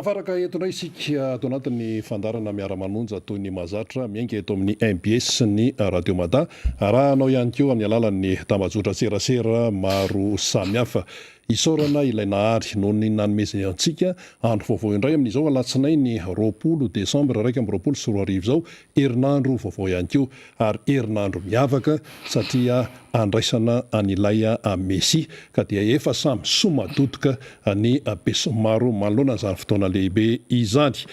Tafaraka eto indray isika ato anatin'ny fandaharana Miara-manonja toy ny mahazatra, miainga eto amin'ny mbs sy ny Radio Mada, arahanao ihany koa amin'ny alalan'ny tambajotran-tserasera maro samihafa. Isaorana ilay Nahary noho ny nanomezany antsika andro vaovao indray amin'izao alatsinainy 20 desambra 2021 izao, herinandro vaovao ihany koa ary herinandro miavaka satria andraisana an'ilay Mesia ka dia efa samy somadodoka ny besinimaro manoloana an'izany fotoana lehibe izany.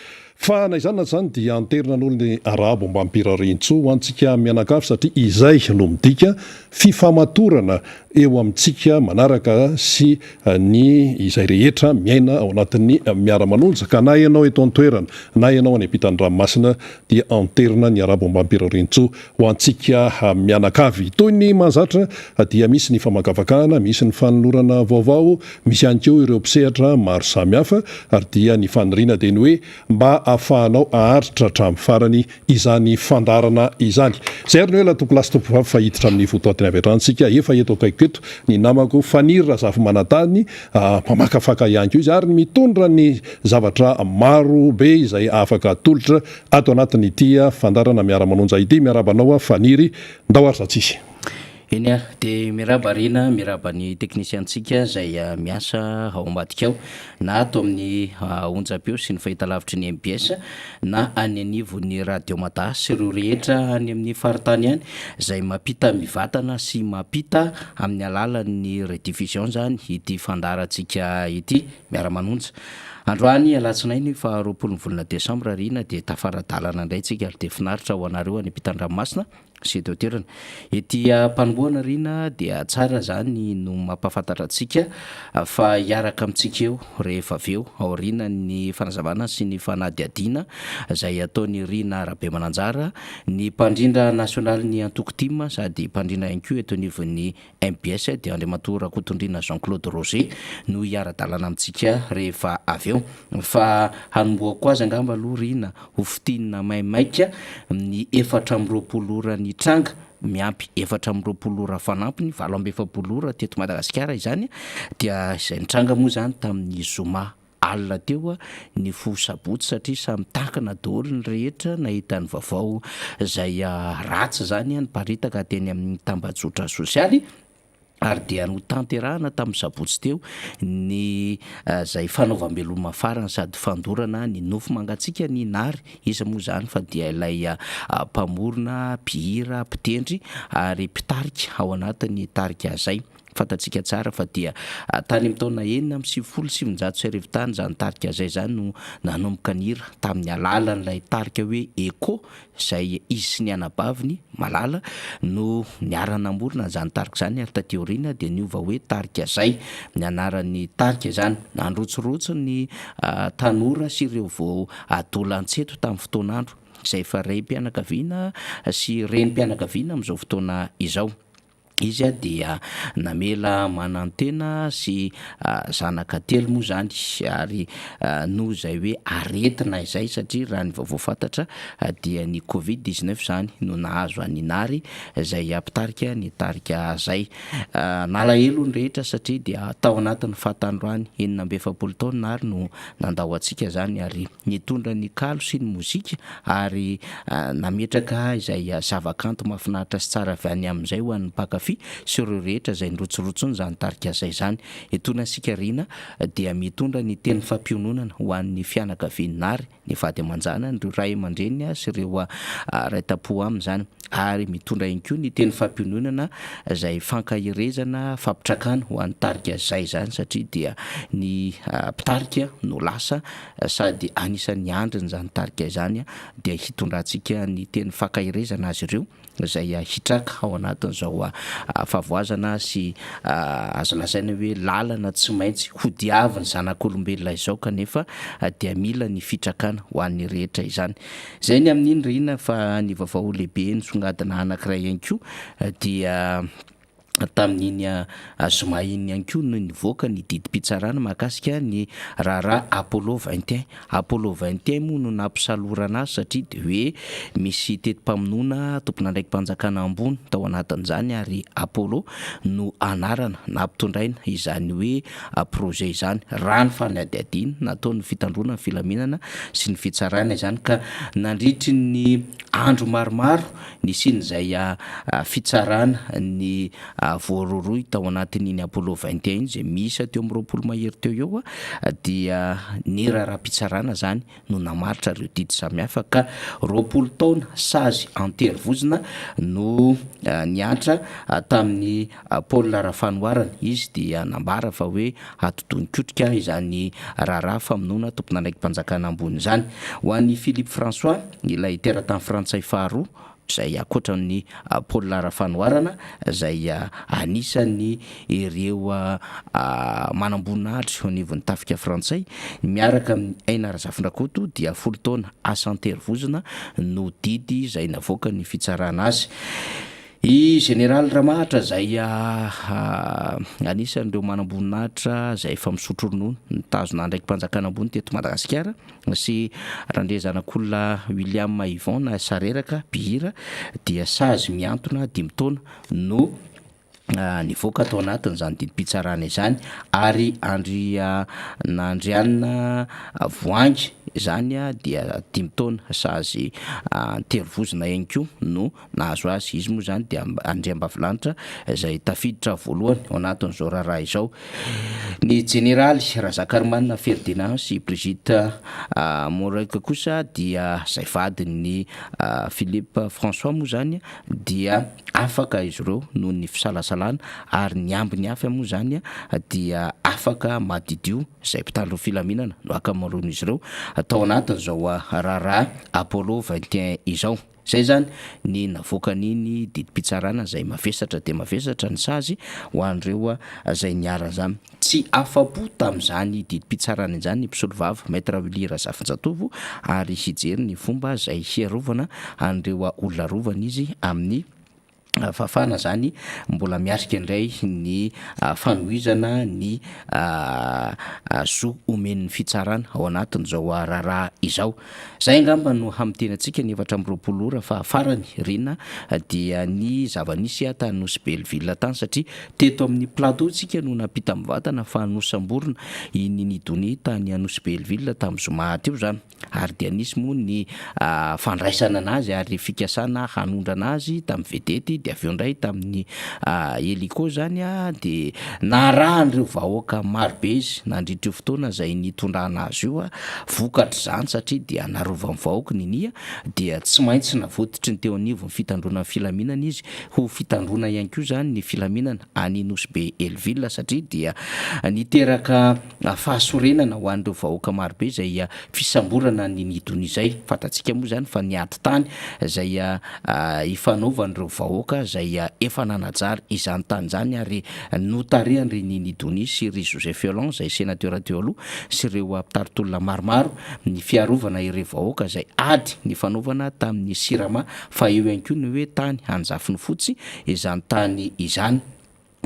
Fa na izany na izany dia anterina aloha ny arahaba ombam-pirariantsoa ho antsika mianakavy satria izay no midika fifamatorana eo amintsika manaraka sy ny izay rehetra miaina ao anatin'ny miara-manonja ka na ianao eto an-toerana na ianao any ampitan'ny ranomasina dia anterina ny arabo ombam-pirariantsoa ho antsika mianakavy. Toy ny mahazatra dia misy ny famakafakana, misy ny fanolorana vaovao, misy ihany koa ireo mpisehatra maro samihafa ary dia ny faniriana dia ny hoe mba ahafahanao haharitra hatramin'ny farany izany fandaharana izany. Izay ary no ela tompolahy sy tompovavy fa hiditra amin'ny votoatiny avy hatrany isika. Efa eto akaikiko eto ny namako Faniry Razafimanantany, mpamakafaka ihany koa izy ary mitondra ny zavatra maro be izay afaka atolotra ato anatin'ity fandaharana Miara-manonja ity. Miarahaba anao aho Faniry, ndao ary za tsisy. Eny ary, dia miarahaba Rina, miarahaba ny teknisiantsika izay miasa ao ambadika ao, na ato amin'ny onjam-peo sy ny fahitalavitry ny mbs, na any anivon'ny Radio Mada sy ireo rehetra any amin'ny faritany any izay mampita mivantana sy mampita amin'ny alalan'ny rediffusion izany ity fandaharantsika ity, Miara-manonja. Androany alatsinainy faha 20 ny volana desambra Rina dia tafara-dalana indray tsika ary dia finaritra ho anareo any ampitan-dranomasina. sy eto an-toerana. Ety am-panombohana Rina dia tsara izany no mampahafantatra antsika fa hiaraka amintsika eo rehefa avy eo aorianan'ny fanazavana sy ny fanadihadiana izay ataon'i Rina Rabemananjara, ny mpandrindra nasionalin'ny antoko tim sady mpandrindra ihany koa eto anivon'ny mbs dia Andriamatoa Rakotondriana Jean Claude Roger no hiara-dalana amintsika rehefa avy eo. Fa hanombohako azy angamba aloha Rina ho fintinina maimaika ny 24 ora nitranga miampy 24 ora fanampiny, 48 ora teto Madagasikara izany dia izay nitranga moa izany tamin'ny zoma alina teo nifoha sabotsy satria samy tankina daholo ny rehetra nahita ny vaovao izay ratsy izany niparitaka teny amin'ny tambajotra sosialy ary dia notanterahana tamin'ny sabotsy teo ny izay fanaovam-beloma farany sady fandorana ny nofo mangatsiaka ny Nary, iza moa izany fa dia ilay mpamorona, mpihira, mpitendry ary mpitarika ao anatin'ny tarika Zay. Fantatsika tsara fa dia tany amin'ny taona 1996 tany izany tarika Zay izany no nanomboka nihira tamin'ny alalan'ilay tarika hoe Echo izay izy sy ny anabaviny, Malala, no niara-namorona an'izany tarika izany ary taty aoriana dia niova hoe tarika Zay ny anaran'ny tarika izany. Nandrotsirotsy ny tanora sy ireo vao adolantsento tamin'ny fotoan'andro izay efa raim-pianakaviana sy renim-pianakaviana amin'izao fotoana izao. Izy dia namela manantena sy zanaka telo moa izany ary noho izay hoe aretina izay satria raha ny vaovao fantatra dia ny covid 19 izany no nahazo an'i Nary izay mpitarika ny tarika Zay. Nalahelo ny rehetra satria dia tao anatin'ny fahatanorany 46 taona Nary no nandao antsika izany ary nitondra ny kalo sy ny mozika ary nametraka izay zavakanto mahafinaritra sy tsara avy any amin'izay ho an'ny mpankafy sy ireo rehetra izay nirotsorotsony izany tarika izay izany. Etoana isika Rina dia mitondra ny teny fampiononana ho an'ny fianakavian'i Nary, ny vady aman-janany, ireo ray aman-dreniny sy ireo ray tam-po aminy izany ary mitondra ihany koa ny teny fampiononana izay fankaherezana, fampitrakana ho an'ny tarika Zay izany satria dia ny mpitarika no lasa sady anisan'ny andrin'izany tarika izany dia hitondrantsika ny teny fankaherezana azy ireo izay hitraka ao anatin'izao fahavoazana sy azo lazaina hoe lalana tsy maintsy hodiavin'ny zanak'olombelona izao kanefa dia mila ny fitrakana ho an'ny rehetra izany. Izay ny amin'iny Rina fa ny vaovao lehibe nisongadina anankiray ihany koa dia. Tamin'iny zoma iny ihany koa no nivoaka ny didim-pitsarana mahakasika ny raharaha Apollo 21. Apollo 21 moa no nampisalorana azy satria dia hoe misy teti-pamonoana tompon'andraiki-panjakana ambony tao anatin'izany ary Apollo no anarana nampitondraina izany hoe projet izany, raha ny fanadihadiana nataon'ny fitandroana ny filaminana sy ny fitsarana izany ka nandritry ny andro maromaro nisian'izay fitsarana ny voarohirohy tao anatin'iny Apollo 21 iny izay miisa teo amin'ny 20 mahery teo eo dia ny raharaham-pitsarana izany no namaritra ireo didy samihafa ka 20 taona sazy an-terivozona no nihatra tamin'i Paul Rafanoharana. Izy dia nambara fa hoe atidoha nikotrika izany raharaha famonoana tompon'andraiki-panjakana ambony izany. Ho an'i Philippe François, ilay teratany frantsay faharoa, izay ankoatra an'i Paul Rafanoharana, izay anisan'ny ireo manamboninahitra eo anivon'ny tafika frantsay, miaraka amin'i Aina Razafindrakoto dia 10 taona asa an-terivozona no didy izay navoakan'ny fitsarana azy. I Jeneraly Ramahatra izay anisan'ireo manamboninahitra izay efa misotro ronono nitazona andraiki-panjakana ambony teto Madagasikara sy Randriazanakolona William Yvon na Sareraka mpihira dia sazy mihantona dimy taona no nivoaka tao anatin'izany didim-pitsarana izany ary Andrianandrianina Voahangy izany dia dimy taona sazy an-terivozona ihany koa no nahazo azy. Izy moa izany dia andriambavilanitra izay tafiditra voalohany ao anatin'izao raharaha izao. Ny jeneraly Razakarimanana Ferdinand sy Brigitte Moreck kosa dia izay vadin'i Philippe François moa izany dia afaka izy ireo noho ny fisalasalana ary ny ambiny hafa moa izany dia afaka madiodio izay mpitandro ny filaminana no ankamaroan'izy ireo tao anatin'izao raharaha Apollo 21 izao. Izay izany ny navoakan'iny didim-pitsarana izay mavesatra dia mavesatra ny sazy ho an'ireo izay niharan'izany. Tsy afa-po tamin'izany didim-pitsarana izany ny mpisolovava, Maître Willy Razafinjatovo, ary hijery ny fomba izay hiarovana an'ireo olona arovany izy amin'ny fahafahana izany mbola miatrika indray ny fanohizana ny zo omen'ny fitsarana ao anatin'izao raharaha izao. Izay angamba no hamiteny antsika ny 24 ora fa farany Rina dia ny zava-nisy tany Nosy Belleville tany satria teto amin'ny plateau tsika no nampita mivantana fa nosamborina i Nini Donia tany Nosy Belleville tamin'ny zoma teo izany. ary dia nisy moa ny fandraisana anazy ary fikasana hanondrana azy tamin'ny vedety dia avy eo indray tamin'ny hélico izany dia narahan'ireo vahoaka marobe izy nandritra io fotoana izay nitondrana azy io vokatr'izany satria dia narovan'ny vahoaka Ninia dia tsy maintsy navototry ny teo anivon'ny fitandroana ny filaminana izy ho fitandroana ihany koa izany ny filaminana any Nosy Be Hell-Ville satria dia niteraka fahasorenana ho an'ireo vahoaka marobe izay fisamborana an'i Nidony izay. Fantatsika moa izany fa ny ady tany izay ifanaovan'ireo vahoaka izay efa nanajary izany tany izany ary notarihan-dry Nini Donia sy ry Joseph Yolland izay senatera teo aloha sy ireo mpitari-tolona maromaro ny fiarovana ireo vahoaka izay ady nifanaovana tamin'ny Sirama fa eo ihany koa ny hoe tany Anjafinifotsy izany tany izany.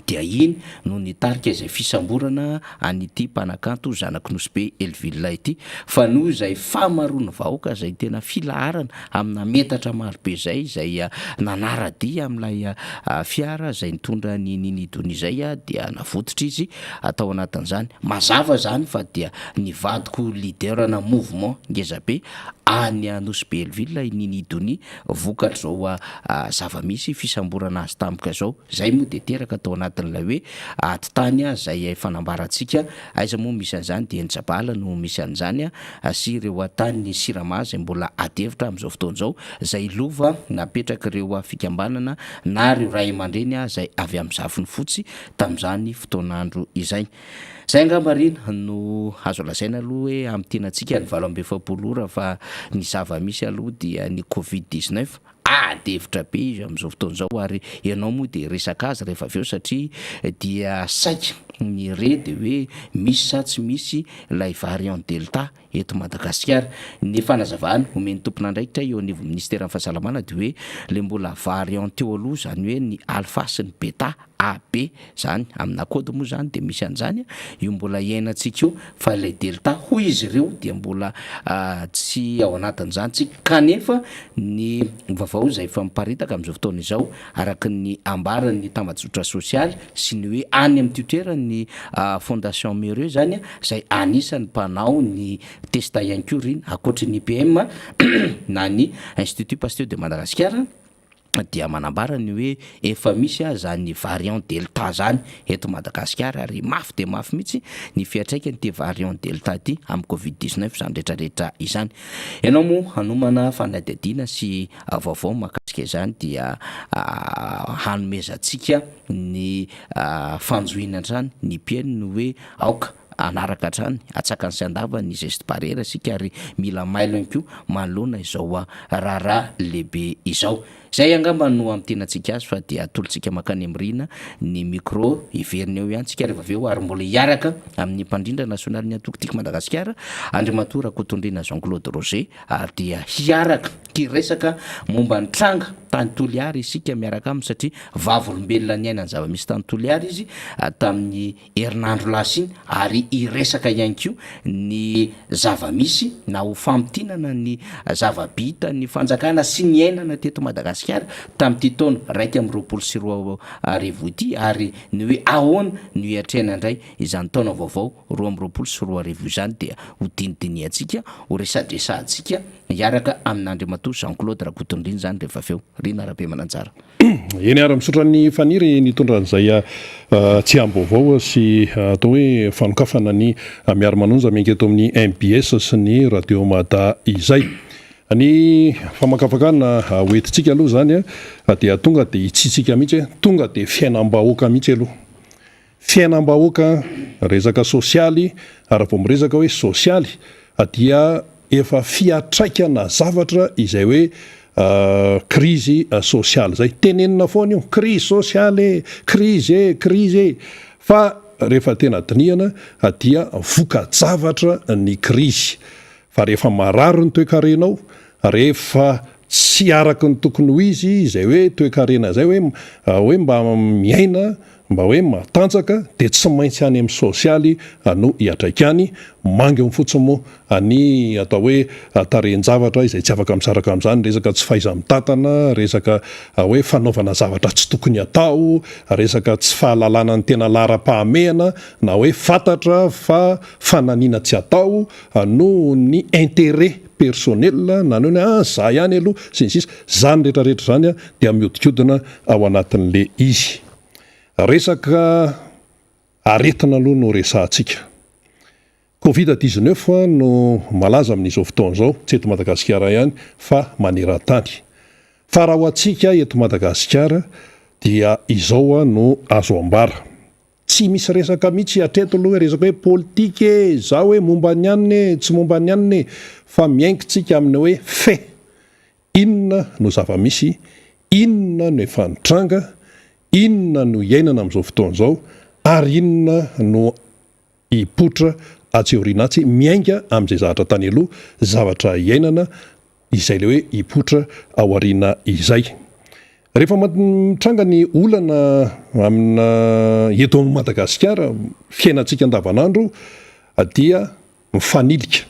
dia iny no nitarika izay fisamborana an'ity mpanakanto zanak'i Nosy Be Hell-Ville ity, fa noho izay fahamaroan'ny vahoaka izay tena filaharana amina metatra marobe izay, izay nanara-dia amin'ilay fiara izay nitondra an'i Nini Donia izay dia navototra izy tao anatin'izany. Mazava izany fa dia nivadika ho leader-na mouvement ngezabe any Nosy Be Hell-Ville i Nini Donia vokatr'izao zava-misy fisamborana azy tampoka izao. Izay moa dia teraka tao anatin'ilay hoe ady tany izay efa nambarantsika, aiza moa misy an'izany dia eny Jabala no misy an'izany sy ireo tany Sirama izay mbola ady hevitra amin'izao fotoana izao, izay lova napetrak'ireo fikambanana na ireo ray aman-dreny izay avy amin'ny Zafiny Fotsy tamin'izany fotoan'andro izay. Izay angamba Rina no azo lazaina aloha hoe hamintinantsika ny 48 ora fa ny zava-misy aloha dia ny covid 19. Ady hevitra be izy amin'izao fotoana izao ary ianao moa dia hiresaka azy rehefa avy eo satria dia saika ny re dia hoe misy sa tsy misy ilay variant delta eto Madagasikara. Ny fanazavana omen'ny tompon'andraikitra eo anivon'ny minisiteran'ny fahasalamana dia hoe ilay mbola variant teo aloha izany hoe ny alpha sy ny beta, AB, zany, amina code moa zany dia misy an'izany, io mbola iainantsika io fa ilay delta hoy izy ireo dia mbola tsy ao anatin'izany tsika kanefa ny vaovao izay efa miparitaka amin'izao fotoana izao araka ny ambaran'ny tambajotra sosialy sy ny hoe any amin'ny Twitter ny fondation Mérieux zany izay anisan'ny mpanao ny test ihany koa ry ankoatry ny IPM na ny Institut Pasteur de Madagascar dia manambara ny hoe efa misy zany variant delta zany eto Madagasikara ary mafy dia mafy mihitsy ny fiantraikan'ity variant delta ity amin'ny covid 19 izany rehetrarehetra izany. Ianao moa hanomana fanadihadiana sy vaovao mahakasika izany dia hanomezantsika ny fanjohiana hatrany ny mpihaino ny hoe aoka hanaraka hatrany antsakany sy andavany ny geste barrière isika ary mila mailo ihany koa manoloana izao raharaha lehibe izao. Izay angamba no hamintinantsika azy fa dia atolotsika mankany amin'i Rina ny micro, hiverina eo ihany tsika rehefa avy eo ary mbola hiaraka amin'ny mpandrindra nasionalin'ny antoko Tiako Madagasikara, Andriamatoa Rakotondriana Jean Claude Roger ary dia hiaraka hiresaka momba ny tranga tany Toliara isika miaraka aminy satria vavolombelona niaina ny zava-misy tany Toliara izy tamin'ny herinandro lasa iny ary hiresaka ihany koa ny zava-misy na ho famintinana ny zava-bitan'ny fanjakana sy niainana teto Madagasikara tamin'ity taona 2021 ity ary ny hoe ahoana no hiatrehana indray izany taona vaovao 2022 izany dia ho dinidinihantsika, ho resadresahantsika hiaraka amin'Andriamatoa Jean Claude Rakotondrina izany rehefa avy eo. Rina Rabemananjara. Eny ary, misaotra an'i Faniry nitondra an'izay tsiahim-baovao sy atao hoe fanokafana ny Miara-manonja miainga eto amin'ny mbs sy ny Radio Mada izay. Ny famakafakana hoentintsika aloha izany dia tonga dia hitsitsika mihitsy hoe tonga dia fiainam-bahoaka mihitsy aloha. Fiainam-bahoaka, resaka sosialy, ary raha vao miresaka hoe sosialy dia efa fiantraikana zavatra izay hoe krizy sosialy izay. Tenenina foana io, krizy sosialy e, krizy e, krizy e, fa rehefa tena dinihana dia voka-javatra ny krizy. Fa rehefa marary ny toekarenao, rehefa tsy araka ny tokony ho izy izay hoe toekarena izay hoe hoe mba miaina, mba hoe matanjaka dia tsy maintsy any amin'ny sosialy no hiatraikany, manginy fotsiny moa ny atao hoe tarehin-javatra izay tsy afaka misaraka amin'izany, resaka tsy fahaiza-mitantana, resaka hoe fanaovana zavatra tsy tokony hatao, resaka tsy fahalalana ny tena laharam-pahamehana na hoe fantatra fa fananiana tsy atao noho ny intérêt personnel na ny hoe ah za ihany aloha sy ny sisa, zany rehetra rehetra zany dia mihodinkodina ao anatin'le izy. Resaka aretina aloha no resahantsika. Covid 19 no malaza amin'izao fotoana izao, tsy eto Madagasikara ihany fa maneran-tany. Fa raha ho antsika eto Madagasikara dia izao no azo ambara. Tsy misy resaka mihitsy hatreto aloha hoe resaka hoe politika e, izaho hoe momba ny anona e, tsy momba ny anona e, fa miaingintsika amin'ny hoe fait. Inona no zava-misy, inona no efa nitranga, inona no iainana amin'izao fotoana izao ary inona no hipoitra atsy aoriana atsy, miainga amin'izay zavatra tany aloha, zavatra iainana izay ilay hoe hipoitra ao aoriana izay. Rehefa mitranga ny olana amina eto Madagasikara, fiainantsika andavanandro dia mifanilika.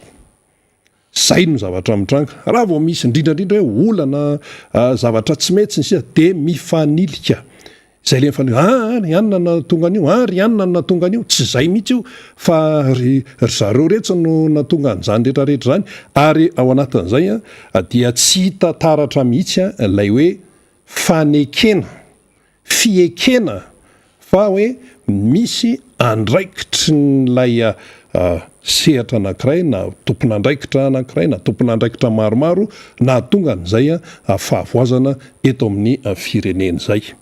Izay no zavatra mitranga. Raha vao misy indrindra indrindra hoe olana, zavatra tsy mety sy ny sisa dia mifanilika. Izay ilay mifanilika, ah ry anona no nahatonga an'io, ah ry anona no nahatonga an'io. Tsy izay mihitsy io fa ry ry zareo retsy no nahatonga an'izany rehetra rehetra izany. Ary ao anatin'izay dia tsy hita taratra mihitsy ilay hoe fanekena fiekena fa hoe misy andraikitrin'ilay sehatra anankiray na tompon'andraikitra anankiray na tompon'andraikitra maromaro nahatonga an'izay fahavoazana eto amin'ny firenena izay.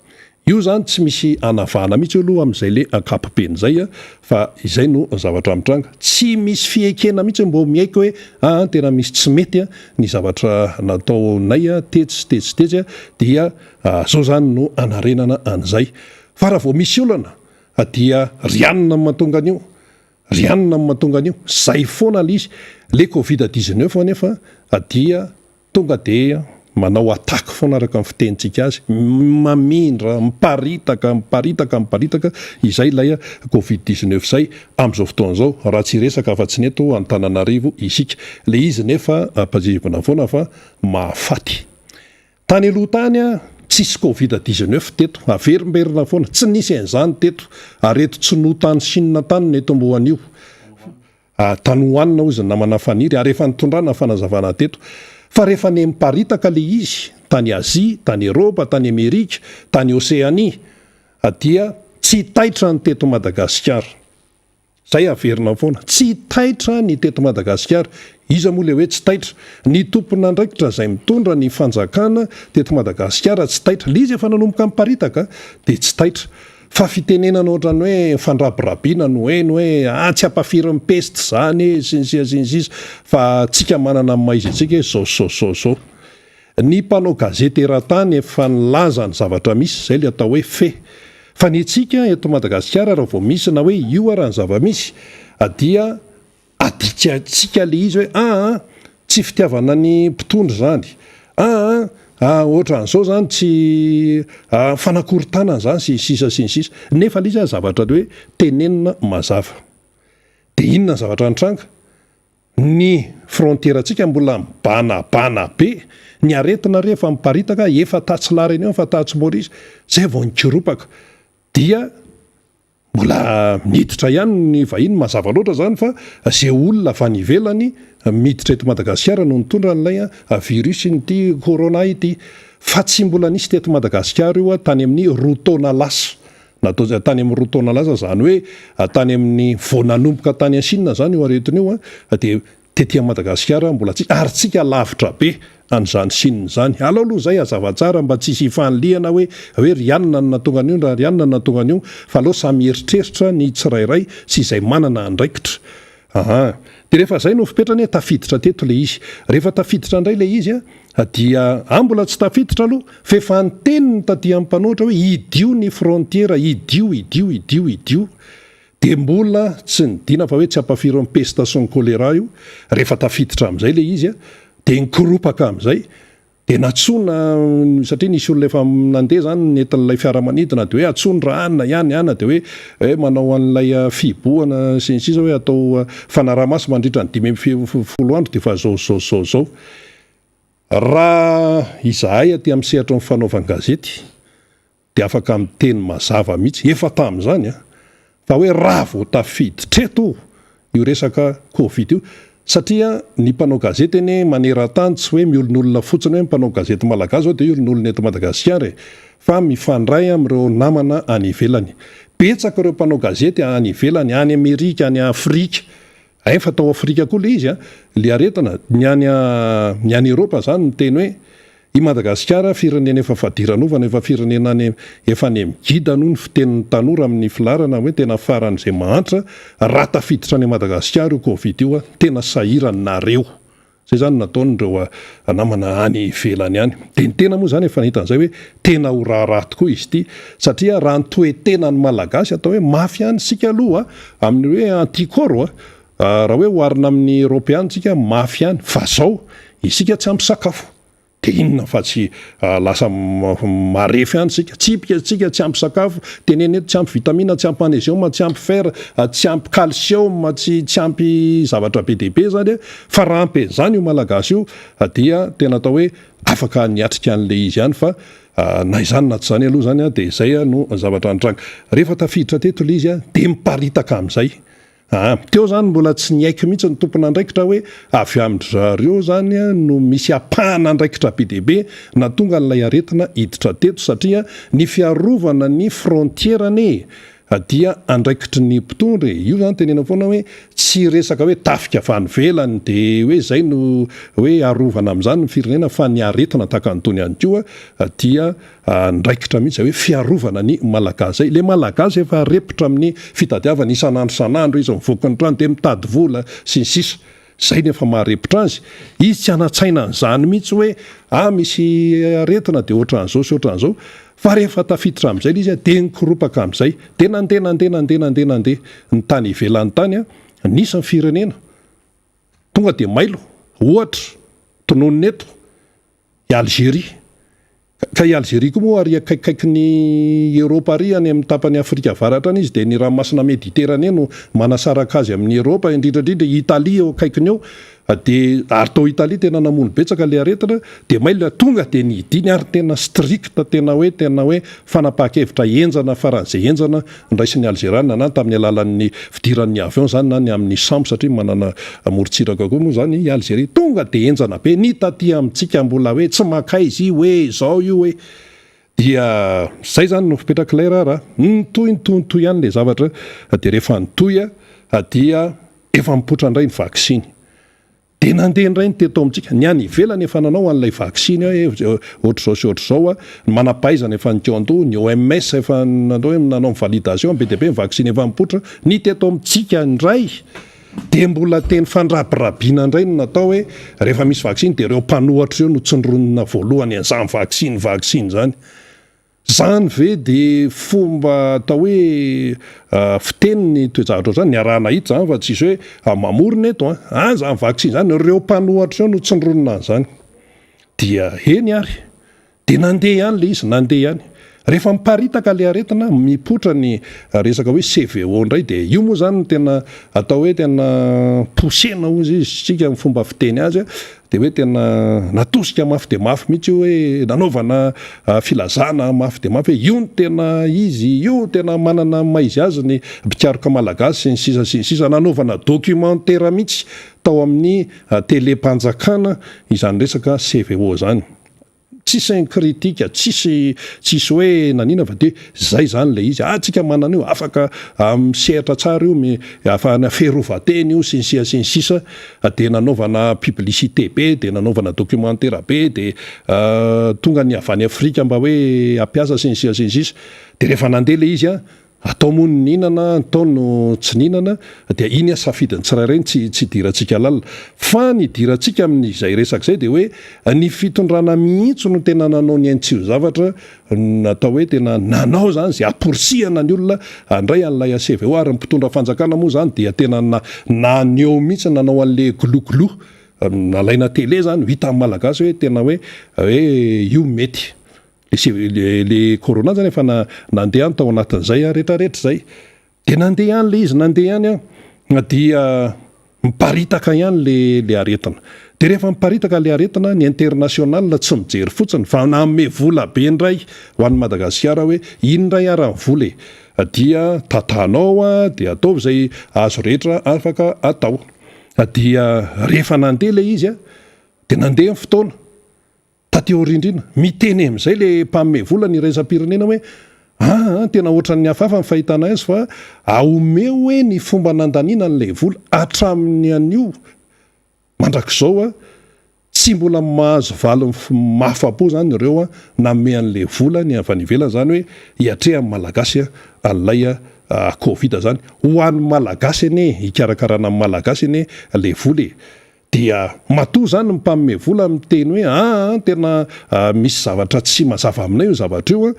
Io zany tsy misy anavahana mihitsy aloha amin'izay le ankapobeny izay fa izay no zavatra mitranga. Tsy misy fiekena mihitsy mbô miaiky hoe aa tena misy tsy mety ny zavatra nataonay tetsy sy tetsy sy tetsy dia zao zany no anarenana an'izay. Fa raha vao misy olana dia ry anona no mahatonga an'io, ry anona no mahatonga an'io. Zay foana le izy. Le covid 19 anefa dia Tonga dia manao attaque foana araka ny fitenintsika azy, mamindra, miparitaka, miparitaka, miparitaka, izay ilay covid 19 izay amin'izao fotoana izao, raha tsy hiresaka afa-tsy ny eto Antananarivo isika. Ilay izy nefa ampahatsiahivina foana fa mahafaty. Tany aloha tany tsisy covid 19 teto, averimberina foana, tsy nisy an'izany teto, aretin-tsinoa tany Chine tany netombohan'io. Tany ho hanina hozy ny namana Faniry ary efa nitondrana fanazavana teto fa rehefa nemiparitaka le izy tany Asie, tany Eropa, tany Amerika, tany Oseania dia tsy taitra ny teto Madagasikara. Zay averina foana, tsy taitra ny teto Madagasikara. Iza moa le hoe tsy taitra? Ny tompon'andraikitra izay mitondra ny fanjakana teto Madagasikara tsy taitra. Le izy efa nanomboka niparitaka dia tsy taitra. Fa fitenenana ohatran'ny hoe fandrabirabiana no heno hoe ah tsy ampafirin'ny peste izany e sy ny sisa sy ny sisa fa tsika manana ny maha izy antsika hoe zao sy zao sy zao zao. Ny mpanao gazety eran-tany efa nilaza ny zavatra misy, izay ilay atao hoe fait. Fa ny antsika eto Madagasikara raha vao misy na hoe io ara ny zava-misy dia Adikantsika le izy hoe aa tsy fitiavana ny mpitondra izany, aa ohatran'izao izany tsy fanakorontanana izany sy ny sisa sy ny sisa, nefa le izy zavatra le hoe tenenina mazava. De inona ny zavatra nitranga? Ny frontière-ntsika mbola mibanabana be, ny aretina re efa miparitaka, efa tatsy La Réunion, efa tatsy Maurice, zay vao nikoropaka, dia Mbola miditra ihany ny vahiny, mazava loatra izany fa ze olona avy any ivelany miditra eto Madagasikara no nitondra an'ilay virus ity corona ity. Fa tsy mbola nisy teto Madagasikara io tany amin'ny roa taona lasa. Natao tany amin'ny roa taona lasa izany hoe tany amin'ny vao nanomboka tany Chine izany io aretina io dia Tety a Madagasikara mbola tsy ary tsika lavitra be an'izany Chine izany. Alao aloha izay hazava tsara mba tsisy hifanilihana hoe hoe ry anona no nahatonga an'io na ry anona no nahatonga an'io fa aleo samy hieritreritra ny tsirairay sy izay manana andraikitra. Aa. Dia rehefa izay no fipetrany hoe tafiditra teto ilay izy. Rehefa tafiditra indray ilay izy dia a mbola tsy tafiditra aloha fa efa niteny ny taty amin'ny mpanohitra hoe hidio ny frontière, hidio, hidio, hidio, hidio. Dia mbola tsy nidina fa hoe tsy ampafirin'ny pesta sy ny choléra io, rehefa tafiditra amin'izay ilay izy dia nikoropaka amin'izay, dia nantsoina satria nisy olona efa nandeha izany nentin'ilay fiaramanidina dia hoe antsoiny ra anona ihany ana dia hoe hoe manao an'ilay fihibohana sy ny sisa hoe atao fanaraha-maso mandritra ny 15 andro dia efa zao zao zao zao. Raha izahay aty amin'ny sehatry ny fanaovan-gazety dia afaka miteny mazava mihitsy, efa tamin'izany an, fa hoe raha vao tafiditra eto io resaka covid io, satria ny mpanao gazety anie maneran-tany tsy hoe miolonolona fotsiny hoe mpanao gazety malagasy zao dia olon'olona eto Madagasikara e, fa mifandray amin'ireo namana any ivelany. Betsaka ireo mpanao gazety any ivelany, any Amerika, any Afrika, Hay fa tao Afrika koa le izy an, le aretina, ny any ny any Eropa zany miteny hoe i Madagasikara firenena efa fadiranovana, efa firenena any efa any migidana hoy ny fitenin'ny tanora amin'ny filaharana hoe tena faran'izay mahantra, raha tafiditra any Madagasikara io covid io an, tena sahirana nareo. Zay zany no nataon'ireo namana any ivelany any. Dia ny tena moa zany efa nahita an'izay hoe tena ho raharaha tokoa izy ity satria raha ny toe-tenan'ny Malagasy atao hoe mafy ihany isika aloha amin'ny hoe anti-corps a, raha hoe oharina amin'ny Eropeana isika mafy ihany fa zao isika tsy ampy sakafo. Dia inona fa tsy lasa marefo ihany isika. Tsipika isika, tsy ampy sakafo, teneno eto tsy ampy vitamine, tsy ampy magnésium, tsy ampy fer, tsy ampy calcium, tsy tsy ampy zavatra be dia be izany fa raha ampy an'izany io Malagasy io dia tena atao hoe afaka niatrika an'ilay izy ihany fa na izany na tsy izany aloha izany dia izay no zavatra nitranga. Rehefa tafiditra teto ilay izy dia miparitaka amin'izay. Aa, teo zany mbola tsy niaiky mihitsy ny tompon'andraikitra hoe avy amin-dry zareo zany no misy ampahan'andraikitra be dia be nahatonga an'ilay aretina hiditra teto satria ny fiarovana ny frontière anie. dia andraikitry ny mpitondra e! Io zany tenenina foana hoe tsy resaka hoe tafika avy any ivelany de hoe zay no hoe arovana amin'izany ny firenena fa ny aretina tahaka an'itony ihany koa dia andraikitra mihitsy zay hoe fiarovana ny Malagasy zay. Le Malagasy efa repotra amin'ny fitadiavana isan'andro isan'andro izy mivoaka ny trano de mitady vola sy ny sisa. Zay no efa maharepotra azy. Izy tsy hanan-tsaina an'izany mihitsy hoe ah misy aretina dia ohatran'izao sy ohatran'izao. Fa rehefa tafiditra amin'izay ilay izy dia nikoropaka amin'izay. Dia nandeha nandeha nandeha nandeha nandeha. Ny tany ivelany tany an, nisy ny firenena tonga dia mailo. Ohatra, tononina eto, i Algérie. Ka i Algérie koa moa ary akaikikaikin'i Eoropa ary any amin'ny tapany Afrika Avaratra any izy dia ny ranomasina Méditerranée no manasaraka azy amin'i Eoropa, indrindra indrindra i Italie eo akaikiny eo dia ary tao Italie tena namono betsaka ilay aretina dia may ilay tonga dia nidiny ary tena strict tena hoe tena hoe fanapahan-kevitra henjana faran'izay henjana Nraisin'ny Alzeriana na tamin'ny alalan'ny fidiran'ny avion izany na ny amin'ny sambo satria manana morontsiraka koa moa izany i Alzeria. Tonga dia henjana be. Ny taty amintsika mbola hoe tsy mankaiza io hoe izao io hoe. Dia izay izany no fipetrak'ilay raharaha. Nitohy nitohy nitohy ihany ilay zavatra dia rehefa nitohy dia efa mipoitra indray ny vaksiny. Dia nandeha indray ny teto amintsika. Ny any ivelany efa nanao an'ilay vaksiny hoe ohatr'izao sy ohatr'izao a. Ny manam-pahaizana efa nikaon-doha, ny OMS efa nanao hoe nanao ny validation, be dia be ny vaksiny efa nipoitra. Ny teto amintsika indray dia mbola teny fandrabirabiana indray no natao hoe rehefa misy vaksiny dia ireo mpanohatra ireo no tsindronina voalohany an'izany vaksiny vaksiny izany. Zany ve de fomba atao hoe fiteny ny toe-javatra ohatr'izany? Niaraha-nahita zany fa tsisy hoe mamorona eto an! Any zany vaksiny zany, ireo mpanohatra ireo no tsindronina an'izany. Dia eny ary, dia nandeha ihany le izy, nandeha ihany. Rehefa miparitaka le aretina, mipoitra ny resaka hoe CVO indray, dia io moa zany no tena atao hoe tena poussena hozy izy isika amin'ny fomba fiteny azy, Dia hoe tena natosika mafy dia mafy mihitsy io hoe nanaovana filazana mafy dia mafy hoe io no tena izy, io tena manana ny maha izy azy ny mpikaroka malagasy sy ny sisa sy ny sisa. Nanaovana documentaire mihitsy tao amin'ny tele-panjakana izany resaka CVO izany. Tsisy ny critique, tsisy tsisy hoe nanina fa dia zay zany ilay izy, ah tsika manana io, afaka misehatra tsara io, afahana fiarovan-tena io sy ny sisa sy ny sisa, dia nanaovana publicité be, dia nanaovana documentaire be, dia tonga ny avy any Afrika mba hoe hampiasa sy ny sisa sy ny sisa, dia rehefa nandeha ilay izy an, Atao moa ny nihinana, atao no tsy nihinana, dia iny an safidin'ny tsirairay iny tsy tsy idirantsika lalina. Fa ny idirantsika amin'izay resaka izay dia hoe ny fitondrana mihitsy no tena nanao ny haintsio zavatra natao hoe tena nanao izany izay hamporisihana ny olona handray an'ilay HCVO ary ny mpitondra fanjakana moa izany dia tena naneho mihitsy nanao an'ilay glou-glou nalaina télé izany ho hitan'ny Malagasy hoe tena hoe hoe io mety. Le le corona zany efa nandeha any tao anatin'izay an rehetra rehetra izay. Dia nandeha ihany le izy, nandeha ihany an, dia miparitaka ihany le le aretina. Dia rehefa miparitaka le aretina, ny international tsy mijery fotsiny fa nanome vola be indray ho an'i Madagasikara hoe iny indray ara ny vola e. Dia tantanao an, dia ataovy izay azo rehetra afaka atao. Dia rehefa nandeha le izy an, dia nandeha ny fotoana. Taty aoriana indrindra, miteny amin'izay ilay mpanome vola ny iraisam-pirenena hoe, aa, tena ohatran'ny hafahafa ny fahitana azy fa aomeo hoe ny fomba nandaniana an'ilay vola hatramin'ny anio mandrakizao a, tsy mbola mahazo valiny mahafa-po izany ireo nanome an'ilay vola ny avy any ivelany izany hoe hiatrehan'ny Malagasy an'ilay Covid izany. Ho an'ny Malagasy anie, hikarakarana ny Malagasy anie ilay vola e. Dia matoa izany ny mpanome vola miteny hoe aa tena misy zavatra tsy mazava aminay io zavatra io an,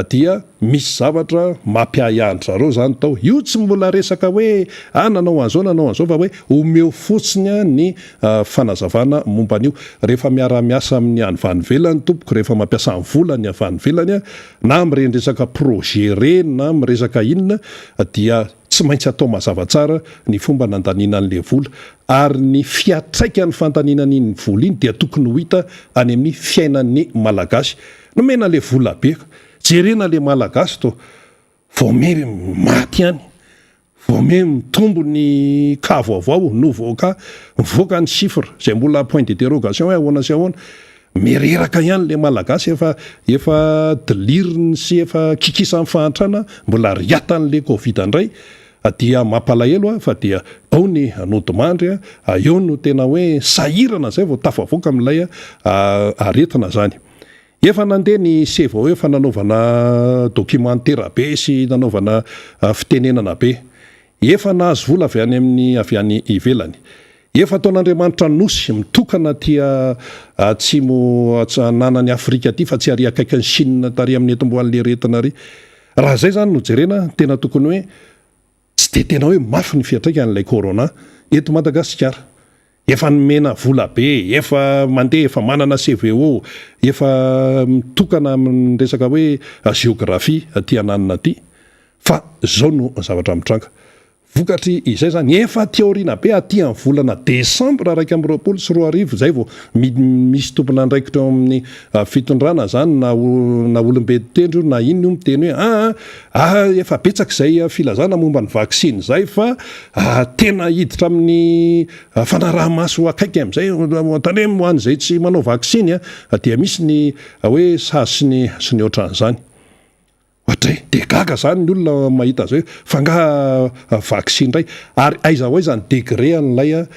dia misy zavatra mampiahiahy an-dry zareo izany tao. Io tsy mbola resaka hoe ah nanao an'izao nanao an'izao fa hoe omeo fotsiny ny fanazavana momba an'io. Rehefa miara-miasa amin'ny any avy any ivelany tompoko, rehefa mampiasa ny vola ny avy any ivelany na amin'ireny resaka projet ireny na amin'ny resaka inona dia Tsy maintsy atao mazava tsara ny fomba nandaniana an'ilay vola, ary ny fiantraikan'ny fandaniana an'iny vola iny dia tokony ho hita any amin'ny fiainan'ny Malagasy. Nomena ilay vola be, jerena ilay Malagasy toa vao me maty ihany, vao me mitombo ny cas vaovao, nouveau cas, mivoaka ny chiffre, izay mbola point d'interrogation hoe ahoana sy ahoana. Mireraka ihany le Malagasy efa efa diliriny sy efa kikisan'ny fahantrana mbola riatan'le covid ndray dia mampalahelo a fa dia ao ny nodimandry a eo no tena hoe sahirana zay vao tafavoaka amin'ilay aretina zany. Efa nandeha ny sevo efa nanaovana documentaire be sy nanaovana fitenenana be. Efa nahazo vola avy any amin'ny avy any ivelany. Efa ataon'Andriamanitra nosy mitokana aty atsimo atsinanan'i Afrika aty fa tsy ary akaikin'i Chine tary amin'ny entim-boan'ilay aretina ary. Raha izay izany no jerena, tena tokony hoe tsy dia tena hoe mafy ny fiantraikan'ilay corona eto Madagasikara. Efa nomena vola be, efa mandeha, efa manana CVO, efa mitokana amin'ny resaka hoe géographie aty ananona aty. Fa izao no zavatra mitranga. Vokatry izay izany, efa aty aoriana be, aty amin'ny volana desambra 2021 izay vao misy tompon'andraikitra eo amin'ny fitondrana izany na na olombe tendry io na inona io miteny hoe aa ah efa betsaka izay filazana momba ny vaksiny izay fa tena hiditra amin'ny fanaraha-maso akaiky amin'izay, tandremo ho an'izay tsy manao vaksiny dia misy ny hoe sazy sy ny sy ny ohatran'izany. Oadray, dia gaga zany ny olona mahita azy hoe fa nga vaksiny indray? Ary aiza ho aiza ny degré an'ilay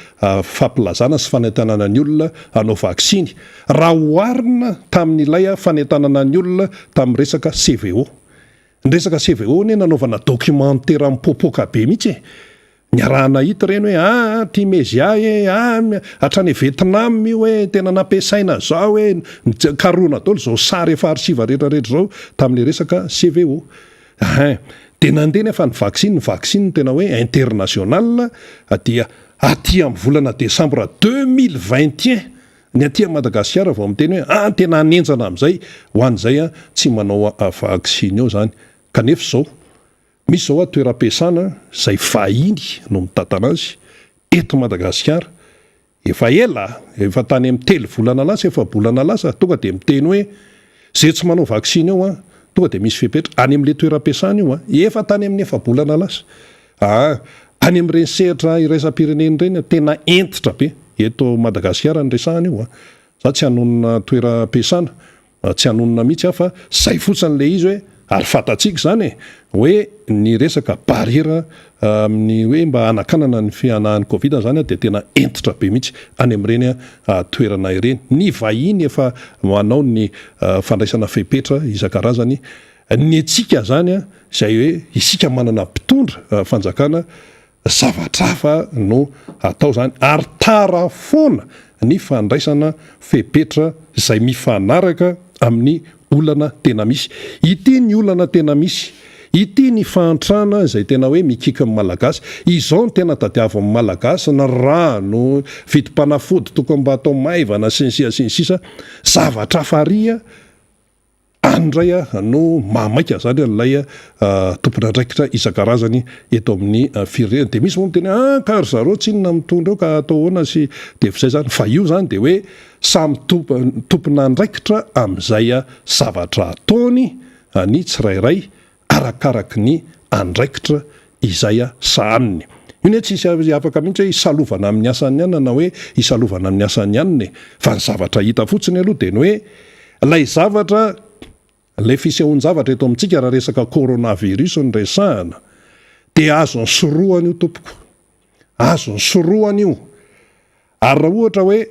fampilazana sy fanentanana ny olona hanao vaksiny raha oharina tamin'ilay fanentanana ny olona tamin'ny resaka CVO? Ny resaka CVO anie nanaovana documentaire mipoapoaka be mihitsy e! Niaraha-nahita ireny hoe aa ty Mezia e, aa hatrany Vietnam io e, tena nampiasaina zao e, karohina daholo izao sary efa archive rehetra rehetra izao tamin'ilay resaka CVO. Hein. Dia nandeha nefa ny vaksiny, ny vaksiny no tena hoe international dia aty amin'ny volana desambra 2021 ny aty Madagasikara vao miteny hoe aa tena hanenjana amin'izay ho an'izay tsy manao vaksiny eo izany. Kanefa izao Misy izao toeram-piasana izay vahiny no mitantana azy eto Madagasikara, efa ela, efa tany amin'ny telo volana lasa, efa-bolana lasa, tonga dia miteny hoe izay tsy manao vaksiny eo an, tonga dia misy fepetra, any amin'ilay toeram-piasana io an, efa tany amin'ny efa-bolana lasa. Aa, any amin'ireny sehatra iraisam-pirenena ireny tena hentitra be, eto Madagasikara no resahana io an, za tsy hanonona toeram-piasana Tsy hanonona mihitsy aho fa zay fotsiny le izy hoe ary fantatsika izany e! hoe ny resaka barrière amin'ny hoe mba hanakanana ny fihanahan'ny covid zany dia tena hentitra be mihitsy any amin'ireny toerana ireny. Ny vahiny efa manao ny fandraisana fepetra isan-karazany, ny antsika zany izay hoe isika manana mpitondra fanjakana Zavatra hafa no atao izany ary tara foana ny fandraisana fepetra izay mifanaraka amin'ny olana tena misy. Ity ny olana tena misy, ity ny fahantrana izay tena hoe mikiky ny Malagasy, izao no tena tadiavin'ny Malagasy, ny rano, vidim-panafody tokony mba atao maivana sy ny sisa sy ny sisa, zavatra hafa ary Any indray no mahamaika zany an'ilay tompon'andraikitra isan-karazany eto amin'ny firenena. Dia misy moa miteny hoe ah ka ry zareo tsinona mitondra eo ka atao ahoana sy dia efa izay zany. Fa io zany dia hoe samy tompon'andraikitra amin'izay zavatra ataony ny tsirairay arakaraky ny andraikitra izay sahaniny. Io anie tsisy afaka mihitsy hoe hisalovana amin'ny asan'ny anona na hoe hisalovana amin'ny asan'ny anona e! Fa ny zavatra hita fotsiny aloha dia ny hoe ilay zavatra, ilay fisehoan-javatra eto amintsika raha resaka coronavirus no resahana dia azony sorohana io tompoko. Azony sorohana io. Ary raha ohatra hoe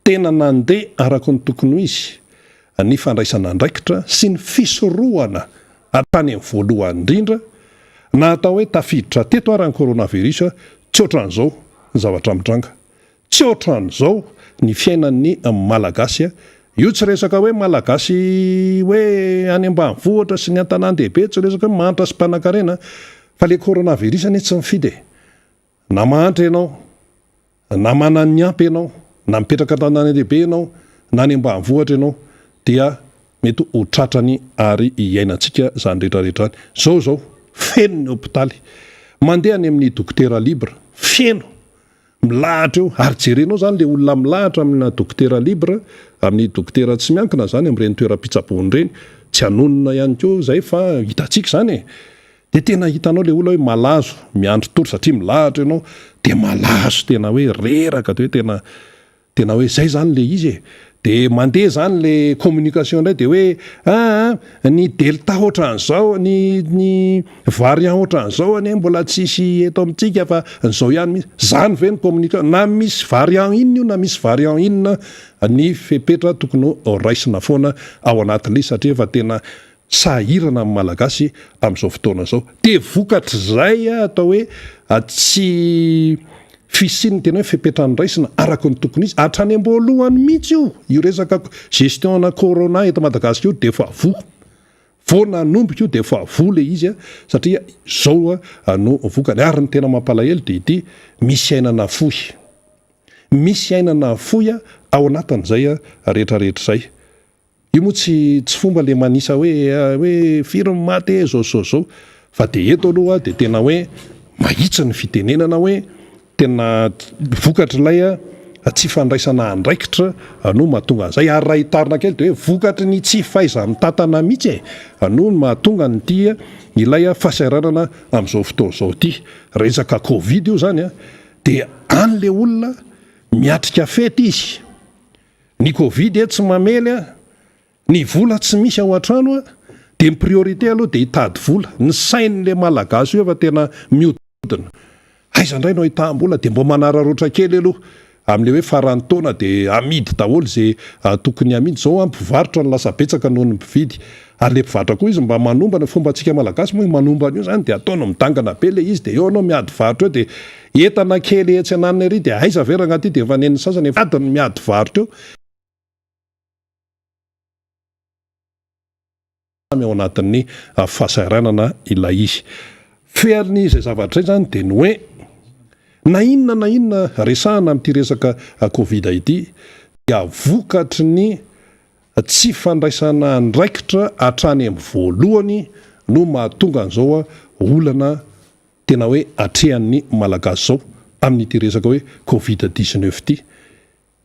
tena nandeha araka ny tokony ho izy ny fandraisana andraikitra sy ny fisorohana hatrany amin'ny voalohany indrindra, na atao hoe tafiditra teto ara ny coronavirus, tsy ohatran'izao ny zavatra mitranga. Tsy ohatran'izao ny fiainan'ny Malagasy. Io tsy resaka hoe Malagasy hoe any ambanivohitra sy ny an-tanàn-dehibe, tsy resaka hoe mahantra sy mpanankarena, fa ilay coronavirus anie tsy mifidy e. Na mahantra ianao, na manan'ny ampy ianao, na mipetraka an-tanàn-dehibe ianao, na any ambanivohitra ianao, dia mety ho tratrany ary hiainantsika izany rehetra rehetra izany. Izao izao, feno ny hopitaly. Mandeha any amin'ny dokotera libre, feno. Milahatra eo. Ary jerenao izany ilay olona milahatra amina dokotera libre, amin'ny dokotera tsy miankina izany, amin'ireny toeram-pitsaboana ireny. Tsy hanonona ihany koa izay fa hitantsika izany e. Dia tena hitanao ilay olona hoe malazo, miandry tory satria milahatra ianao, dia malazo tena hoe reraka dia hoe tena tena hoe izay izany ilay izy e! De mandeha zany le communication indray de hoe aa ny delta ohatran'izao, ny ny variant ohatran'izao anie mbola tsisy eto amintsika fa zao ihany misy. Zany ve ny communication? Na misy variant inona io na misy variant inona ny fepetra tokony ho raisina foana ao anatin'ilay izy satria efa tena sahirana ny Malagasy amin'izao fotoana izao. Dia vokatr'izay atao hoe tsy fisian'ny tena hoe fepetra noraisina araka ny tokony izy hatrany am-boalohany mihitsy io, io resaka gestion ana corona eto Madagasikara io dia efa voa. Vao nanomboka io dia efa voa ilay izy satria izao no vokany. Ary ny tena mampalahelo dia ity, misy aina nafoy. Misy aina nafoy ao anatin'izay rehetra rehetra izay. Io moa tsy tsy fomba le manisa hoe hoe firy ny maty e zao zao zao fa de eto aloha de tena hoe mahitsy ny fitenenana hoe tena vokatr'ilay tsy fandraisana andraikitra no mahatonga an'izay ary raha hitarina kely de hoe vokatry ny tsy fahaiza-mitantana mihitsy e no mahatonga an'ity ilay fahasahiranana amin'izao fotoana izao ity. Resaka covid io zany a de any le olona miatrika fety izy. Ny covid e tsy mamely a, ny vola tsy misy ao an-trano a, dia ny priorité aloha dia hitady vola, ny sain'le malagasy io efa tena mihodina, aiza indray no ahitam-bola, dia mba manararaotra kely aloha amin'le hoe faran'ny taona dia amidy daholo ze tokony amidy, zao an mpivarotra no lasa betsaka noho ny mpividy, ary le mpivarotra koa izy mba manombana, fombantsika malagasy moa manomba an'io zany dia ataony midangana be le izy dia eo anao miady varotra eo dia Entana kely etsy ananona ery dia aiza ve rangah ty dia efa nen'ny sasany efa adiny miady varotra eo. Samy ao anatin'ny fahasahiranana ilay izy. Fean'ny izay zavatra izay izany dia ny hoe na inona na inona resahana amin'ity resaka covid ity dia vokatry ny tsy fandraisana andraikitra hatrany amin'ny voalohany no mahatonga an'izao olana tena hoe atrehan'ny Malagasy zao amin'ity resaka hoe covid 19 ity.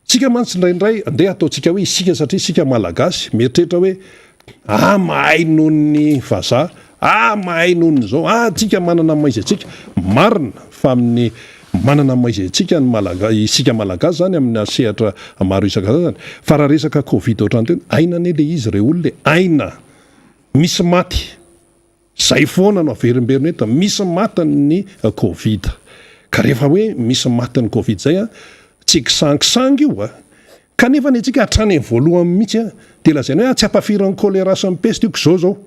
Tsika mantsy indraindray, andeha ataontsika hoe isika satria isika Malagasy, mieritreritra hoe ah mahay noho ny vazaha, ah mahay noho ny zao, ah tsika manana ny maha izy antsika. Marina fa amin'ny manana ny maha izy antsika ny Malaga, isika Malagasy zany amina sehatra maro isan-karazany, fa raha resaka covid ohatran'itony, aina anie le izy re olona e, aina, misy maty. Zay foana no averimberina eto, misy matin'ny covid. Ka rehefa hoe misy matin'ny covid zay an, tsy kisangisangy io an! Kanefa ny antsika hatrany amin'ny voalohany mihitsy an, dia lazaina hoe ah tsy ampafirin'ny choléra sy ny peste io, k'zao zao,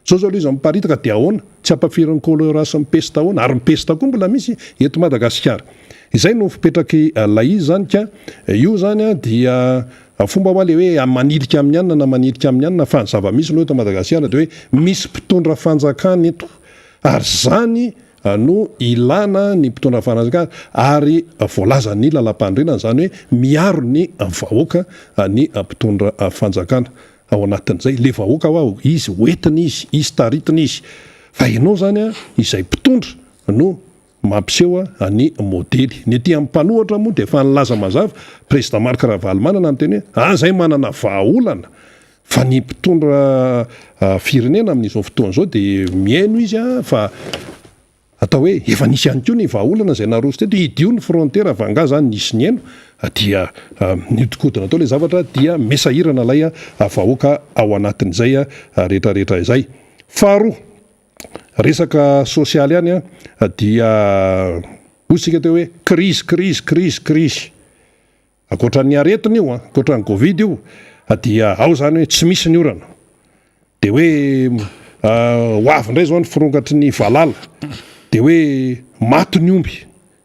zao zao ilay izy miparitaka dia ahoana? Tsy ampafirin'ny choléra sy ny peste ahoana? Ary ny peste koa mbola misy eto Madagasikara. Izay no fipetraky ilay izy zany ka io zany an dia Fomba hoa le hoe manilika amin'ny anona na manilika amin'ny anona fa ny zava-misy aloha eto Madagasikara dia hoe misy mpitondra fanjakana eto ary izany no ilana ny mpitondra fanjakana ary voalazan'ny lalampanorenana izany hoe miaro ny vahoaka ny mpitondra fanjakana ao anatin'izay le vahoaka hoa izy hoentina izy izy taritina izy fa ianao izany izay mpitondra no Mampiseho ny modely. Ny aty amin'ny mpanohatra moa dia efa nilaza mazava, Président Marc Ravalomanana niteny hoe, ah zay manana vahaolana, fa ny mpitondra firenena amin'izao fotoana izao dia mihaino izy fa atao hoe efa nisy ihany koa ny vahaolana izay naroso teto, hidio ny frontière fa angaha zany nisy nihaino dia nihodinkodina tao ilay zavatra dia mesahirana ilay vahoaka ao anatin'izay rehetra rehetra izay. Faharoa. Resaka sosialy ihany an, dia hoy isika teo hoe krizy, krizy, krizy, krizy. Ankoatra ny aretina io an, ankoatra ny covid io dia ao izany hoe tsy misy ny orana. Dia hoe ho avy indray izao ny firongatry ny valala. Dia hoe maty ny omby.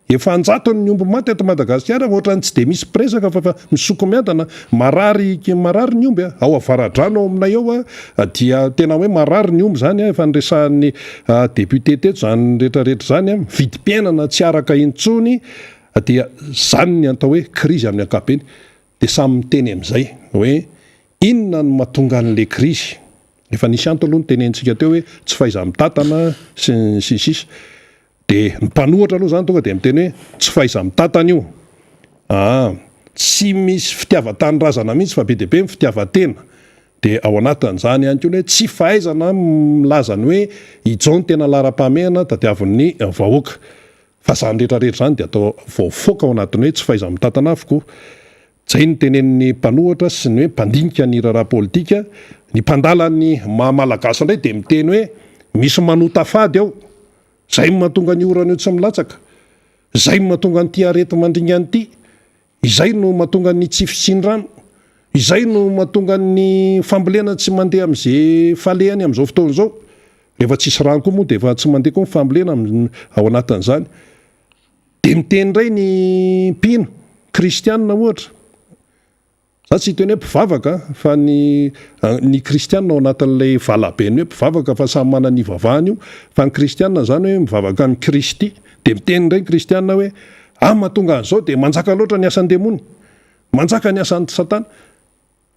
Efa an-jatony ny omby maty eto Madagasikara, ohatran'ny tsy dia misy mpiresaka fa efa misoko miadana, marary marary ny omby a, ao Avaradrano ao aminay ao a, dia tena hoe marary ny omby izany a, efa niresahan'ny député teto izany rehetra rehetra izany a, vidim-piainana tsy araka intsony, dia izany ny atao hoe krizy amin'ny ankapobeny, dia samy miteny amin'izay hoe inona no mahatonga an'ilay krizy, efa nisy antony aloha notenenintsika teo hoe tsy fahaiza-mitantana sy ny sisa. Dia ny mpanohatra aloha izany tonga dia miteny hoe tsy fahaiza-mitantana io aa, tsy misy fitiavan-tanindrazana mihitsy fa be dia be ny fitiavan-tena. Dia ao anatin'izany ihany koa ny hoe tsy fahaizana milaza ny hoe izao no tena laharam-pahamehana tadiavin'ny vahoaka. Fa izany rehetra rehetra izany dia atao voafoaka ao anatin'ny hoe tsy fahaiza-mitantana avokoa. Izay no tenenin'ny mpanohatra sy ny hoe mpandinika ny raharaha politika. Ny mpandala ny maha Malagasy indray dia miteny hoe misy manota fady ao. Izay no mahatonga ny orana io tsy milatsaka. Izay no mahatonga an'ity areti-mandringana ity. Izay no mahatonga ny tsy fisian-drano. Izay no mahatonga ny fambolena tsy mandeha amin'izay falehany amin'izao fotoana izao. Rehefa tsisy rano koa moa dia efa tsy mandeha koa ny fambolena ao anatin'izany. Dia miteny indray ny mpino, kristianina ohatra, za tsy hiteny hoe mpivavaka fa ny ny kristianina ao anatin'ilay valaben'ny hoe mpivavaka fa samy manana ny ivavahany io, fa ny kristianina izany hoe mivavaka amin'i Kristy, dia miteny indray ny kristianina hoe ah mahatonga an'izao dia manjaka loatra ny asan-demony, manjaka ny asan'i satana.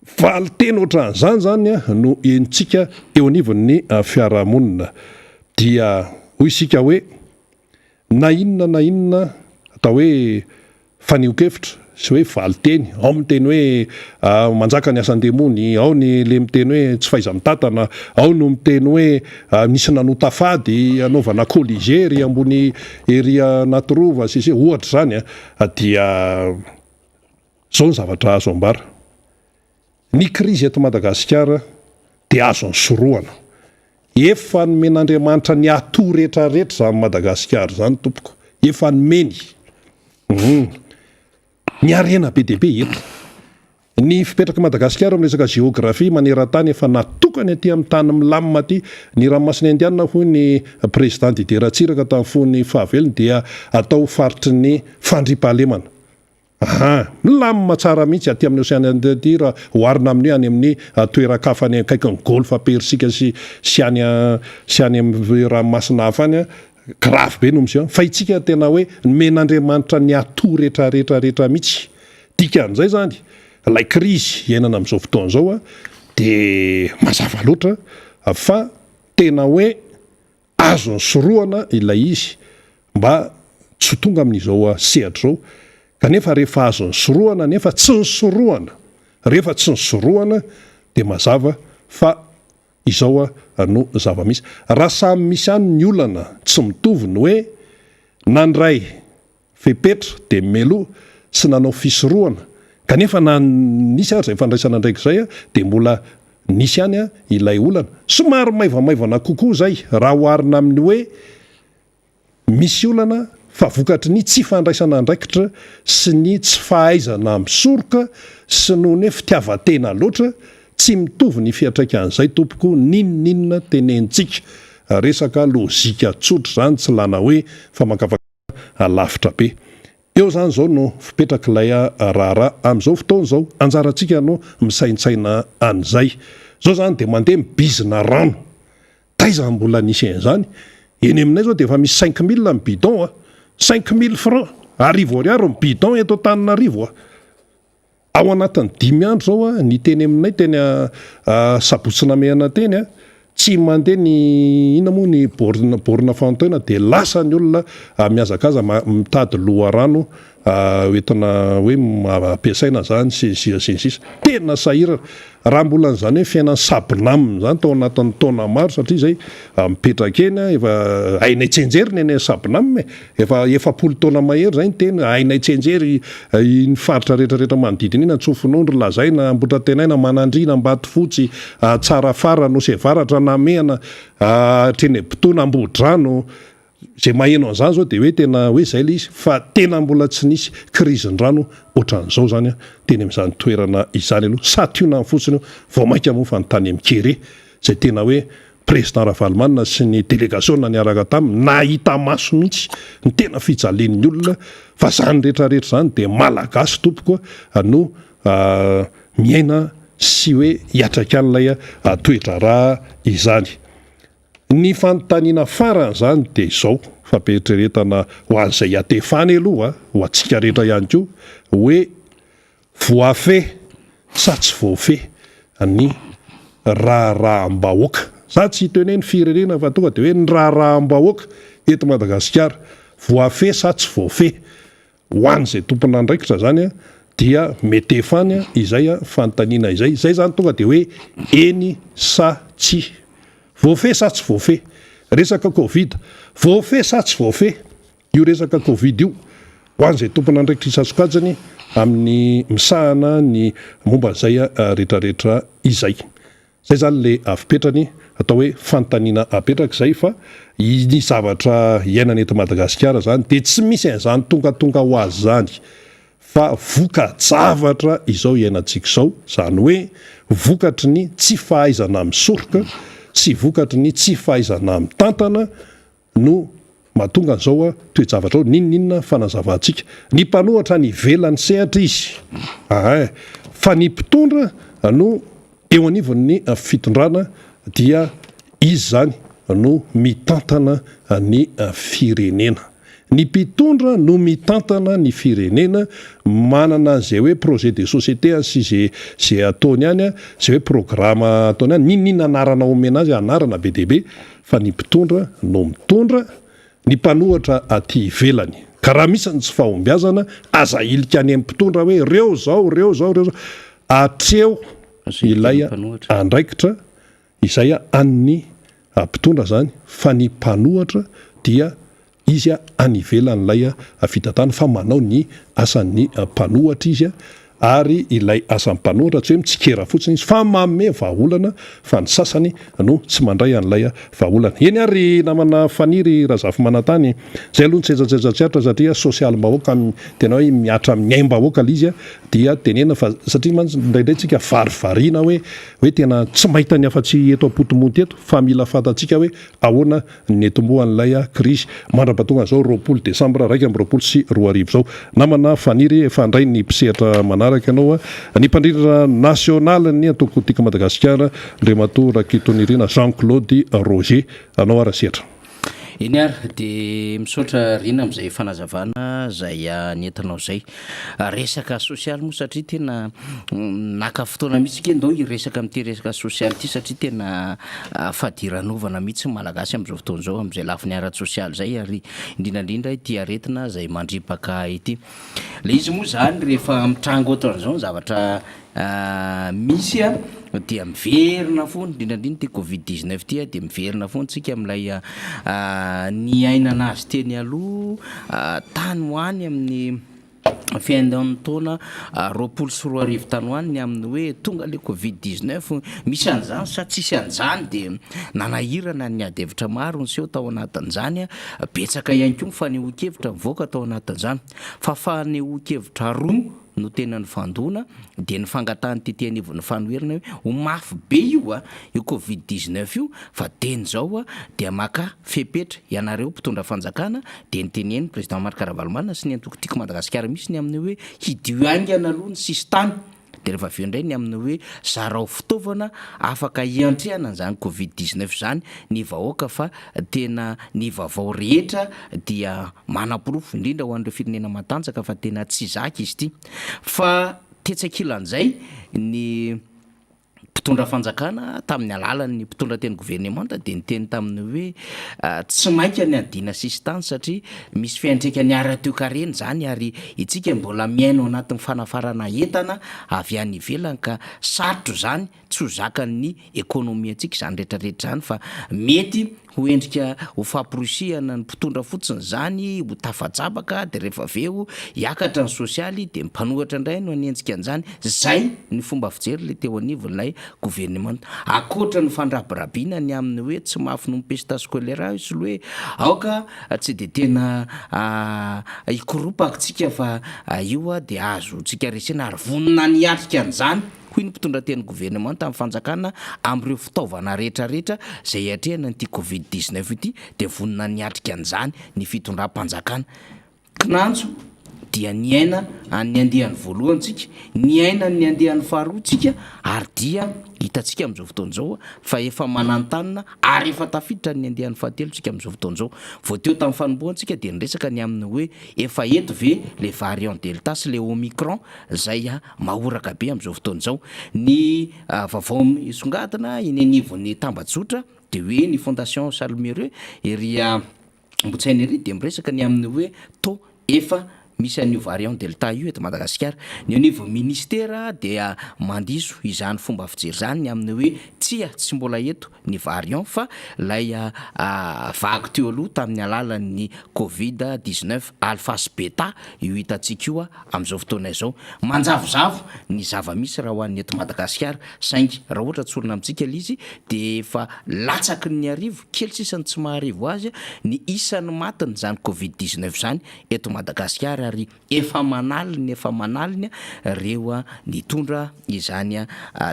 Valin-teny ohatran'izany izany no henontsika eo anivon'ny fiarahamonina. Dia hoy isika hoe, na inona na inona atao hoe fanehoan-kevitra sy hoe valin-teny, ao miteny hoe manjaka ny asan-demony, ao ny le miteny hoe tsy fahaiza-mitantana, ao no miteny hoe nisy nanota fady hanaovana colisée ery ambony ery anaty rova sy sy ohatra izany dia Izao ny zavatra azo ambara, ny krizy eto Madagasikara dia azo nisorohana. Efa nomen'Andriamanitra ny atout rehetra rehetra izany Madagasikara izany tompoko, efa nomeny. Hum. Ny harena be dia be eto. Ny fipetrak'i Madagasikara amin'ny resaka géographie maneran-tany efa natokany aty amin'ny tany milamina aty. Ny ranomasina Indiana hoy ny président Didier Ratsiraka tamin'ny fony fahavelony dia atao faritry ny fandriampahalemana. Aha, milamina tsara mihitsy aty amin'ny Ocean Indien aty raha oharina amin'ny hoe any amin'ny toeran-kafa any akaikin'ny Golfe Persika sy sy any sy any amin'ny ranomasina hafa any, grave be no miseho any. Fa itsika tena hoe nomen'Andriamanitra ny atout rehetra rehetra rehetra mihitsy. Dikan'izay izany, ilay krizy iainana amin'izao fotoana izao dia mazava loatra fa tena hoe Azo nisorohana ilay izy mba tsy ho tonga amin'izao sehatra izao, kanefa rehefa azo nisorohana nefa tsy nisorohana, rehefa tsy nisorohana dia mazava fa izao no zava-misy. Raha samy misy ihany ny olana tsy mitovy ny hoe nandray fepetra dia meloa sy nanao fisorohana kanefa na nisy ary izay fandraisana andraikitra izay dia mbola nisy ihany ilay olana. Somary maivamaivana kokoa izay raha oharina amin'ny hoe misy olana fa vokatry ny tsy fandraisana andraikitra sy ny tsy fahaizana misoroka sy noho ny hoe fitiavan-tena loatra, tsy mitovy ny fiantraikan'izay tompoko n'inon'inona tenenintsika. Resaka lojika tsotra izany tsy ilana hoe famakafakana. lavitra be. Eo izany izao no fipetrak'ilay raharaha amin'izao fotoana izao. Anjarantsika no misaintsaina an'izay. Izao izany dia mandeha mibizina rano. Taiza no mbola nisy an'izany? Eny aminay izao dia efa misy 5000 ny bidon a! 5000 francs, arivo ariary ny bidon eto Antananarivo a! Ao anatin'ny dimy andro izao a, ny teny aminay teny Sabotsy Namehana teny a, tsy mandeha ny inona moa ny borne borne fontaine dia lasa ny olona mihazakaza mitady loharano hoentina hoe ampiasaina izany sy ny sisa sy ny sisa. Tena sahirana. Raha mbola an'izany hoe fiainan'ny Sabnam izany tao anatin'ny taona maro satria izay mipetraka eny efa hainay tsianjery ny any Sabnam e, efa 40 taona mahery izay ny teny, hainay tsianjery iny faritra rehetra rehetra manodidina iny, Antsofinondry, Lazaina, Ambohitratenaina, Manandriana, Ambatofotsy, Tsarafara, Nosy Avaratra, Namehana, hatreny Botona, Ambohidrano. Izay maheno an'izany izao dia hoe tena hoe izay ilay izy fa tena mbola tsy nisy krizin-drano ohatran'izao izany teny amin'izany toerana izany aloha. Sationany fotsiny io, vao mainka moa fa ny tany amin'ny Kere izay tena hoe Président Ravalomanana sy ny delegasiona niaraka taminy nahita maso mihitsy ny tena fijalian'ny olona fa izany rehetra rehetra izany dia Malagasy tompoko no miaina sy hoe hiatraka an'ilay toe-draharaha izany. Ny fanontaniana farany izany dia izao, fampieritreretana ho an'izay hiatefany aloha, ho antsika rehetra ihany koa, hoe voafehy sa tsy voafehy ny raharaham-bahoaka? Za tsy hiteny hoe ny firenena fa tonga dia hoe ny raharaham-bahoaka eto Madagasikara, voafehy sa tsy voafehy? Ho an'izay tompon'andraikitra izany dia mety efa any izay fanontaniana izay. Izay izany tonga dia hoe eny sa tsia. Voafehy sa tsy voafehy? Resaka covid. Voafehy sa tsy voafehy io resaka covid io? Ho an'izay tompon'andraikitra isan-tsokajiny amin'ny misahana ny momba an'izay rehetrarehetra izay. Izay izany ilay fipetrany, atao hoe fanontaniana apetraka izay fa ny zavatra iainana eto Madagasikara izany dia tsy misy an'izany tongatonga ho azy izany fa voka-javatra izao iainantsika izao, izany hoe vokatry ny tsy fahaizana misoroka sy vokatry ny tsy fahaizana mitantana no mahatonga an'izao toe-javatra izao, n'inon'inona fanazavantsika. Ny mpanohatra any ivelan'ny sehatra izy, ahay, fa ny mpitondra no eo anivon'ny fitondrana dia izy izany no mitantana ny firenena. Ny mpitondra no mitantana ny firenena, manana an'izay hoe projet de société sy izay izay ataony any, izay hoe programa ataony any, n'inon'inona anarana omena azy, anarana be dia be, fa ny mpitondra no mitondra, ny mpanohatra aty ivelany. Ka raha misy ny tsy fahombiazana, aza ahilika any amin'ny mpitondra hoe reo zao, reo zao, reo zao. Atreho ilay andraikitra izay an'ny mpitondra zany fa ny mpanohatra dia Izy any ivelan'ilay fitantanana fa manao ny asan'ny mpanohatra izy ary ilay asan'ny mpanohatra tsy hoe mitsikera fotsiny izy fa manome vahaolana fa ny sasany no tsy mandray an'ilay vahaolana. Eny ary ry namana Faniry Razafimanantany, izay aloha ny tsetsatsetsa tsy aritra satria sosialim-bahoaka tena hoe mihatra amin'ny aim-bahoaka ilay izy dia tenenina fa satria mantsy indraindray tsika varivariana hoe hoe tena tsy mahita ny afa-tsy eto am-potomonty eto fa mila fantatsika hoe ahoana Nitomboan'ilay krizy mandra-pahatonga izao 20 desambra 2021 izao. Namana Faniry, efa handray ny mpisehatra manaraka ianao, ny mpandrindra nasionalin'ny antoko Tiako Madagasikara, Andriamatoa Rakotonirina Jean Claude Roger. Anao ary sehatra. Eny ary, dia misaotra Rina amin'izay fanazavana izay nentinao izay. Resaka sosialy moa satria tena naka fotoana mihitsy nge ndao hiresaka amin'ity resaka sosialy ity satria tena fadiranovana mihitsy ny Malagasy amin'izao fotoana izao amin'izay lafiny ara-tsosialy izay ary indrindra indrindra ity aretina izay mandripaka ity. Ilay izy moa izany rehefa mitranga ohatran'izao ny zavatra misy dia miverina foana, indrindra indrindra ity covid 19 ity dia miverina foana tsika amin'ilay niainana azy teny aloha tany ho any amin'ny fiainan'ny taona 2020 tany ho any ny amin'ny hoe tonga ilay covid 19, misy an'izany sa tsisy an'izany dia nanahirana ny ady hevitra maro niseho tao anatin'izany, betsaka ihany koa ny fanehoan-kevitra nivoaka tao anatin'izany fa fanehoan-kevitra roa no tena nifandona dia ny fangatahany tety anivon'ny fanoherana hoe ho mafy be io a, io covid 19 io fa teny izao a dia maka fepetra ianareo mpitondra fanjakana dia nitenen'ny président Marc Ravalomanana sy ny antoko Tiako Madagasikara mihitsy ny amin'ny hoe hidio haingana aloha ny sisintany dia rehefa avy eo indray ny amin'ny hoe zarao fitaovana afaka hiantrehana an'izany covid 19 izany ny vahoaka fa tena ny vaovao rehetra dia manaporofo indrindra ho an'ireo firenena matanjaka fa tena tsy zaka izy ity. Fa tetsy ankilan'izay ny mpitondra fanjakana tamin'ny alalan'ny mpitondra teny governemanta dia niteny tamin'ny hoe tsy maika ny hadiana sisintany satria misy fiantraikany ara-toekarena izany ary isika mbola miaina ao anatin'ny fanafarana entana avy any ivelany ka sarotra izany tsy ho zakan'ny ekonomiantsika izany rehetra rehetra izany fa mety ho endrika ho famporisihana ny mpitondra fotsiny izany ho tafajabaka dia rehefa avy eo hiakatra ny sosialy dia ny mpanohatra indray no hanenjika an'izany, izay ny fomba fijery ilay teo anivon'ilay governemanta. Ankoatra ny fandrabirabiana ny amin'ny hoe tsy mafy noho ny pesta sy choléra io soloy hoe aoka tsy dia tena hikoropaka tsika fa io dia azontsika resena ary vonona ny hiatrika an'izany. hoy ny mpitondra tenin'ny governemanta amin'ny fanjakana amin'ireo fitaovana rehetra rehetra izay hiatrehana an'ity covid 19 ity dia vonona ny hiatrika an'izany ny fitondram-panjakana. Kinanjo dia niaina an'ny andiany voalohany tsika, niaina ny andiany faharoa tsika ary dia hitantsika amin'izao fotoana izao fa efa manantanina ary efa tafiditra ny andiany fahatelo tsika amin'izao fotoana izao. Vao teo tamin'ny fanombohana tsika dia niresaka ny amin'ny hoe efa eto ve le variant delta sy le omicron izay mahoraka be amin'izao fotoana izao. Ny vaovao misongadina eny anivon'ny tambajotra dia hoe ny Fondation Charles Mérieux ery Ambotsaina ery dia miresaka ny amin'ny hoe taux efa. misy an'io variant delta io eto Madagasikara. Ny eo anivon'ny ministera dia mandiso izany fomba fijery izany ny amin'ny hoe tsia tsy mbola eto ny variant fa ilay vague teo aloha tamin'ny alalan'ny covid 19 alpha sy beta io hitantsika io amin'izao fotoana izao. Manjavozavo ny zava-misy raha ho an'ny eto Madagasikara saingy raha ohatra tsorina amintsika ilay izy dia efa latsaky ny arivo, kely sisa ny tsy maharivo azy, ny isan'ny matin'izany covid 19 izany eto Madagasikara ary efa aman'aliny efa aman'aliny ireo nitondra izany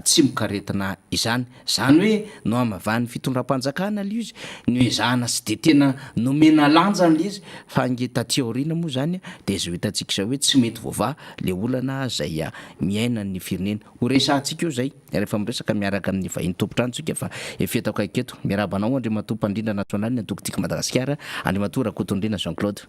tsimokaretina izany. Izany hoe nohamavahan'ny fitondram-panjakana ilay izy, noezahana sy dia tena nomena lanjany ilay izy fa ange taty aoriana moa izany dia izao hitantsika izao hoe tsy mety voavaha ilay olana izay miaina ny firenena. Ho resahantsika eo izay rehefa miresaka miaraka amin'ny vahiny tompon-trano tsika fa efa eto akaiky eto. Miarahaba anao Andriamatoa Mpandrindra Nasionaly ny Antoko Tiako Madagasikara, Andriamatoa Rakotondriana Jean Claude.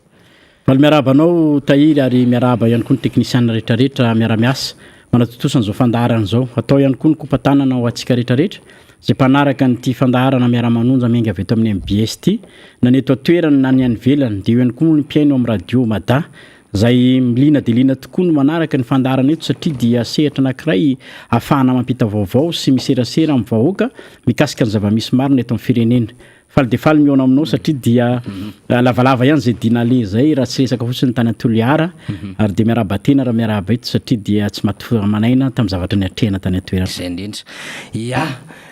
Faly miarahaba anao Tahiry ary miarahaba ihany koa ny teknisiana rehetrarehetra miara-miasa manatontosa an'izao fandaharana izao. Atao ihany koa ny kopa-tanana ho antsika rehetrarehetra izay mpanaraka an'ity fandaharana miara-manonja miainga avy eto amin'ny mbs ity na ny eto an-toerana na ny any ivelany dia eo ihany koa ny mpihaino amin'ny radio Mada izay liana dia liana tokoa ny manaraka ny fandaharana eto satria dia sehatra anankiray ahafahana mampita vaovao sy miserasera amin'ny vahoaka mikasika ny zava-misy marina eto amin'ny firenena. Faly dia faly mihaona aminao satria dia lavalava ihany izay dina aleha izay raha tsy resaka fotsiny tany Toliara ary dia miarahaba tena raha miarahaba eto satria dia tsy maty aman'aina tamin'ny zavatra niatrehana tany an-toerana. Izay indrindra. Ya,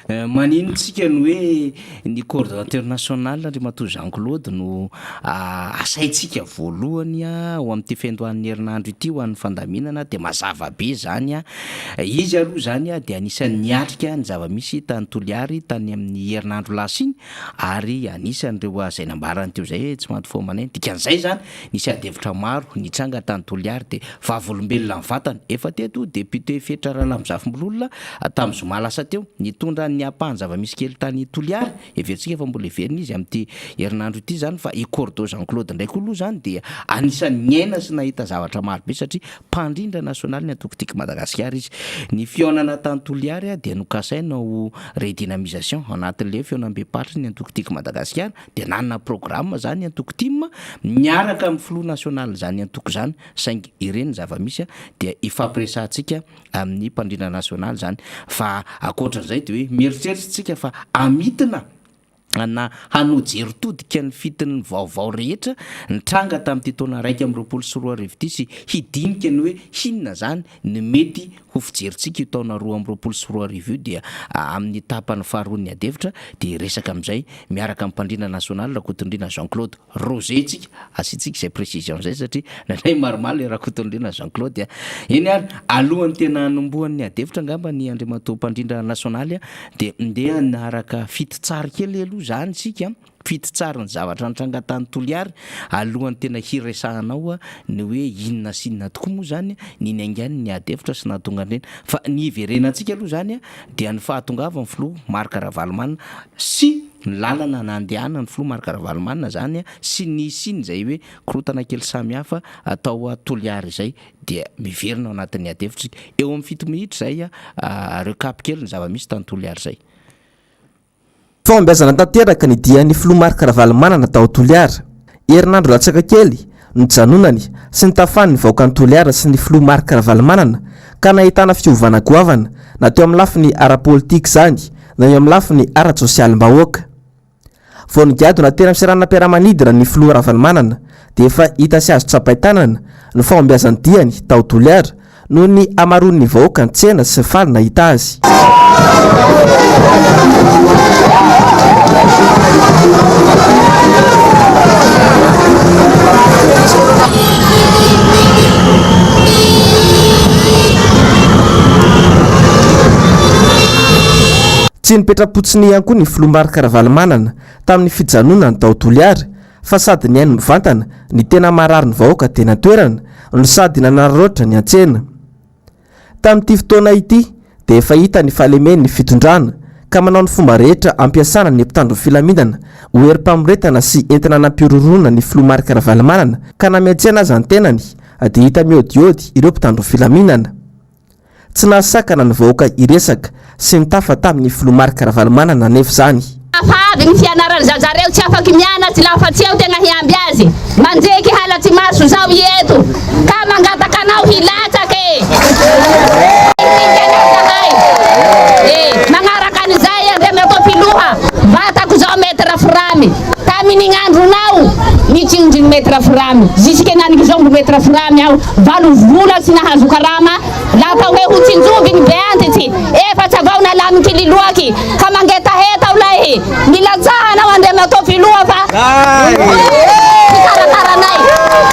maninona tsika ny hoe ny coordonnateur national Andriamatoa Jean Claude no asaintsika voalohany ho amin'ity fiandohan'ny herinandro ity ho an'ny fandaminana dia mazava be izany. Izy aloha izany dia anisan'ny niatrika ny zava-misy tany Toliary tany amin'ny herinandro lasa iny ary anisan'ireo izay nambarany teo izay hoe tsy maty fo aman'aina. Dikan'izay izany nisy adihevitra maro nitranga tany Toliary dia vavolombelona mivantana efa teto député Fetra Ralambozafimbololona tamin'ny zoma lasa teo nitondra ny ampahan-java-misy kely tany Toliary. Heverintsika fa mbola hiverina izy amin'ity herinandro ity izany fa i Cordo Jean Claude indray koa aloha izany dia anisan'ny niaina sy nahita zavatra maro be satria mpandrindra nasionaly ny antoko Tiako Madagasikara izy. Ny fihaonana tany Toliary dia nokasaina ho redynamisation ao anatin'ilay fihaonambem-paritry ny antoko Tiako Madagasikara dia nanana programme izany ny antoko tim miaraka amin'ny filoha nasionalin'izany antoko izany saingy ireny ny zava-misy dia ifampiresahantsika amin'ny mpandrindra nasionaly izany fa ankoatran'izay dia hoe mieritreritra isika fa hamintina na hanohy jery todika ny fitin'ny vaovao rehetra nitranga tamin'ity taona 2021 ity sy hidinika ny hoe inona izany no mety ho fijerintsika io taona 2022 io dia amin'ny tapany faharoan'ny adihevitra dia hiresaka amin'izay miaraka amin'ny mpandrindra nasionaly Rakotondriana Jean Claude. Roger tsika, asiantsika izay précision izay satria indraindray maromaro ilay Rakotonirina Jean Claude a. Eny ary, alohan'ny tena hanombohan'ny adihevitra angamba ny Andriamatoa Mpandrindra Nasionaly dia ndeha hanaraka fititsary kely aloha izany isika, fititsary ny zavatra nitranga tany Toliary alohan'ny tena hiresahanao ny hoe inona sy inona tokoa moa izany ny niaingan'ny adihevitra sy nahatonga an'ireny. Fa ny hiverenantsika aloha izany dia ny fahatongavan'ny filoha Marc Ravalomanana sy Ny lalana nandehanan'ny filoha Marc Ravalomanana izany sy ny nisian'izay hoe korontana kely samihafa tao Toliara izay dia miverina ao anatin'ny adihevitra isika. Eo amin'ny fito minitra izay recap kely ny zava-misy tany Toliara izay. Fahombiazana tanteraka ny dian'ny filoha Marc Ravalomanana tao Toliara. Herinandro latsaka kely nijanonany sy nitafany ny vahoakan'i Toliara sy ny filoha Marc Ravalomanana ka nahitana fiovana goavana na teo amin'ny lafiny ara-politika izany na eo amin'ny lafiny ara-tsosialim-bahoaka. Vao nigadona teny amin'ny seranam-piaramanidina ny filoha Ravalomanana dia efa hita sy azo tsapain-tanana ny fahombiazan'ny diany tao Toliara noho ny hamaroan'ny vahoaka nitsena sy faly nahita azy. Tsy nipetra-potsiny ihany koa ny filoha Marc Ravalomanana tamin'ny fijanonany tao Toliara fa sady nihaino mivantana ny tena marary ny vahoaka teny an-toerana no sady nanararaotra ny an-tsena. Tamin'ity fotoana ity dia efa hita ny fahalemen'ny fitondrana ka manao ny fomba rehetra hampiasana ny mpitandro filaminana ho herim-pamoretana sy entina nampihorohoroana ny filoha Marc Ravalomanana ka na miantsena aza ny tenany dia hita miodiody ireo mpitandro filaminana. Tsy nahasakana ny vahoaka hiresaka sy nitafa tamin'ny filoha Marc Ravalomanana anefa izany. Lafa avy gny fianaran'ny zaza reo tsy afaky mianatsy lafa tsy eo tegna hiamby azy. Manjeky halatsy maso zao i eto ka mangataka anao hilatsaka e! Hifidy anao zahay e! Magnaraka an'izay Andriamatoa Filoha, vatako zao Maître Firamy, tamin'igny andronao nitsinjony Maître Firamy, jusque henaniky zao mbo Maître Firamy aho, valo vola tsy nahazo karama, La atao hoe ho tsinjovy ny be antitsy, efatsy avao nalamy kililoaky, ka mangetaheta ao lay milatsaha anao Andriamatoa Filoha fa hikarakara anay,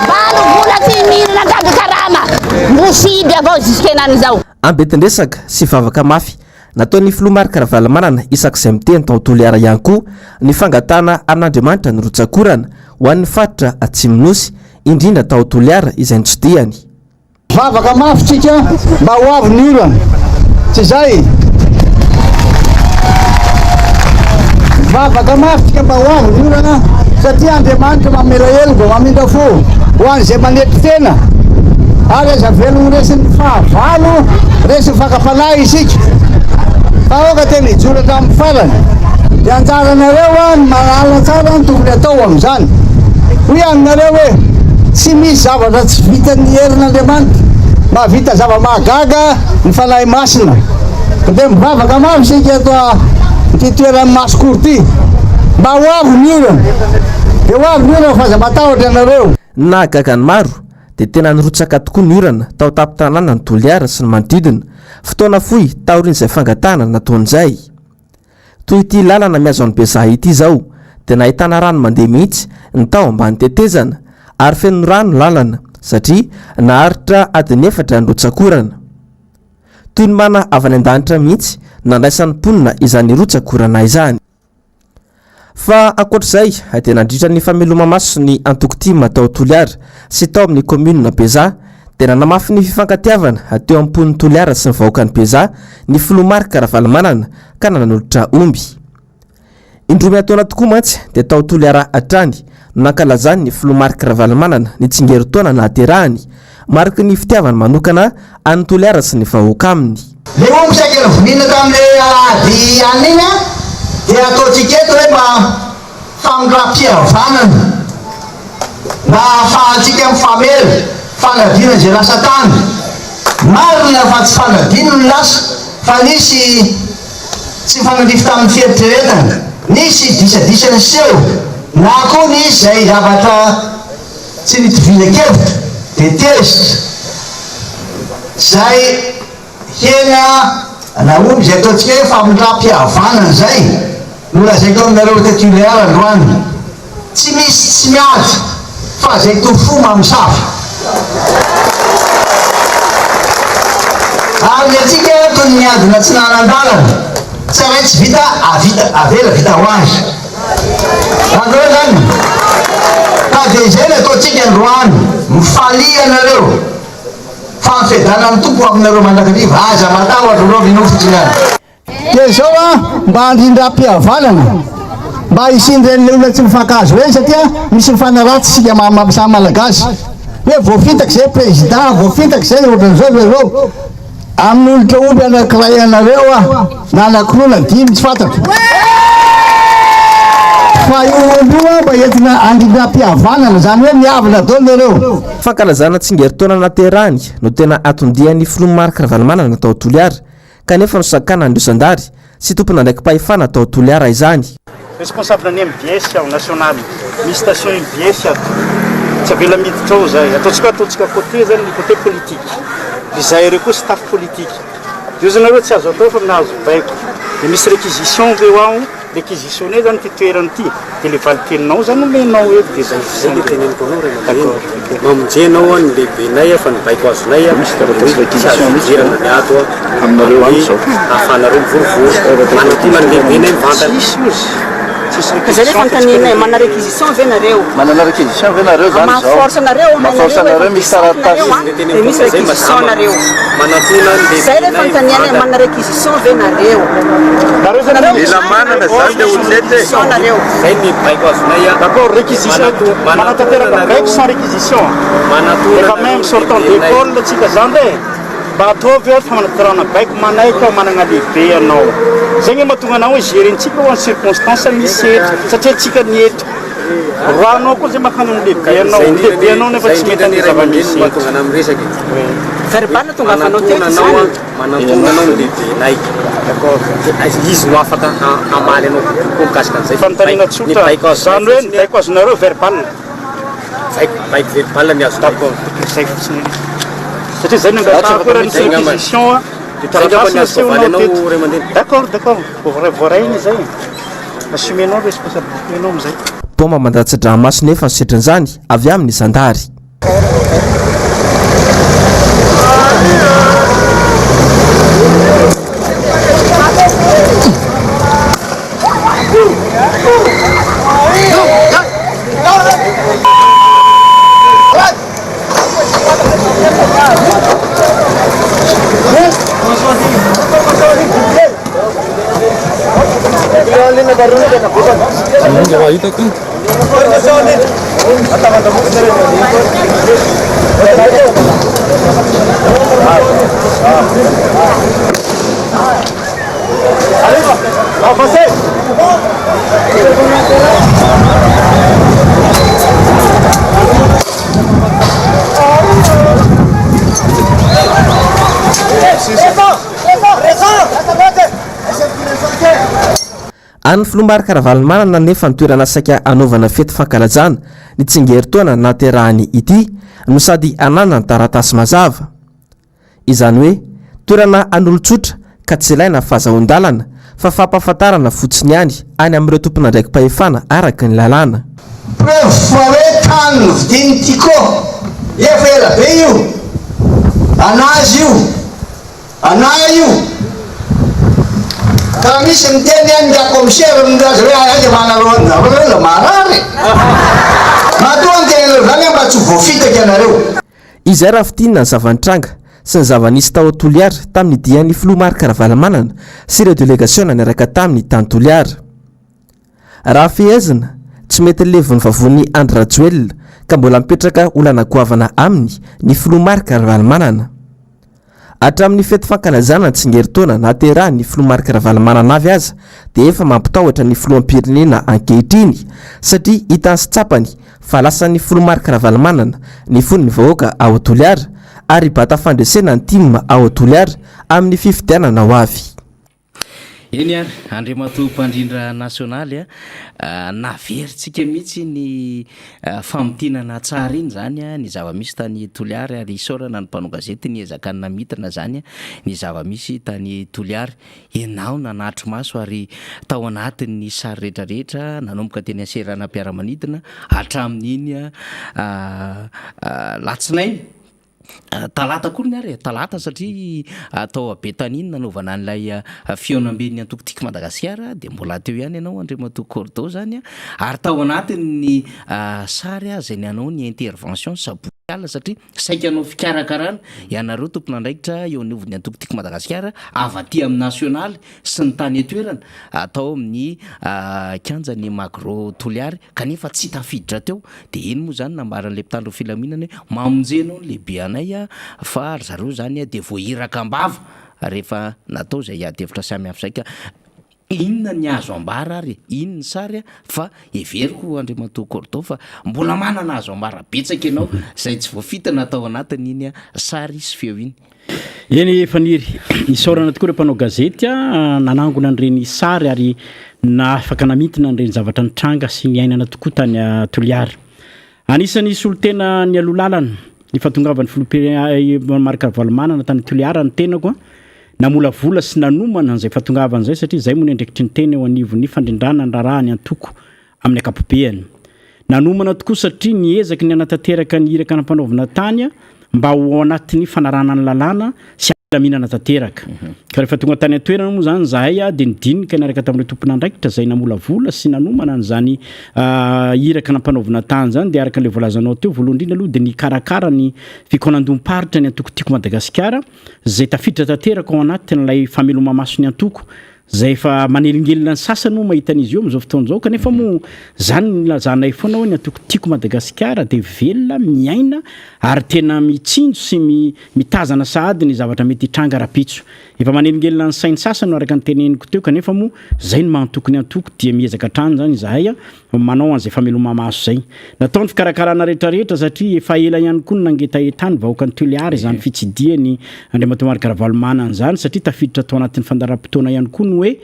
valo vola tsy mihinana gaby karama, mbo siby avao jusqu'enany zao. Ambentin-dresaka sy vavaka mafy nataon'ny filoha Marc Ravalomanana isak'izay miteny tao Toliara ihany koa ny fangatahana amin'Andriamanitra ny rotsak'orana ho an'ny faritra Atsimon'ny Nosy, indrindra tao Toliara izay notsidihany. Vavaka mafy tsika mba ho avy ny orana. Tsy izay? Vavaka mafy tsika mba ho avy ny orana satria Andriamanitra mamela heloka, mamindra fo ho an'izay manetry tena. Ary aza avela ho resin'ny fahavalo, resin'ny fakam-panahy isika. Fa aoka tena hijoro hatramin'ny farany. Dia anjaranareo ny mahalala tsara ny tokony atao amin'izany. Hoy aminareo hoe, Tsy misy zavatra tsy vitan'ny herin'Andriamanitra. Mahavita zava-mahagaga ny Fanahy Masina. Dia mivavaka mafy isika eto ity toeran'ny Masikoro ity. Mba ho avy ny orana. Dia ho avy ny orana fa aza matahotra ianareo. Ny nahagaga ny maro dia tena nirotsaka tokoa ny orana tao an-tampon-tanànan'i Toliara sy ny manodidina, fotoana fohy taorian'izay fangatahana nataony izay. Toy ity lalana mihazo an'i Bezaha ity izao dia nahitana rano mandeha mihitsy ny tao ambany tetezana ary feno rano ny lalana satria naharitra adiny efatra ny rotsak'orana. Toy ny mana avy any an-danitra mihitsy no nandraisan'ny mponina izany rotsak'orana izany. Fa ankoatra izay dia nandritra ny fameloma-maso ny antoko tim tao Toliara sy tao amin'ny kaominina Bezaha dia nanamafy ny fifankatiavana teo amin'ny mponin'i Toliara sy ny vahoakan'i Bezaha ny filoha Marc Ravalomanana ka nanolotra omby. Indroa miantaona tokoa mantsy dia tao Toliara hatrany no nankalazan'ny filoha Marc Ravalomanana ny tsingerin-taona nahaterahany, mariky ny fitiavany manokana an'i Toliara sy ny vahoaka aminy. Le omby saika novonina tamin'le alahady alina iny an, dia ataontsika eto hoe mba famindram-pihavanana mba hahafahantsika mifamela, fanadino izay lasa tany. Marina fa tsy fanadino ny lasa fa nisy tsy nifanandrify tamin'ny fieritreretana, nisy disadisa niseho na koa nisy izay zavatra tsy nitovizan-kevitra dia tezitra izay hena na omby izay ataontsika hoe famindram-pihavanana izay no lazaiko aminareo teto Tuléar androany. Tsy misy tsy miady fa zay to fo mamosavy. Ary ny antsika toy ny miadina tsy nanan-dalana, tsarain tsy vita avita avela vita ho azy. Azonareo zany? Ka dia izay no ataontsika androany, mifalia ianareo fa ny fiadanan'ny Tompo ho aminareo mandrakariva, aza matahotra, rovino fotsiny ihany. Dia izao an, mba handrindram-pihavanana, mba hisian'ireny olona tsy mifankahazo ireny satria misy mifanaratsy isika samy Malagasy. Hoe voafitaka izay président, voafitaka izay ohatran'izao izao izao. Hanolotra omby anankiray anareo aho, na anankiroa na dimy tsy fantatro. Fa io omby io an, mba entina handrindram-pihavanana, izany hoe mihavana daholo nareo. Fankalazana tsingerin-taona naterahany no tena anton-dian'ny filoha Marc Ravalomanana tao Toliara kanefa nosakanan'ireo zandary sy tompon'andraiki-pahefana tao Toliara izany. Responsable ny mbs aho national, misy station mbs ato, tsy avela miditra ao zahay, ataontsika hoe ataontsika côté zany ny côté politique, ry zahay ireo koa staff politique, de ozy nareo tsy azo atao fa nahazo baiko, de misy réquisition ve ao Réquisitionner zany ity toerana ity de le valiteninao zany omenao eto de zay. Zay le teneniko anao ray aman-dreny, mamonjy anao an ny lehibenay an fa ny baiko azonay an tsy azo idirana ny ato an amin'ny ahafahanareo mivorivory, manatona ny lehibenay mivantana. Tsisy ozy, tsisy Ka zay le réquisition fa tsy fanontanianay, manana réquisition ve nareo? Manana réquisition ve nareo zany Maha zao? force anareo, Maha force hainareo anareo efa misy puissante nareo taratasy. an, de misy réquisition nareo. Manatona ny Zay le lehibenay fanontanianay, mivantana. manana réquisition ve nareo? Nareo zany Nareo Mila manana zany le olona eto e. nareo. Zay ny baiko azonay an. D'accord, réquisition, manatanteraka baiko sans réquisition. Manatona Efa même sortant d'école tsika zany e. Mba ataovy ary fanatanterahana baiko manaiky aho managna lehibe ianao. Zay nge mahatonga anah hoe gerentsika hoa ny circonstance misy eto satria tsika ny eto. Raha anao koa zay makany amin'ny lehibe anao, ny lehibe anao nefa tsy mety an'le zava-misy eto. Verbal tongavanao teto izany. Manantona anao ny lehibenay. Izy no afaka hamaly anao bebe kokoa mikasika an'izay. Fanontaniana tsotra, izany hoe ny baiko azonareo verbal. Baiko, baiko verbal ny azonay. D'accord, zay fotsiny aloha. Satria zay no angatahako hoe raha nisy réquisition dia taratasy nasehonao teto. D'accord, d'accord, voaray iny izay. Assumer-nao responsabilité-nao amin'izay. Paoma mandatsa-dranomaso nefa ny setrin'izany avy amin'ny zandary. An'ny filoha Marc Ravalomanana anefa ny toerana saika hanaovana fety fankalazana ny tsingerin-taona nahaterahany ity no sady ananany taratasy mazava. Izany hoe toerana an'olon-tsotra ka tsy ilaina fahazahoan-dalana fa fampahafantarana fotsiny ihany any amin'ireo tompon'andraiki-pahefana araka ny lalàna. Preuve fa hoe tany novidian'i Tiko efa ela be io, anazy io. Anah io. Ka raha misy miteny any nga commissaire milaza hoe aiza fa anareo anareo la marary. Matoa niteny anareo zany aho mba tsy ho voafitaka ianareo. Izay raha fintinina ny zava-nitranga sy ny zava-nisy tao Toliara tamin'ny dian'ny filoha Marc Ravalomanana sy ireo delegasiona niaraka taminy tany Toliara. Raha fehezina, tsy mety levon'ny vavon'i Andry Rajoelina ka mbola mipetraka olana goavana aminy ny filoha Marc Ravalomanana. Hatramin'ny fety fankalazana ny tsingerin-taona nahaterahan'ny filoha Marc Ravalomanana avy aza dia efa mampitahotra ny filoham-pirenena ankehitriny satria hitany sy tsapany fa lasan'ny filoha Marc Ravalomanana ny fon'ny vahoaka ao Toliara ary hibata fandresena ny tim ao Toliara amin'ny fifidianana ho avy. Eny ary, Andriamatoa Mpandrindra Nasionaly a, naverintsika mihitsy iny famintinana tsara iny izany ny zava-misy tany Toliary ary isaorana ny mpanao gazety niezaka namintina izany ny zava-misy tany Toliary. Ianao nanatri-maso ary tao anatin'ny sary rehetrarehetra nanomboka teny an-seranam-piaramanidina hatramin'iny latsinainy. Talata koa ny ary e, talata satria tao Betania no nanaovana an'ilay fihaonamben'ny antoko Tiako Madagasikara dia mbola teo ihany ianao Andriamatoa Cordo zany ary tao anatin'ny sary izay nanao ny intervention sabotsy alina satria saika hanao fikarakarana ianareo tompon'andraikitra eo anivon'ny antoko Tiako Madagasikara avy aty amin'ny nasionaly sy ny tany an-toerana tao amin'ny kianjan'ny Magro Toliary kanefa tsy tafiditra teo Dia iny moa izany nambaran'ilay mpitandro ny filaminana hoe mamonjy anao ny lehibe anay fa ry zareo izany dia voahiraka am-bava rehefa natao izay ady hevitra samihafa izay ka inona ny azo ambara ary iny ny sary fa heveriko Andriamatoa Cordon fa mbola manana azo ambara betsaka ianao izay tsy voafintina tao anatin'iny sary sy feo iny. Eny Faniry, isaorana tokoa ireo mpanao gazety nanangona an'ireny sary ary afaka namintina an'ireny zavatra nitranga sy niainana tokoa tany Toliara. Anisan'ny solontena nialoha lalana ny fahatongavan'ny filoham-pirenena Marc Ravalomanana tany Toliara ny tenako, namolavola sy nanomana an'izay fahatongavana izay satria izay moa ny andraikitry ny tena eo anivon'ny fandrindrana ny raharahan'ny antoko amin'ny ankapobeany. Nanomana tokoa satria niezaka ny hanatanteraka ny iraka nampanaovina tany mba ho ao anatin'ny fanarahana ny lalàna sy filaminana tanteraka. Ka rehefa tonga tany an-toerana moa izany izahay dia nidinika niaraka tamin'ireo tompon'andraikitra izay namolavola sy nanomana an'izany iraka nampanaovina tany izany dia araka ilay voalazanao teo, voalohany indrindra aloha dia nikarakara ny fikaonandoham-paritra ny antoko Tiako Madagasikara izay tafiditra tanteraka ao anatin'ilay fameloma-maso ny antoko. Izay efa manelingelina ny sasany moa mahita an'izy io amin'izao fotoana izao kanefa moa izany no nilazanay foana hoe ny antoko Tiako Madagasikara dia velona, miaina ary tena mitsinjo sy mitazana sahady ny zavatra mety hitranga rahampitso. Efa manelingelina ny sain'ny sasany araka ny teneniko teo kanefa moa izay no maha antoko ny antoko dia miezaka hatrany izany izahay manao an'izay fameloma-maso izay. Natao ny fikarakarana rehetrarehetra satria efa ela ihany koa no nangetahetany vahoakan'i Toliara izany fitsidihan'i Andriamatoa Marc Ravalomanana izany satria tafiditra tao anatin'ny fandaharam-potoana ihany koa ny hoe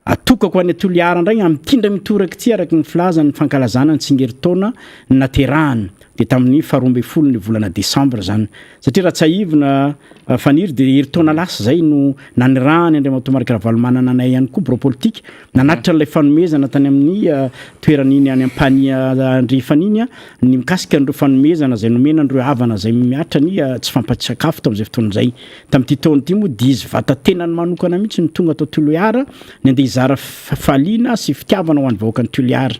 atokako any Toliara indray amin'ity indray mitoraka ity araka ny filazany ny fankalazana ny tsingerin-taona naterahany dia tamin'ny faharoa ambin'ny folo ny volana desambra izany satria raha tsiahivina Faniry dia herintaona lasa izay no nanirahany Andriamatoa Marc Ravalomanana anay ihany koa birao politika nanatitra an'ilay fanomezana tany amin'ny toerana iny any Ampanihy Andrefana iny ny mikasika an'ireo fanomezana izay nomena an'ireo havana izay mihatra ny tsy fahampian-tsakafo tamin'izay fotoana izay. Tamin'ity taona ity moa dia izy vata-tenany manokana mihitsy no tonga tao Toliara ny andeha hizara fifaliana sy fitiavana ho an'ny vahoakan'i Toliara.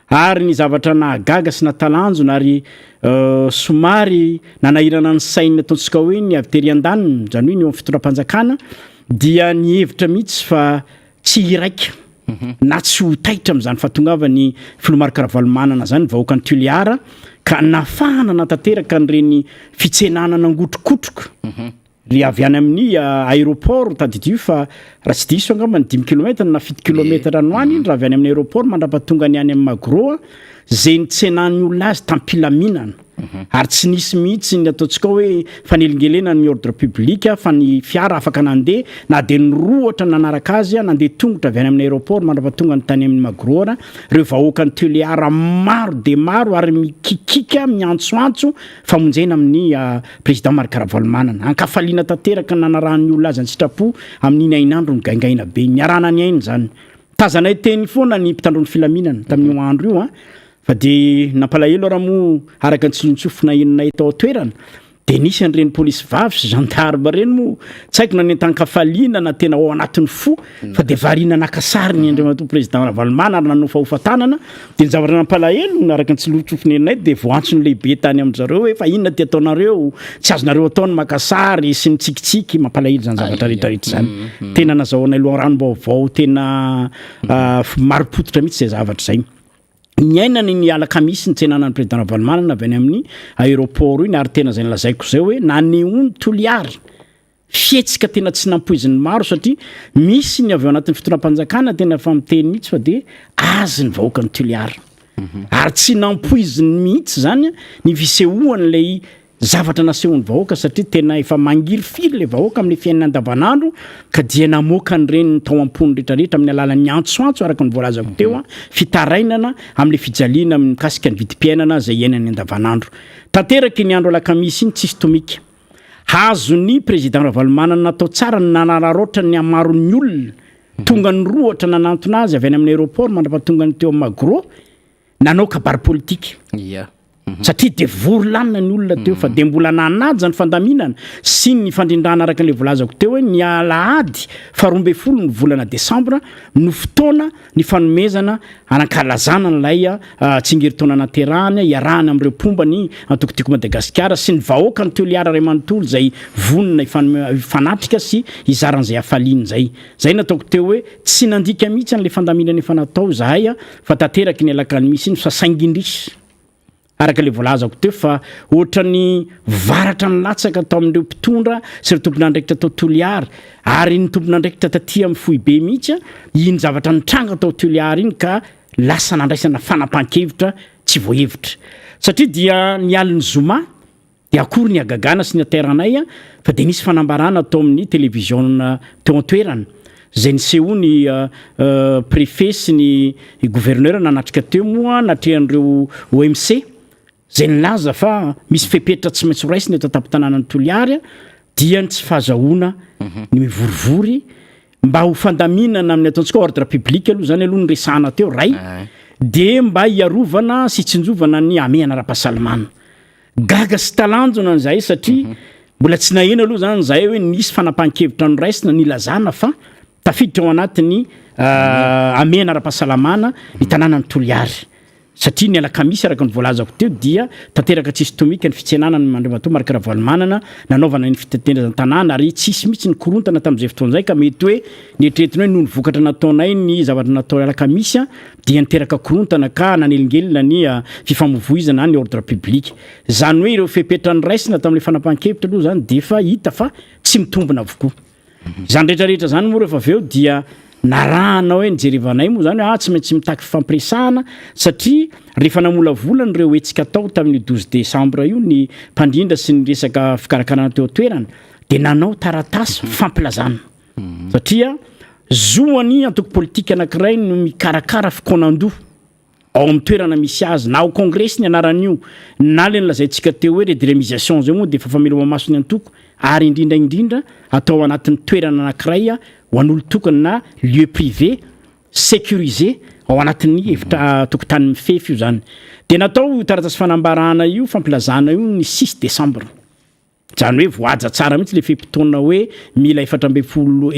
Ary ny zavatra nahagaga sy nahatalanjona ary somary nanahirana ny sain'ny ataontsika hoe ny avy tery andaniny, izany hoe ny eo amin'ny fitondram-panjakana, dia nihevitra mihitsy fa tsy hiraika na tsy ho taitra amin'izany fahatongavan'ny filoha Marc Ravalomanana izany ny vahoakan'i Tuléar ka nafahana nanatanteraka an'ireny fitsenana nangotrokotroka Ry avy any amin'ny aéroport, tadidio fa raha tsy diso angamba ny dimy kilomètre na fito kilomètre any ho any iny raha avy any amin'ny aéroport mandrapatonga ny any amin'ny Magro izay nitsenan'ny olona azy tam-pilaminana. Ary tsy nisy mihitsy ny ataontsika hoe fanelingelenana ny ordre public fa ny fiara afaka nandeha na dia nirohotra nanaraka azy nandeha tongotra avy any amin'ny aéroport mandrapatonga ny tany amin'ny Magro ara ireo vahoakan'i Tuléar maro dia maro ary mikikika miantsoantso famonjena amin'ny Président Marc Ravalomanana. Ankafaliana tanteraka ny nanarahan'ny olona azy an-tsitrapo amin'iny hainandro nigaingaina be iny. Niarahana niaina izany. Tazanay teny foana ny mpitandro ny filaminana tamin'io andro io an! Fa dia nampalahelo ara moa araka ny tsilontsofina henonay tao an-toerana dia nisy an'ireny polisy vavy sy gendarme ireny moa tsy haiko na nentan-kafaliana na tena ao anatin'ny fo fa dia variana naka sary ny Andriamatoa Président Ravalomanana ary nanofahofa tanana Dia ny zavatra nampalahelo, araka ny tsilotsofina henonay, dia voantso ny lehibe tany amin-dry zareo hoe fa inona ity ataonareo, tsy azonareo atao ny maka sary sy mitsikitsiky, mampalahelo izany zavatra rehetra rehetra izany. Tena nazahoanay loharanom-baovao tena marim-pototra mihitsy izay zavatra izay. Niainana iny alakamisy nitsenana an'i Président Ravalomanana avy any amin'ny aéroport iny ary tena izay nolazaiko izay hoe nanehoany Toliara Fihetsika tena tsy nampoizin'ny maro satria misy ny avy ao anatin'ny fitondram-panjakana tena efa miteny mihitsy fa dia azy ny vahoakan'i Toliara. Ary tsy nampoiziny mihitsy izany ny fisehoan'ilay zavatra nasehon'ny vahoaka satria tena efa mangirifiry ilay vahoaka amin'ilay fiainana andavanandro ka dia namoaka an'ireny tao am-pony rehetrarehetra amin'ny alalan'ny antsoantso araka ny voalazako teo, fitarainana amin'ilay fijaliana mikasika ny vidim-piainana izay iainany andavanandro. Tanteraka iny andro alakamisy iny tsisy tomika. Azon'ny Président Ravalomanana natao tsara ny nanararaotra ny hamaron'ny olona tonga nirohotra nanantona azy avy any amin'ny aéroport mandra-pahatongany teo amin'ny Magro nanao kabary politika. Ia. Satria dia vory lanina ny olona teo fa dia mbola nanaja ny fandaminana sy ny fandrindrana araka ilay voalazako teo hoe ny alahady faharoa ambin'ny folo ny volana desambra no fotoana ny fanomezana hanankalazana an'ilay tsingerin-taona naterahany iarahana amin'ireo mpomba ny Antoko Tiako Madagasikara sy ny vahoakan'i Toliara iray manontolo izay vonona hifanatrika sy hizara an'izay hafaliana izay. Izay no ataoko teo hoe tsy nandika mihitsy an'ilay fandaminana efa natao izahay fa tanteraky ny alakamisy iny fa saingy indrisy Araka ilay voalazako teo fa ohatran'ny varatra nilatsaka tao amin'ireo mpitondra sy ireo tompon'andraikitra tao Toliara ary ny tompon'andraikitra taty amin'ny foibe mihitsy iny zavatra nitranga tao Toliara iny ka lasa nandraisana fanapahan-kevitra tsy voahevitra satria dia ny alin'ny zoma dia akory ny hagagana sy ny hatairanay fa dia nisy fanambarana tao amin'ny televiziona teo an-toerana izay nisehoan'ny préfet sy ny gouverneur nanatrika teo moa natrehan'ireo OMC izay nilaza fa misy fepetra tsy maintsy horaisina eto an-tampon-tanànan'i Toliary dia ny tsy fahazahoana ny mivorivory mba ho fandaminana amin'ny ataontsika ordre public aloha zany aloha no resahana teo ray dia mba hiarovana sy hitsinjovana ny hamehana ara-pahasalamana. Gaga sy talanjona izahay satria mbola tsy naheno aloha izany izahay hoe nisy fanapahan-kevitra noraisina nilazana fa tafiditra ao anatin'ny hamehana ara-pahasalamana ny tanànan'i Toliary. Satria ny alakamisy araka ny voalazako teo dia tanteraka tsisy tomika ny fitsenana an'i Andriamatoa Marc Ravalomanana nanaovana ny fitetezan-tanàna ary tsisy mihitsy ny korontana tamin'izay fotoana izay ka mety hoe neritreretina hoe noho ny vokatra nataonay ny zavatra natao alakamisy dia niteraka korontana ka nanelingelina ny fifamoivoizana ny ordre public. Izany hoe ireo fepetra noraisina tamin'ilay fanapahan-kevitra aloha izany dia efa hita fa tsy mitombina avokoa. Izany rehetra rehetra izany moa rehefa avy eo dia narahana hoe nijerevanay moa izany hoe ah tsy maintsy mitaky fifampiresahana satria rehefa namolavola an'ireo hetsika atao tamin'io 12 décembre io ny mpandrindra sy ny resaka fikarakarana teo an-toerana dia nanao taratasy fampilazana satria zo an'ny antoko politika anankiray no mikarakara fikaonandoha ao amin'ny toerana misy azy, na ao kongresy ny anaran'io, na ilay nolazaintsika teo hoe redremisation izay moa dia efa fameloma-maso ny antoko, ary indrindra indrindra atao ao anatin'ny toerana anankiray ho an'olon-tokana na lieu privé sécurisé ao anatin'ny efitra tokotany mifefy io izany. Dia natao io taratasy fanambarana io, fampilazana io ny six décembre. Izany hoe voahaja tsara mihitsy ilay fe-potoana hoe mila 14,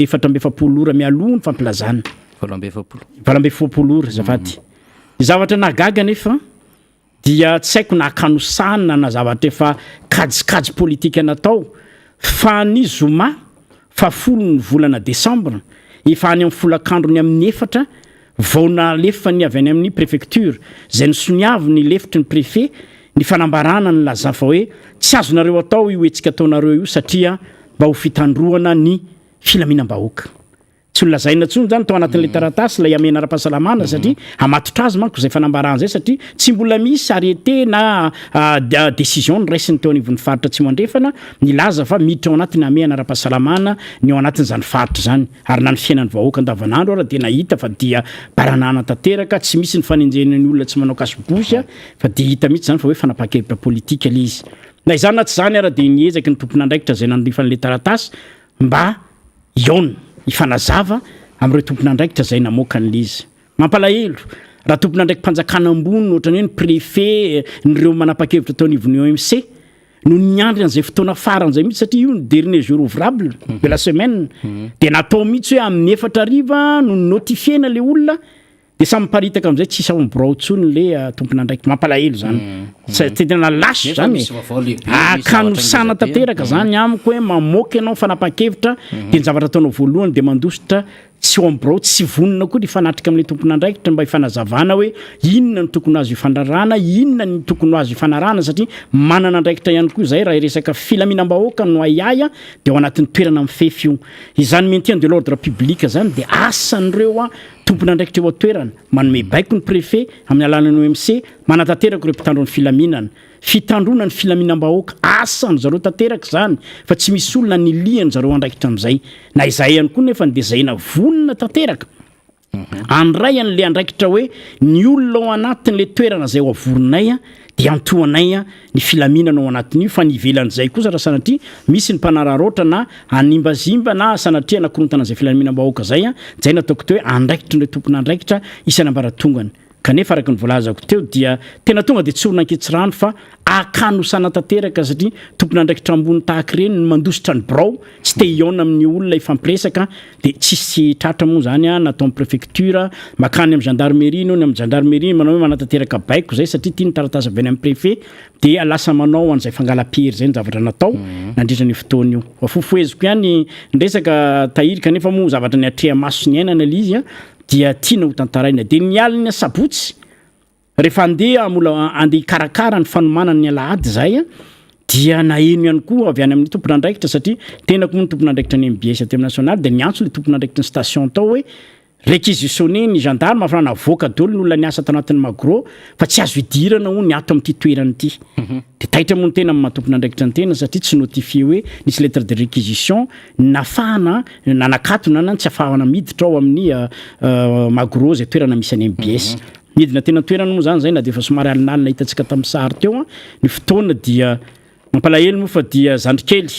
44 ora mialoha ny fampilazana. 48. 48 ora, azafady. Ny zavatra nahagaga anefa dia tsy haiko na hakanosana na zavatra efa kajikajy politika natao fa ny zoma fahafolo ny volana desambra efa any amin'ny folakandrony amin'ny efatra vao nalefany avy any amin'ny préfecture izay nosoniaviny ny lefitry ny préfet ny fanambarana nilaza fa hoe tsy azonareo atao io hetsika ataonareo io satria mba ho fitandroana ny filaminam-bahoaka. Tsy nolazaina intsony izany tao anatin'ilay taratasy ilay hamehana ara-pahasalamana satria hamatotra azy manko izay fanambarana izay satria tsy mbola misy arrêté na décision noraisin'ny teo anivon'ny faritra Atsimo Andrefana nilaza fa miditra ao anatin'ny hamehana ara-pahasalamana ny ao anatin'izany faritra izany. Ary na ny fiainan'ny vahoaka andavanandro ara dia nahita fa dia baranahana tanteraka, tsy misy ny fanenjehana ny olona tsy manao kasibosy fa dia hita mihitsy izany fa hoe fanapahan-kevitra politika ilay izy. Na izany na tsy izany ara dia niezaky ny tompon'andraikitra izay nandefa an'ilay taratasy mba hihaona, hifanazava amin'ireo tompon'andraikitra izay namoaka an'ilay izy. Mampalahelo raha tompon'andraiki-panjakana ambony ohatran'ny hoe ny préfet, ny ireo manapa-kevitra teo anivon'ny OMC, no niandry an'izay fotoana farany izay mihitsy satria io ny dernier jour ouvrable de la semaine dia natao mihitsy hoe amin'ny efatra hariva no notifiena le olona dia samy miparitaka amin'izay tsisy ao amin'ny birao intsony le ah, tompon'andraikitra mampalahelo zany Tsy tena lâche Nefa zany misy vaovao lehibe, misy zavatra akanosana ngeza be. tanteraka zany amiko hoe mamoaka ianao fanapahan-kevitra dia ny zavatra ataonao voalohany dia mandositra Tsy ao amin'ny birao, tsy vonona koa ny hifanatrika amin'ilay tompon'andraikitra mba hifanazavana hoe inona no tokony ho azo ifandrarana, inona ny tokony ho azo ifanarahana satria manana andraikitra ihany koa izay raha hiresaka filaminam-bahoaka no ahiahy dia ao anatin'ny toerana mifefy io. Izany maintien de l'ordre public izany dia asan'ireo tompon'andraikitra eo an-toerana, manome baiko ny préfet amin'ny alalan'ny OMC, manatanteraka ireo mpitandro ny filaminana. Fitandroana ny filaminam-bahoaka, asan-dry zareo tanteraka izany fa tsy misy olona anilihan-dry zareo andraikitra amin'izay. Na izahay ihany koa nefa dia zaina vonona tanteraka handray an'ilay andraikitra hoe ny olona ao anatin'ilay toerana izay ho avorinay dia antohanay ny filaminana ao anatin'io fa ny ivelan'izay kosa raha sanatria misy ny mpanararaotra na hanimbazimba na sanatria hanakorontana an'izay filaminam-bahoaka izay, izay no ataoko teo hoe andraikitr'ireo tompon'andraikitra isan'ambaratongany. Kanefa araka ny voalazako teo dia tena tonga dia tsorina ankitsirano fa akanosana tanteraka satria tompon'andraikitra ambony tahaka ireny no mandositra ny birao, tsy te hihaona amin'ny olona hifampiresaka dia tsisy tratra moa izany an, natao amin'ny préfecture, makany amin'ny gendarmerie noho ny amin'ny gendarmerie manao hoe manatanteraka baiko izay satria ity ny taratasy avy any amin'ny préfet dia lasa manao an'izay fangalam-piery izay ny zavatra natao nandritra an'io fotoana io. Afofoheziko ihany ny resaka tahiry kanefa moa zavatra niatreha-maso sy niainana ilay izy an, dia tiana ho tantaraina. Dia ny alin'ny asabotsy, rehefa handeha hamola handeha hikarakara ny fanomanana ny alahady izahay, dia naheno ihany koa avy any amin'ny tompon'andraikitra satria tenako moa no tompon'andraikitra ny MBS aty amin'ny nasionaly dia niantso ilay tompon'andraikitry ny station tao hoe réquisitionner ny gendarme fa navoaka daholo ny olona niasa tao anatin'ny magro fa tsy azo idirana hono ny ato amin'ity toerana ity. Dia taitra moa ny tena amin'ny maha tompon'andraikitra ny tena satria tsy notifié hoe nisy lettre de réquisition nafahana nanakatona na tsy afahana miditra ao amin'ny Magro izay toerana misy an'i mbs. Nidina teny an-toerana moa izany izay na dia efa somary alinalina hitantsika tamin'ny sary teo ny fotoana dia mampalahelo moa fa dia zandrikely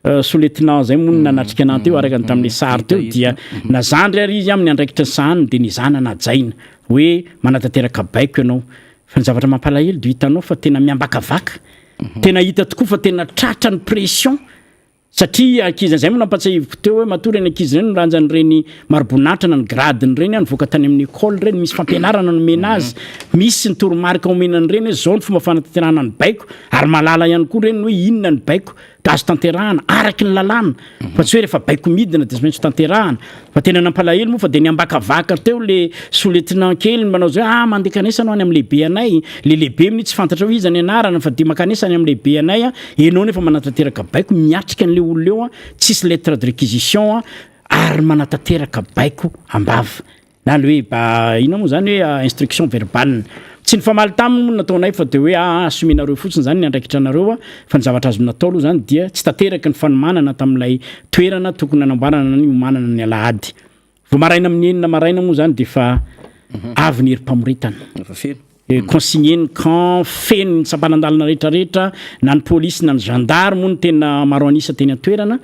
sous-lieutenant izay moa no nanatrika anah teo araka ny tamin'ilay sary teo dia na zandry ary izy amin'ny andraikitra sahaniny dia nezahana najaina hoe manatanteraka baiko ianao fa ny zavatra mampalahelo dia hitanao fa tena miambakavaka tena hita tokoa fa tena tratra ny pression. Satria ankizy izay moa nampatsiahiviko teo hoe matoa ireny ankizy ireny milanja an'ireny mariboninahitra na ny gradiny ireny nivoaka tany amin'ny école ireny, misy fampianarana nomena azy, misy ny toromarika omena an'ireny hoe izao ny fomba fanatanterahana ny baiko ary mahalala ihany koa ireny hoe inona ny baiko azo tanterahana araky ny lalàna fa tsy hoe rehefa baiko midina dia tsy maintsy tanterahana. Fa tena nampalahelo moa fa dia niambakavaka teo le sous-lieutenant kely manao zay hoe ah mandeha kanesa anao any amin'ny lehibe anay, le lehibe amin'io tsy fantatra hoe iza ny anarany fa dia mankanesa any amin'ny lehibe anay an, enao nefa manatanteraka baiko miatrika an'le olona eo an, tsisy lettre de réquisition an, ary manatanteraka baiko am-bava. Na le hoe ba inona moa zany hoe instruction verbale. Tsy nifamaly taminy moa ny nataonay fa dia hoe aa assumer-nareo fotsiny zany ny andraikitra anareo fa ny zavatra azo natao aloha zany dia tsy tanteraka ny fanomanana tamin'ilay toerana tokony nanamboarana ny hiomanana ny alahady. Vao maraina amin'ny enina maraina moa zany dia efa avy ny herim-pamoretana. Efa feno. Consigné ny camp, feno ny sampanan-dalana rehetrarehetra, na ny polisy na ny gendarme moa no tena maro an'isa teny an-toerana.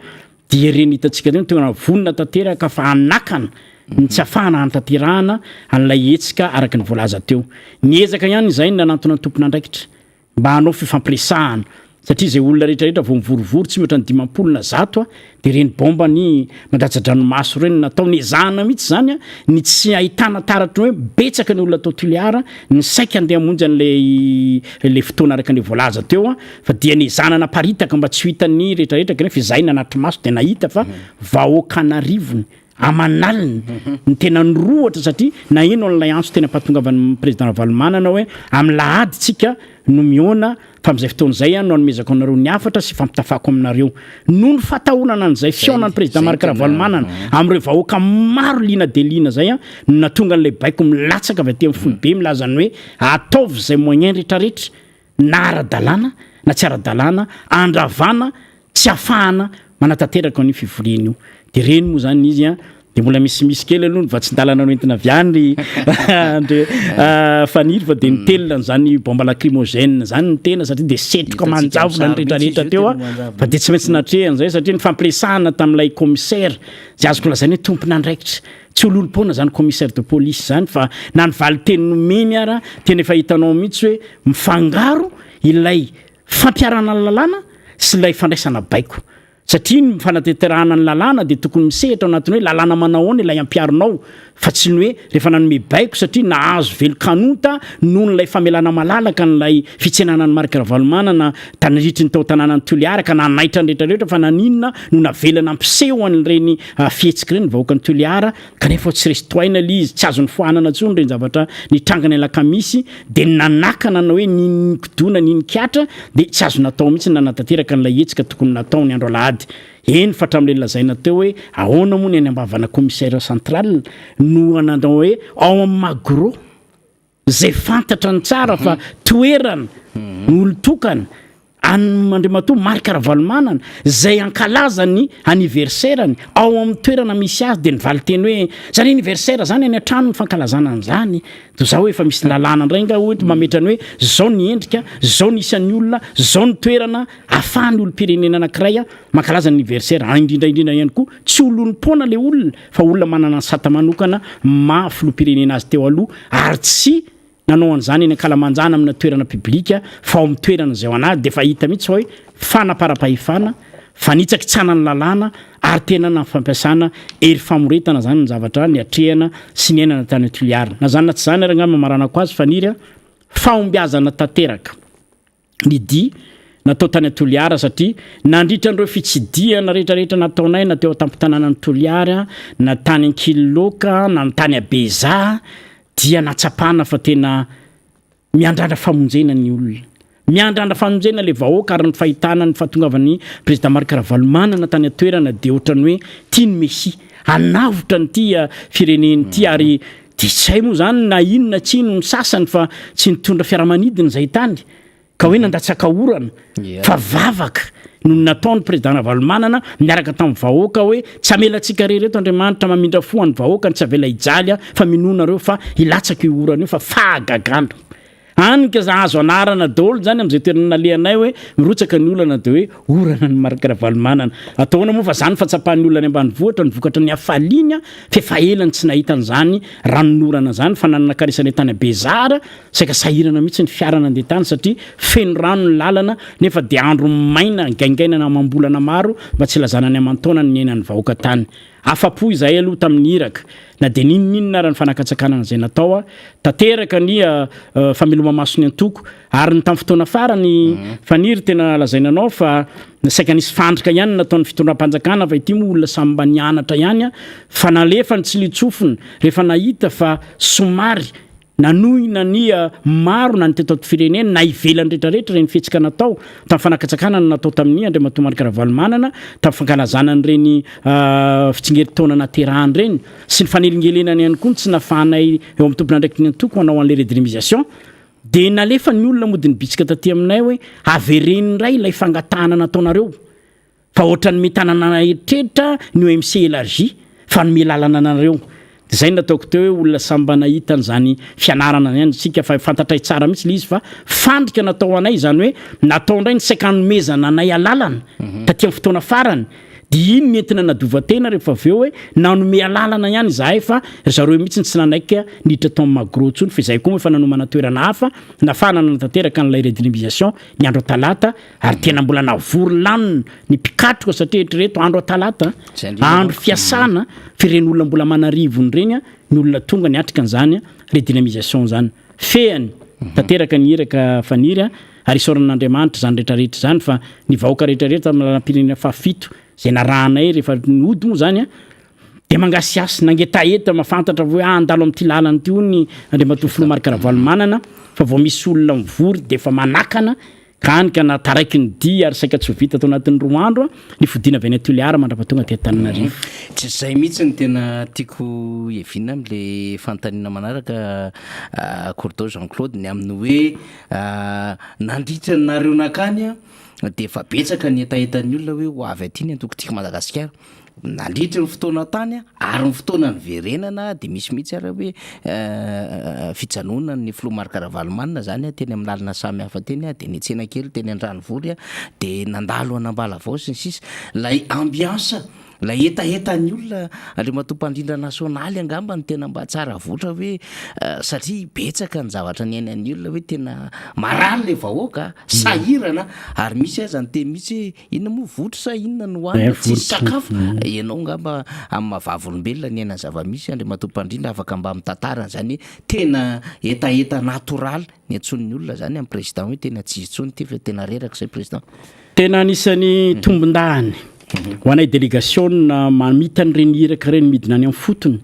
Dia ireny hitantsika ireny tena vonona tanteraka fa hanakana ny tsy afahana hanatanterahana an'ilay hetsika araka ny voalaza teo. Niezaka ihany izahay ny nanantona ny tompon'andraikitra mba hanao fifampiresahana satria izay olona rehetra rehetra vao mivorivory tsy mihoatra ny 50 na 100 dia ireny bomba ny mandatsa-dranomaso ireny natao. Nezahana mihitsy izany ny tsy ahitana taratry ny hoe betsaka ny olona tao Toliara ny saika andeha hamonjy an'ilay ilay fotoana araka ny voalaza teo. Fa dia nezahana naparitaka mba tsy ho hitan'ny rehetrarehetra kanefa izahay nanatri-maso dia nahita fa vahoaka an'arivony aman'aliny ny tena nirohotra satria naheno an'ilay antso teny am-pahatongavan'ny Président Ravalomanana hoe amin'ny lahady tsika no mihaona fa amin'izay fotoana izay no hanomezako anareo ny hafatra sy fampitafako aminareo. Noho ny fatahorana an'izay fihaonan'ny Président Marc Ravalomanana amin'ireo vahoaka maro liana dia liana izay no nahatonga an'ilay baiko milatsaka avy aty amin'ny foibe milaza ny hoe ataovy izay moyen rehetrarehetra na ara-dalàna na tsy ara-dalàna, andravana tsy afahana manatanteraka an'io fivoriana io. Dia ireny moa izany izy an, dia mbola misimisy kely aloha ny vatsin-dalana noentina avy any ry Andre Faniry fa dia nitelina an'izany bombe lacrymogène izany ny tena satria dia setroka manjavona ny rehetrarehetra teo an, fa dia tsy maintsy natrehana izay satria nifampiresahana tamin'ilay commissaire izay azoko lazaina hoe tompon'andraikitra. Tsy ololom-poana izany commissaire de police izany fa na ny valin-teny nomeny ara tena efa hitanao mihitsy hoe mifangaro ilay fampiharana ny lalàna sy ilay fandraisana baiko. Satria ny fanatanterahana ny lalàna dia tokony misehatra ao anatin'ny hoe lalàna manao ahoana ilay ampiharinao fa tsy ny hoe rehefa nanome baiko satria nahazo velon-kanonta noho ilay famelana malalaka an'ilay fitsenana an'i Marc Ravalomanana tandritry ny tao an-tanànan'i Toliara ka nanaitra ny rehetrarehetra fa naninona no navela nampiseho an'ireny fihetsika ireny ny vahoakan'i Toliara kanefa tsy resy tohaina ilay izy, tsy azo nofoanana intsony ireny zavatra nitranga ny alakamisy dia ny nanakana na hoe ny nikodona ny nikatra dia tsy azo natao mihitsy ny nanatanteraka an'ilay hetsika tokony natao ny andro alahady. Eny fa hatramin'ilay nolazaina teo hoe ahoana moa ny any am-bavana commissaire central no nanao hoe ao amin'ny Magro. Izay fantatra ny tsara fa toerana olon-tokana an'i Andriamatoa Marc Ravalomanana izay hankalaza ny anniversaire-ny ao amin'ny toerana misy azy dia ny valin-teny hoe izany anniversaire izany any an-trano ny fankalazana an'izany toy izao efa misy lalàna indray nga hoy mametra ny hoe izao ny endrika, izao ny isan'ny olona, izao ny toerana ahafahan'ny olom-pirenena anankiray mankalaza ny anniversaire ary indrindra indrindra ihany koa tsy olom-poana ilay olona fa olona manana ny sata manokana maha filoham-pirenena azy teo aloha ary tsy nanao an'izany eny ankalamanjana amina toerana publika fa ao amin'ny toerana izay ao an'ady dia efa hita mihitsy fa hoe fanaparam-pahefana, fanitsakitsahana ny lalàna ary tena na fampiasana hery famoretana izany ny zavatra niatrehana sy niainana tany Toliara. Na izany na tsy izany ary angamba hamaranako azy Faniry a, fahombiazana tanteraka. ny dia natao tany Toliara satria nandritra an'ireo fitsidihana rehetrarehetra nataonay na teo an-tampon-tanànan'i Toliara na tany Ankililoaka na ny tany Abezaha dia nahatsapana fa tena miandrandra famonjena ny olona. Miandrandra famonjena ilay vahoaka ary ny fahitana ny fahatongavan'ny Président Marc Ravalomanana tany an-toerana dia ohatran'ny hoe tia ny Messia hanavotra an'ity firenena ity ary Dia tsy hay moa izany na inona tsy ino ny sasany fa tsy nitondra fiaramanidina izay tany ka hoe nandatsaka orana fa vavaka no nataon'ny président Ravalomanana niaraka tamin'ny vahoaka hoe tsy hamela antsika irery eto Andriamanitra mamindra fo an'ny vahoakany tsy avela hijaly fa minoa nareo fa hilatsaka io orana io fa fahagagana. Any ka za azo anarana daholo zany amin'izay toerana nalehanay hoe mirotsaka ny olana dia hoe orana ny Marc Ravalomanana. Atao ahoana moa fa zany fahatsapan'ny olona any ambanivohitra ny vokatry ny hafaliany f'efa ela no tsy nahita an'izany ranonorana zany fa na ny nakaresanay tany Bezara saika sahirana mihitsy ny fiara nandeha tany satria feno rano ny lalana nefa dia andro maina gaingainana amam-bolana maro mba tsy hilazana ny aman-taonany niainan'ny vahoaka tany. Afa-po izahay aloha tamin'ny iraka, na dia n'inon'inona ara ny fanakantsakanana izay natao. Tanteraka ny fameloma-mason'ny antoko, ary ny tamin'ny fotoana farany, Faniry, tena lazaina anao fa saika nisy fandrika ihany nataon'ny fitondram-panjakana, fa ity moa olona samy mba nianatra ihany, fa nalefa ny tsiliantsofina rehefa nahita fa somary Nanohina ny maro na ny teto ato firenena na ivelany rehetra rehetra ireny fihetsika natao tamin'ny fanakatsakanana natao tamin'ny Andriamatoa Marc Ravalomanana tamin'ny fankalazana an'ireny fitsingerin-taona naterahany ireny sy ny fanelingelenana ihany koa ny tsy nafahanay eo amin'ny tompon'andraikitry ny antoko hanao an'ilay redynamisation dia nalefa ny olona mody nibitsika taty aminay hoe avereno indray ilay fangatahana nataonareo Fa ohatran'ny mitanana eritreritra ny OMC élargi fa hanome lalana anareo. Dia zay no nataoko teo hoe olona samy mba nahita an'izany fianarana izany isika fa fantatray tsara mihitsy ilay izy fa fandrika natao anay izany hoe natao indray ny saika hanomezana anay alalana taty amin'ny fotoana farany dia iny nentina nadova-tena rehefa avy eo hoe nanome alalana ihany izahay fa ry zareo mihitsy no tsy nanaiky niditra tao amin'ny Magro intsony fa izahay koa moa efa nanomana toerana hafa nafahana nanatanteraka an'ilay redynamisation ny andro talata Ary tena mbola navory lanona ny mpikatroka satria eritrereto andro talata, andro fiasana, fa ireny olona mbola aman'arivony ireny ny olona tonga niatrika an'izany redynamisation izany. Fehiny, tanteraka ny iraka Faniry ary isaorana an'Andriamanitra izany rehetra rehetra izany fa ny vahoaka rehetra rehetra tamin'ny lalam-pirenena fahafito izay narahanay rehefa nody moa izany dia mangasihasy, nangetaheta, mahafantatra hoe ah handalo amin'ity lalana ity hono ny Andriamatoa Filoha Marc Ravalomanana fa vao misy olona mivory dia efa manakana Ka hany ka na taraiky ny dia ary saika tsy ho vita tao anatin'ny roa andro ny fodiana avy any Toliara mandra-pahatonga aty Antananarivo. Tsy izay mihitsy no tena tiako hiaviana amin'ilay fanontaniana manaraka Courteau Jean Claude, ny amin'ny hoe nandritra ny nareo nankany dia efa betsaka ny hetahetan'ny olona hoe ho avy aty ny antoko Tiako Madagasikara. Nandritry ny fotoana tany ary ny fotoana niverenana dia misy mihitsy ary hoe fijanonan'ny filoha Marc Ravalomanana izany teny amin'ny lalana samihafa teny dia niantsena kely teny Andranovory dia nandalo an'Ambalavao sy ny sisa. Ilay ambiance, ilay hetahetan'ny olona Andriamatoa Mpandrindra nasionaly angamba no tena mba tsara avotra hoe satria betsaka ny zavatra niainan'ny olona hoe tena marary ilay vahoaka, sahirana ary misy aza niteny mihitsy hoe Inona moa votro sa inona no hohanina tsisy sakafo? Ianao angamba amin'ny maha vavolombelona niaina ny zava-misy Andriamatoa Mpandrindra afaka mba mitantara an'izany hoe tena hetaheta natoraly niantsoan'ny olona zany amin'ny président hoe tena tsy izy intsony ity fa tena reraka izay président. Tena anisan'ny tombondahiny ho anay delegasiona mamita an'ireny iraka ireny midina any amin'ny fotony,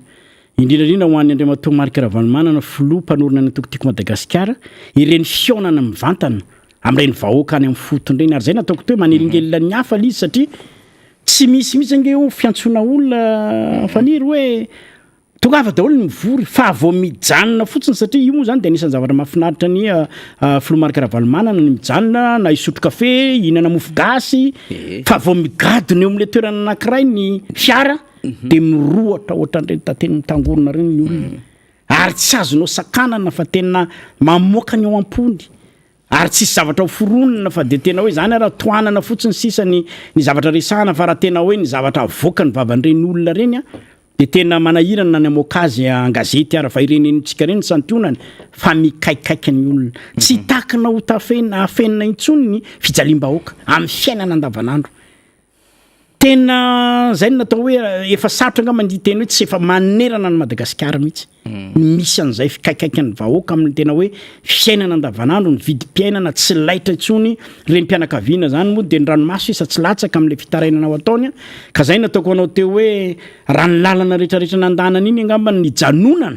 indrindra indrindra ho an'i Andriamatoa Marc Ravalomanana filoha mpanorina ny antoko Tiako Madagasikara, ireny fihaonana mivantana amin'ireny vahoaka any amin'ny fotony ireny ary izay no ataoko teo hoe manelingelina ny hafa ilay izy satria tsy misy mihitsy ange eo fiantsoana olona Faniry hoe tongava daholo ny mivory fa vao mijanona fotsiny satria io moa zany dia anisan'ny zavatra mahafinaritra ny filoha Marc Ravalomanana ny mijanona na hisotro kafe hihinana mofo gasy fa vao migadona eo amin'ilay toerana anankiray ny fiara dia mirohotra ohatran'ireny tantely mitangorona ireny ny olona ary tsy azonao sakanana fa tena mamoaka ny ao am-pony Ary tsisy zavatra ho foronina fa dia tena hoe zany ara tohanana fotsiny sisa ny ny zavatra resahana fa raha tena hoe ny zavatra avoakan'ny vavan'ireny olona ireny an dia tena manahirana na ny hamoaka azy an-gazety ara fa ireny henontsika ireny ny santionany fa mikaikaika ny olona. Tsy takina ho tafenina afenina intsony ny fijaliam-bahoaka amin'ny fiainana andavanandro. Tena zay no natao hoe efa sarotra angamba ny hiteny hoe tsy efa manerana an'i Madagasikara mihitsy ny misy an'izay fikaikaikan'ny vahoaka amin'ny tena hoe fiainana andavanandro, ny vidim-piainana tsy laitra intsony, renim-pianakaviana zany moa dia ny ranomaso sisa tsy latsaka amin'ilay fitarainana ao ataony ka zay no ataoko anao teo hoe raha ny lalana rehetrarehetra nandanana iny angamba ny nijanonana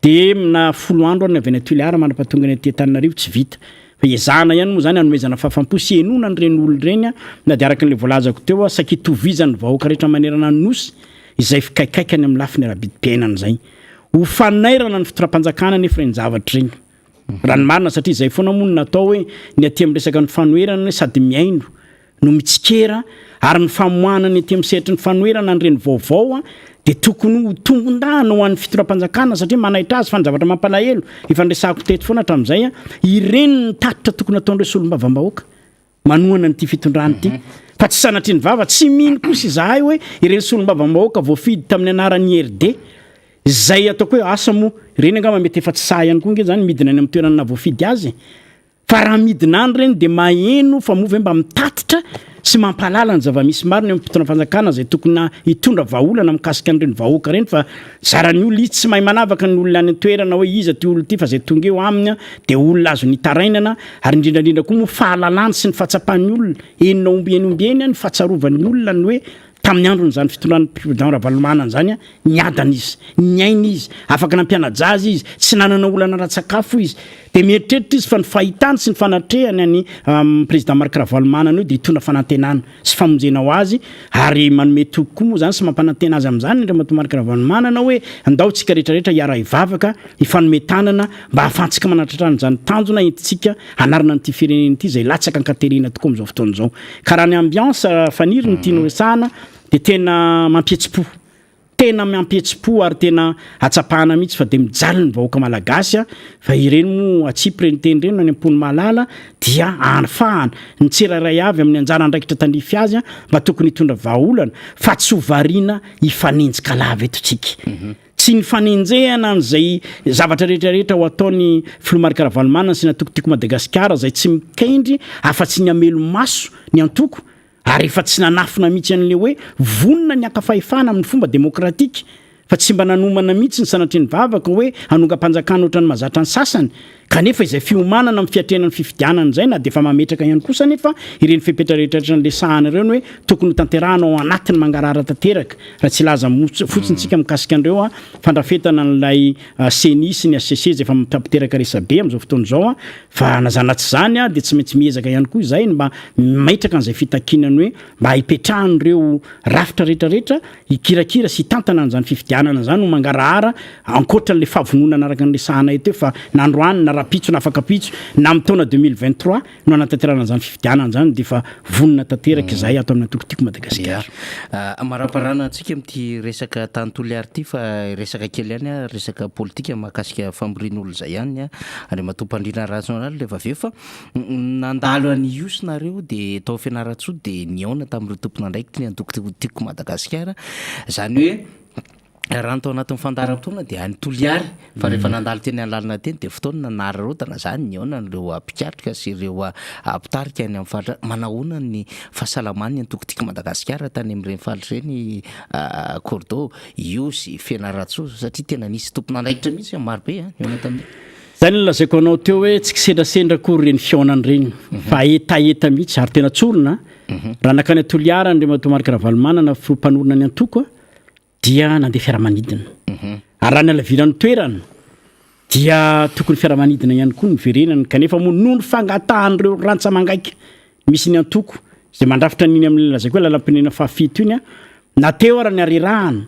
Dia na folo andro ary ny avy any Toliara mandra-pahatonga ny aty Antananarivo tsy vita. Fa ezahana ihany moa izany hanomezana fahafam-po sy henoana an'ireny olona ireny na dia araka an'ilay voalazako teo aho saika itovizan'ny vahoaka rehetra manerana ny Nosy izay fikaikaikany amin'ny lafiny ara-bidim-piainana izay. Ho fanairana ny fitondram-panjakana anefa ireny zavatra ireny. Raha ny marina satria izay foana moa no natao hoe ny aty amin'ny resaka ny fanoherana sady mihaino. no mitsikera ary ny famoahana ny aty amin'ny sehatry ny fanoherana an'ireny vaovao dia tokony ho tombondahana ho an'ny fitondram-panjakana satria manaitra azy fa ny zavatra mampalahelo efa niresahako teto foana hatramin'izay ireny ny tatitra tokony ataon'ireo solombavambahoaka manohana an'ity fitondrana ity fa tsy sanatria ny vava tsy mino kosa izahay hoe ireny solombavambahoaka voafidy tamin'ny anaran'ny IRD izay ataoko hoe asa moa ireny angamba mety efa tsy sahy ihany koa nge zany midina any amin'ny toerana nahavoafidy azy Fa raha midina any ireny dia maheno fa moa ve mba mitatitra sy mampahalala ny zava-misy marina eo amin'ny mpitondra fanjakana izay tokony hitondra vahaolana mikasika an'ireny vahoaka ireny fa zaran'ny olona izy tsy mahay manavaka ny olona any an-toerana hoe iza ity olona ity fa izay tonga eo aminy dia olona azony itarainana ary indrindra indrindra koa moa fahalalany sy ny fahatsapan'ny olona enina ombieny ombieny ny fahatsarovan'ny olona ny hoe Tamin'ny andron'izany fitondran'ny Président Ravalomanana izany, niadana izy, niaina izy, afaka nampiana-jaza izy, tsy nanana olana ara-tsakafo izy. Dia mieritreritra izy fa ny fahitany sy ny fanatrehany an'i Président Marc Ravalomanana io dia hitondra fanantenana sy famonjena ho azy ary manome toky koa moa izany sy mampanantena azy amin'izany Andriamatoa Marc Ravalomanana hoe andao tsika rehetra rehetra hiara-hivavaka, hifanome tanana mba hahafahantsika manatratra an'izany tanjona entintsika hanarina an'ity firenena ity izay latsaka an-katerena tokoa amin'izao fotoana izao. Ka raha ny ambiance Faniry no tiany horesahana dia tena mampihetsi-po. Tena mampihetsi-po ary tena atsapahana mihitsy fa dia mijaly ny vahoaka malagasy a, fa ireny moa atsipy ireny teny ireny any am-pon'ny mahalala dia ahafahana ny tsirairay avy amin'ny anjara andraikitra tandrify azy mba tokony hitondra vahaolana fa tsy ho variana hifanenjika lava eto tsika. Tsy ny fanenjehana an'izay zavatra rehetra rehetra ho ataon'ny Filoha Marc Ravalomanana sy ny antoko Tiako Madagasikara izay tsy mikendry afa-tsy ny hamelo-maso ny antoko ary efa tsy nanafina mihitsy an'ilay hoe vonona ny haka fahefana amin'ny fomba demokratika fa tsy mba nanomana mihitsy ny sanatria ny vavaka hoe hanongam-panjakana ohatran'ny mahazatra ny sasany Kanefa izay fiomanana amin'ny fiatrehana ny fifidianana izay na dia efa mametraka ihany kosa anefa ireny fepetra rehetra rehetra niresahana ireny hoe tokony ho tanterahana ao anatin'ny mangarahara tanteraka raha tsy hilaza fotsiny isika mikasika an'ireo fandrafetana an'ilay ceni sy ny hcc izay efa mifampiteraka resabe amin'izao fotoana izao fa na izany na tsy izany dia tsy maintsy miezaka ihany koa izay ny mba mametraka an'izay fitakiana ny hoe mba hipetrahan'ireo rafitra rehetra rehetra hikirakira sy hitantana an'izany fifidianana izany ho mangarahara ankoatra an'ilay fahavononana araka ny resahanay teo fa na androany na rahampitso na afak'ampitso na amin'ny taona 2023 no hanatanterahana an'izany fifidianana izany dia efa vonona tanteraka izahay ato amin'ny antoko Tiako Madagasikara. Ya. Amaraparana antsika amin'ity resaka tany Toliara ity fa resaka kely ihany resaka politika mahakasika famorian'olona izay ihany Andriamatoa Mpandrindra Rajaonary rehefa avy eo fa Nandalo an'i Ihosy nareo dia tao Fianarantsoa dia nihaona tamin'ireo tompon'andraikitry ny antoko Tiako Madagasikara. Izany hoe raha ny tao anatin'ny fandaharam-potoana dia any Toliary fa rehefa nandalo teny an-lalana teny dia fotoana nanararaotana izany nihaonan'ireo mpikatroka sy ireo mpitarika any amin'ny faritra. Manahoana ny fahasalaman'ny antoko Tiako Madagasikara tany amin'ireny faritra ireny Cordo, Ihosy, Fianarantsoa satria tena nisy tompon'andraikitra mihitsy marobe nihaona tamin'ireo. Zay no nolazaiko anao teo hoe tsy kisendrasendra akory ireny fihaonana ireny fa hetaheta mihitsy ary tena tsorina raha nankany Toliara Andriamatoa Marc Ravalomanana filoha mpanorina ny antoko dia nandeha fiaramanidina ary raha ny halaviran'ny toerana dia tokony fiaramanidina ihany koa no niverenany kanefa moa noho ny fangatahan'ireo rantsa-mangaika misy ny antoko izay mandrafitra an'iny amin'ny lazaiko hoe lalam-pirenena fahafito iny na teo ara ny harerahana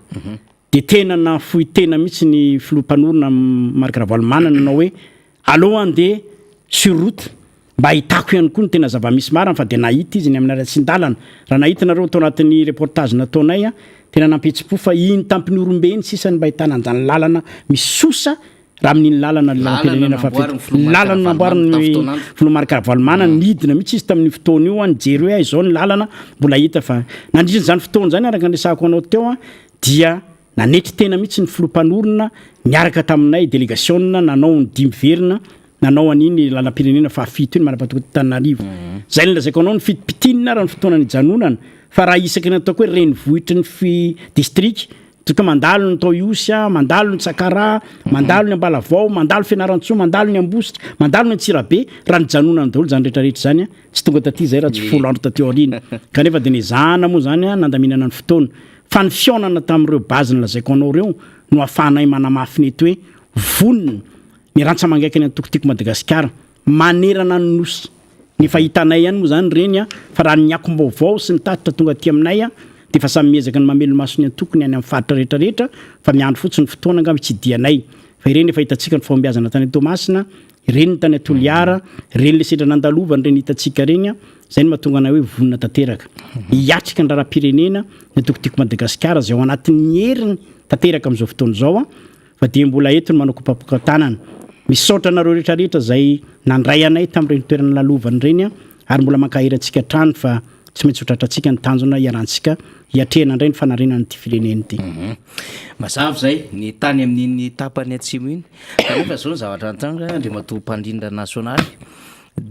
Dia tena nahafoy tena mihitsy ny filoha mpanorina Marc Ravalomanana nanao hoe aleo handeha sur route mba hahitako ihany koa ny tena zava-misy marina fa dia nahita izy ny amin'ny haratsian-dalana. Raha nahita nareo tao anatin'ny reportage nataonay tena nampihetsi-po fa iny tampin'Ihorombe iny sisa no mba ahitana an'izany lalana misosa raha amin'iny lalana lalam-pirenena fahafito lalana namboarin'ny filoha Marc Ravalomanana mm. nidina mihitsy izy tamin'io fotoana io nijery hoe izao ny lalana mbola hita fa nandritra izany fotoana izany araka ny resahako anao teo a dia nanetry tena mihitsy ny filoha mpanorina niaraka taminay delegasiona nanao ny dimy verina nanao an'iny lalam-pirenena fahafito iny manapatoko Tananarivo mm. zay ny lazaiko anao ny fitipitinina raha ny fotoana nijanonana fa raha isaky ny ataoko hoe renivohitry ny fi district Toa ka mandalo ny tao Ihosy, mandalo ny Sakaraha, mandalo ny Ambalavao, mandalo Fianarantsoa, mandalo ny Ambositra, mandalo ny Antsirabe, raha nijanonana daholo izany rehetra rehetra izany, tsy tonga taty izay raha tsy folo andro taty aoriana. Kanefa dia nezahana moa izany nandaminana ny fotoana. Fa ny fihaonana tamin'ireo base nolazaiko anao ireo no ahafahanay manamafy ny eto hoe vonona ny rantsa-mangaiky ny antoko Tiako Madagasikara manerana ny Nosy. Ny efa hitanay ihany moa izany ireny fa raha ny akom-baovao sy ny tatitra tonga aty aminay dia efa samy miezaka ny mamelomaso ny antokony any amin'ny faritra rehetra rehetra fa miandry fotsiny ny fotoana angamba hitsidihanay fa ireny efa hitantsika ny fahombiazana tany Toamasina, ireny ny tany Toliara, ireny ilay sendra nandalovana ireny hitantsika ireny. Izay no mahatonga anay hoe vonona tanteraka hiatrika ny raharaham-pirenena ny antoko Tiako Madagasikara izay ao anatin'ny heriny tanteraka amin'izao fotoana izao fa dia mbola eto no manao kopapoka-tanana. Misaotra anareo rehetra rehetra izay nandray anay tamin'ireny toerana lalovana ireny ary mbola mankahery antsika hatrany fa tsy maintsy ho tratrantsika ny tanjona hiarantsika hiatrehana indray ny fanarenana ity firenena ity. Mazava izay ny tany amin'iny tapany atsimo iny. Kanefa izao ny zavatra nitranga Andriamatoa Mpandrindra Nasionaly,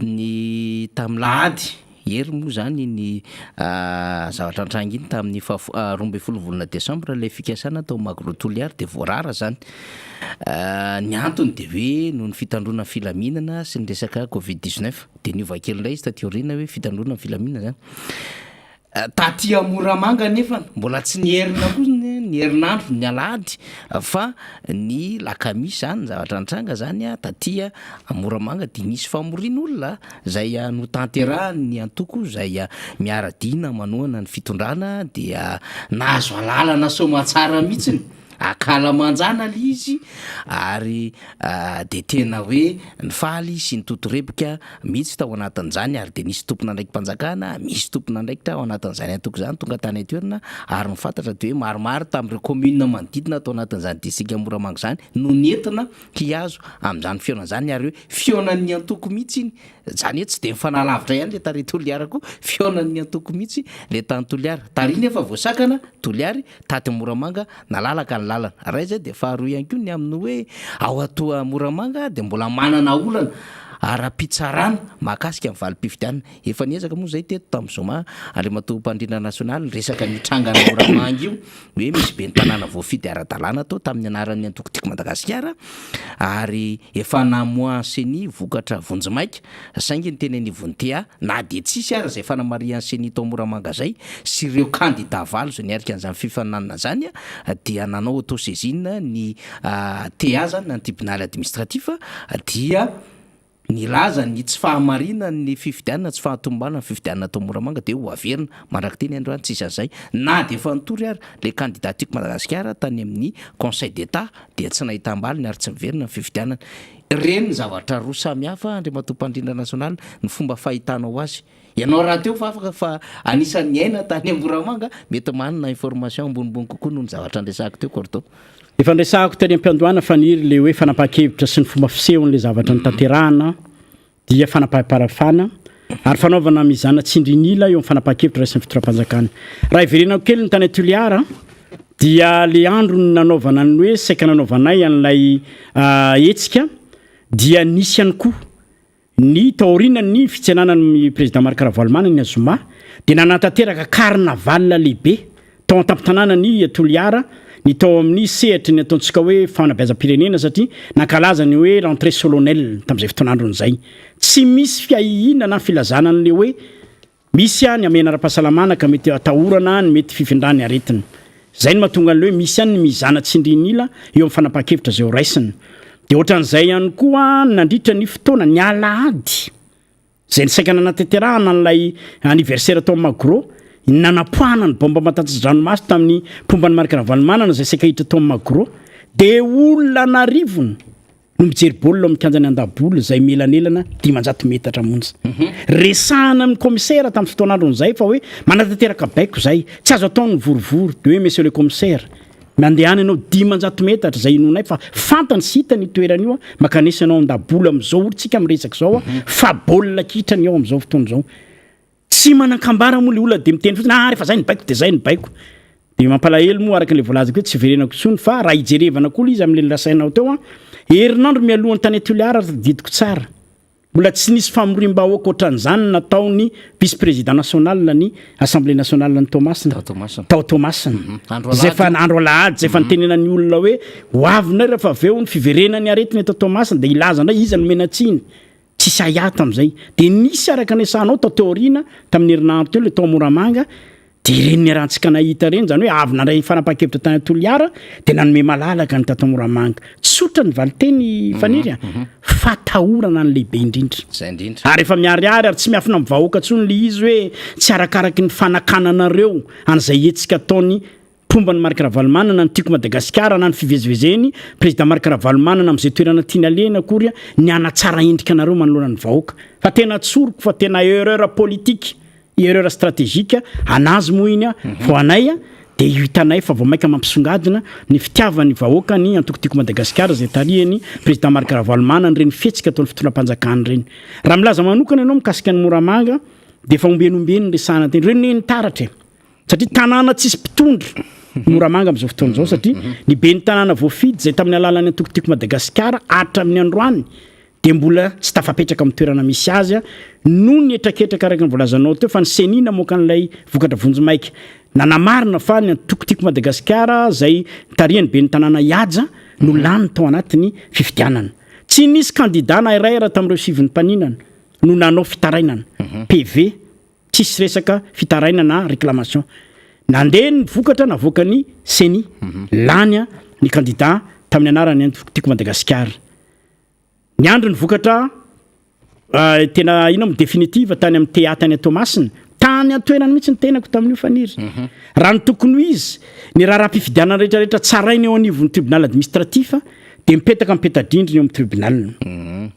ny tamin'ny lahady hery moa izany iny zavatra nitranga iny tamin'ny faha 12 volana desambra ilay fikasana tao Magro Toliara dia voarara izany. Ny antony dia hoe noho ny fitandroana ny filaminana sy ny resaka covid 19 dia niova kely indray izy taty aoriana hoe fitandroana ny filaminana izany. Taty Moramanga anefa mbola tsy niherina koa ny herinandro ny alahady fa ny lakamisy izany ny zavatra nitranga izany taty Moramanga dia nisy famorian'olona izay notanterahan'ny antoko izay miara-dina manohana ny fitondrana dia nahazo alalana soamatsara mihitsiny. Ankalamanjana ilay izy ary dia tena hoe nifaly sy nitotorebika mihitsy tao anatin'izany ary dia nisy tompon'andraiki-panjakana, misy tompon'andraikitra ao anatin'izany antoko izany tonga tany an-toerana ary ny fantatra dia hoe maromaro tamin'ireo commune manodidina tao anatin'izany distrika Moramanga izany no nentina hihazo amin'izany fihaonana izany ary hoe fihaonan'ny antoko mihitsy iny, izany hoe tsy dia mifanalavitra ihany ilay tary Toliara koa, fihaonan'ny antoko mihitsy ilay tany Toliara, tary nefa voasakana Toliary Taty Moramanga, nalalaka ny lalana. Raha izay dia faharoa ihany koa ny amin'ny hoe ao atoa Moramanga dia mbola manana olana ara-pitsarana mahakasika ny valim-pifidianana. Efa niezaka moa izay teto tamin'ny zoma Andriamatoa Mpandrindra Nasionaly niresaka an'io tranga any Moramanga io hoe misy ben'ny tanàna voafidy ara-dalàna tao tamin'ny anaran'ny antoko Tiako Madagasikara ary efa namoahan'ny Ceni vokatra vonjimaika Saingy ny teny anivon'ny TA, na dia tsisy ara izay fanamarihan'ny Ceni tao Moramanga izay sy ireo kandida valo izay niarika an'izany fifaninanana izany dia nanao auto-saisine ny TA izany na ny tribonaly administratif dia nilaza ny tsy fahamarinan'ny fifidianana, tsy fahatomombanan'ny fifidianana tao Moramanga dia ho averina mandrak'ity ny androany tsisy an'izay na dia efa nitory ary ilay kandida Tiako Madagasikara tany amin'ny Conseil d'Etat dia tsy nahitam-baliny ary tsy niverina ny fifidianana. Ireny ny zavatra roa samy hafa Andriamatoa Mpandrindra Nasionaly ny fomba fahitanao azy. Ianao rahateo fa afaka fa anisan'ny niaina tany Moramanga, mety manana information ambonimbony kokoa noho ny zavatra niresahako teo Cordo. Efa niresahako tery am-piandohana Faniry le hoe fanapahan-kevitra sy ny fomba fisehon'ilay zavatra notanterahana dia fanapaham-parafana ary fanaovana mizana tsindrin'ila eo amin'ny fanapahan-kevitra raisin'ny fitondram-panjakana. Raha hiverenako kely ny tany Toliara dia le andro nanaovana ny hoe saika nanaovanay an'ilay hetsika dia nisy ihany koa ny taorian'ny fitsenana ny président Marc Ravalomanana ny zoma dia nanatanteraka carnaval lehibe Tao an-tampon-tanànan'i Toliara ny tao amin'ny sehatry ny ataontsika hoe fanabeazam-pirenena satria nankalaza ny hoe rentrée solennelle tamin'izay fotoan'androny izay. Tsy misy fiahiahiana na filazana an'ilay hoe misy ny hamehana ara-pahasalamana ka mety atahorana ny mety fifindran'ny aretina. Izay no mahatonga an'ilay hoe misy ihany ny mizana tsindrin'ila eo amin'ny fanapahan-kevitra izay horaisina. Dia ohatran'izay ihany koa nandritra ny fotoana ny alahady. Izay nisaika nanatanterahana an'ilay anniversaire tao amin'ny Magro, ny nanapoahana ny baomba matanjaka-dranomaso tamin'ny mpomba an'i Marc Ravalomanana izay saika hiditra tao amin'ny Magro, dia olona an'arivony no mijery baolina ao amin'ny kianjan'i Andaboly izay mielanelana 500 metatra monja. Resahana amin'ny commissaire tamin'ny fotoan'andron'izay fa hoe manatanteraka baiko izay, tsy azo atao ny mivorivory, dia hoe monsieur le commissaire, Mandehana ianao 500 metatra izay inoanay fa fantany sy hitany io toerana io, mankanesa ianao an-dabola amin'izao ory tsika miresaka izao fa baolina kitra ny ao amin'izao fotoana izao. Tsy manan-kambara moa le olona dia miteny fotsiny ah rehefa zay ny baiko dia zay ny baiko. Dia mampalahelo moa araka ilay voalazako hoe tsy hiverenako intsony fa raha hijerevana koa ilay izy amin'ilay nolasainao teo an, herinandro mialohan'ny tany Toliara ary tadidiko tsara. Mbola tsy nisy famoriam-bahoaka ohatran'izany nataon'ny vice président national ny assemblée nationale ny Toamasina tao Toamasina izay efa andro alahady izay efa nitenenan'ny olona hoe ho avy indray rehefa avy eo ny fiverenan'ny aretina eto Toamasina dia hilaza indray iza no omena tsiny tsisy ahiahy tamin'izay dia nisy araka ny resahanao tao aoriana tamin'ny herinandro teo ilay tao Moramanga Dia ireny niarahantsika nahita ireny, izany hoe avy nandray fanapahan-kevitra tany Toliara dia nanome malalaka ny tato Moramanga. Tsotra ny valinteny Faniry a! Fatahorana ny lehibe indrindra. Izay indrindra. Ary efa miharihary ary tsy miafina amin'ny vahoaka intsony ilay izy hoe tsy arakaraky ny fanakananareo an'izay hetsika ataony. mpomba an'i Marc Ravalomanana, ny Tiako Madagasikara na ny fivezivezeny Président Marc Ravalomanana amin'izay toerana tiany alehana akory ny hanatsara endrika anareo manoloana ny vahoaka. Fa tena tsoriko fa tena erreur politique, erreur stratégique anazy moa iny fa ho anay dia io hitanay fa vao mainka mampisongadina ny fitiavan'ny vahoaka ny antoko Tiako Madagasikara izay tarihan'ny Président Marc Ravalomanana ireny fihetsika ataon'ny fitondram-panjakana ireny. Raha milaza manokana ianao mikasika an'i Moramanga dia efa ombieny ombieny ny resahana teny, ireny ny taratra e! Satria tanàna tsisy mpitondra Moramanga amin'izao fotoana izao satria ny ben'ny tanàna voafidy izay tamin'ny alalan'ny antoko Tiako Madagasikara hatramin'ny androany dia mbola tsy tafapetraka amin'ny toerana misy azy noho ny hetraketraka araka ny voalazanao teo fa ny Ceni namoaka an'ilay vokatra vonjimaika nanamarina fa ny antoko Tiako Madagasikara izay nitarihan'ny ben'ny tanàna Ihaja no lany tao anatin'ny fifidianana. Tsy nisy kandida na iray ara tamin'ireo sivy nimpaninana no nanao fitarainana, PV. Tsisy resaka fitaraina na réclamation. Nandeha ny vokatra navoakan'ny Ceni. Lany ny kandida tamin'ny anaran'ny antoko Tiako Madagasikara. Niandry ny vokatra tena inona moa définitive tany amin'ny TA tany Toamasina. Tany an-toerana mihitsy ny tenako tamin'io Faniry. Raha ny tokony ho izy, ny raharaham-pifidianana rehetrarehetra tsaraina eo anivon'ny tribunal administratif dia mipetaka amin'ny peta-drindrina eo amin'ny tribunal.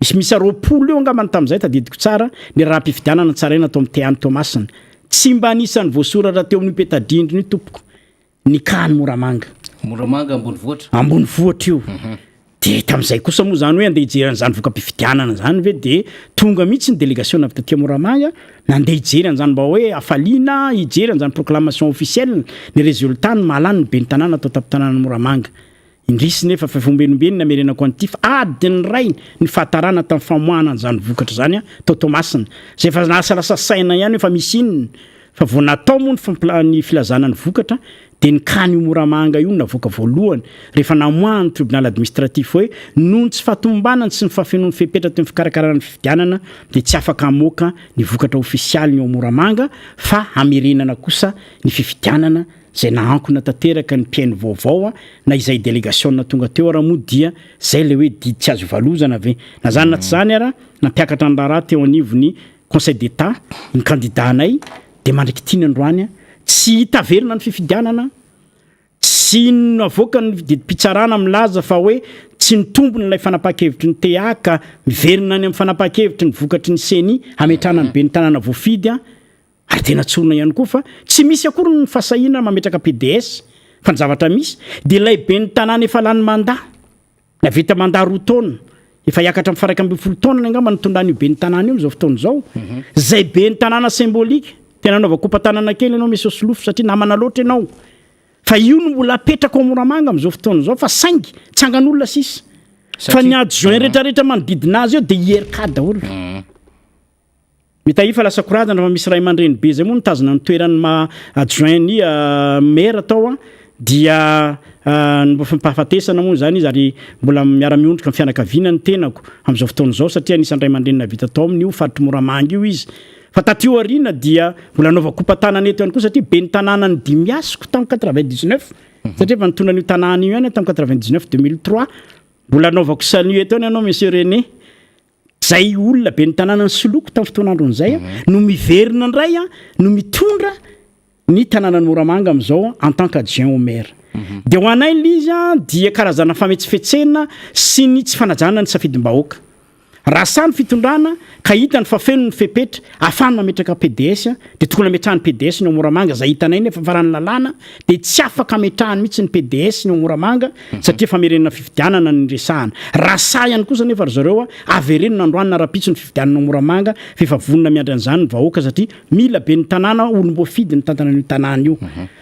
Misy miisa 20 eo angamba ny tamin'izay, tadidiko tsara, ny raharaham-pifidianana tsaraina tao amin'ny TA any Toamasina. Tsy mba anisan'ny voasoratra teo amin'io peta-drindrina io tompoko ny cas any Moramanga. Moramanga ambonivohitra. Ambonivohitra io. Dia tamin'izay kosa moa izany hoe andeha hijery an'izany voka-pifidianana izany ve dia tonga mihitsy ny delegasiona avy taty Moramanga nandeha hijery an'izany mba hoe hafaliana hijery an'izany proclamation officielle ny résultat ny mahalany ny ben'ny tanàna tao tampon-tanànan'i Moramanga. Indrisy nefa fa efa ombieniombieny namerenako an'ity fa adiny iray ny fahatarana tamin'ny famoahana an'izany vokatra izany tao Toamasina izay efa nahasalasa saina ihany hoe fa misy inona fa vao natao moa ny fampila ny filazana ny vokatra dia ny cas an'io Moramanga io no navoaka voalohany rehefa namoahan'ny tribunal administratif hoe noho ny tsy fahatomombanany sy ny fahafenoan'ny fepetra teo amin'ny fikarakarana ny fifidianana dia tsy afaka hamoaka ny vokatra ofisialy ny ao Moramanga fa hamerenana kosa ny fifidianana Izay nahankona tanteraka ny mpihaino vaovao na izay delegasiona tonga teo ara moa dia zay ilay hoe didy tsy azo ivalozana ve? Na zany na tsy zany ara, nampiakatra ny raharaha teo anivon'ny Conseil d'Etat ny kandida-nay dia mandrak'ity ny androany tsy hita averina ny fifidianana, tsy navoaka ny didim-pitsarana milaza fa hoe tsy nitombina ilay fanapahan-kevitry ny TA ka miverina any amin'ny fanapahan-kevitry ny vokatry ny Ceni hametrahana ny ben'ny tanàna voafidy. Ary tena tsorina ihany koa fa tsy misy akory ny fahasahiana mametraka pds fa ny zavatra misy dia ilay ben'ny tanàna efa lany mandat, nahavita mandat roa taona, efa hiakatra amin'ny faha 11 taonany angamba nitondrany io ben'ny tanàna io amin'izao fotoana izao, izay ben'ny tanàna symbolique, tena anaovako kopa-tanana kely ianao Monsieur Solofo satria namana loatra ianao, fa io no mbola apetraka ao Moramanga amin'izao fotoana izao fa saingy tsangan'olona sisa fa ny adjoint rehetrarehetra manodidina azy eo dia IRK daholo. Mitahia fa lasa korazana fa misy ray aman-dreny be zay moa nitazona ny toeran'ny maha adjoint ny maire tao dia fampahafatesana moa izany izy ary mbola miara-miondrika amin'ny fianakaviana ny tenako amin'izao fotoana izao satria anisan'ny ray aman-dreny nahavita tao amin'io faritr'i Moramanga io izy fa taty aoriana dia mbola nanaovako kopa-tanana eto ihany koa satria ben'ny tanànan'i Dimiasiko tamin'ny 99 satria efa nitondra an'io tanàna io ihany aho tamin'ny 99 2003 mbola anaovako salut eto ihany ianao monsieur René. Zay olona ben'ny tanàna nisoloky tamin'ny fotoan'androny zay no miverina indray no mitondra ny tanànan'i Moramanga amin'izao en tant qu'adjoint au maire. Dia ho anay ilay izy dia karazana fametsifetsena sy ny tsy fanajana ny safidim-bahoaka. Raha sahy ny fitondrana ka hitany fa feno ny fepetra ahafahany mametraka pds dia tokony hametrahany pds ny ao Moramanga izay hitanay nefa fa raha ny lalàna dia tsy afaka ametrahany mihitsy ny pds ny ao Moramanga satria famerenana fifidianana no resahana. Raha sahy ihany kosa anefa ry zareo avereno na androany na rahampitso ny fifidianana ao Moramanga fa efa vonona miandry an'izany ny vahoaka satria mila ben'ny tanàna olom-boafidy mitantana an'io tanàna io.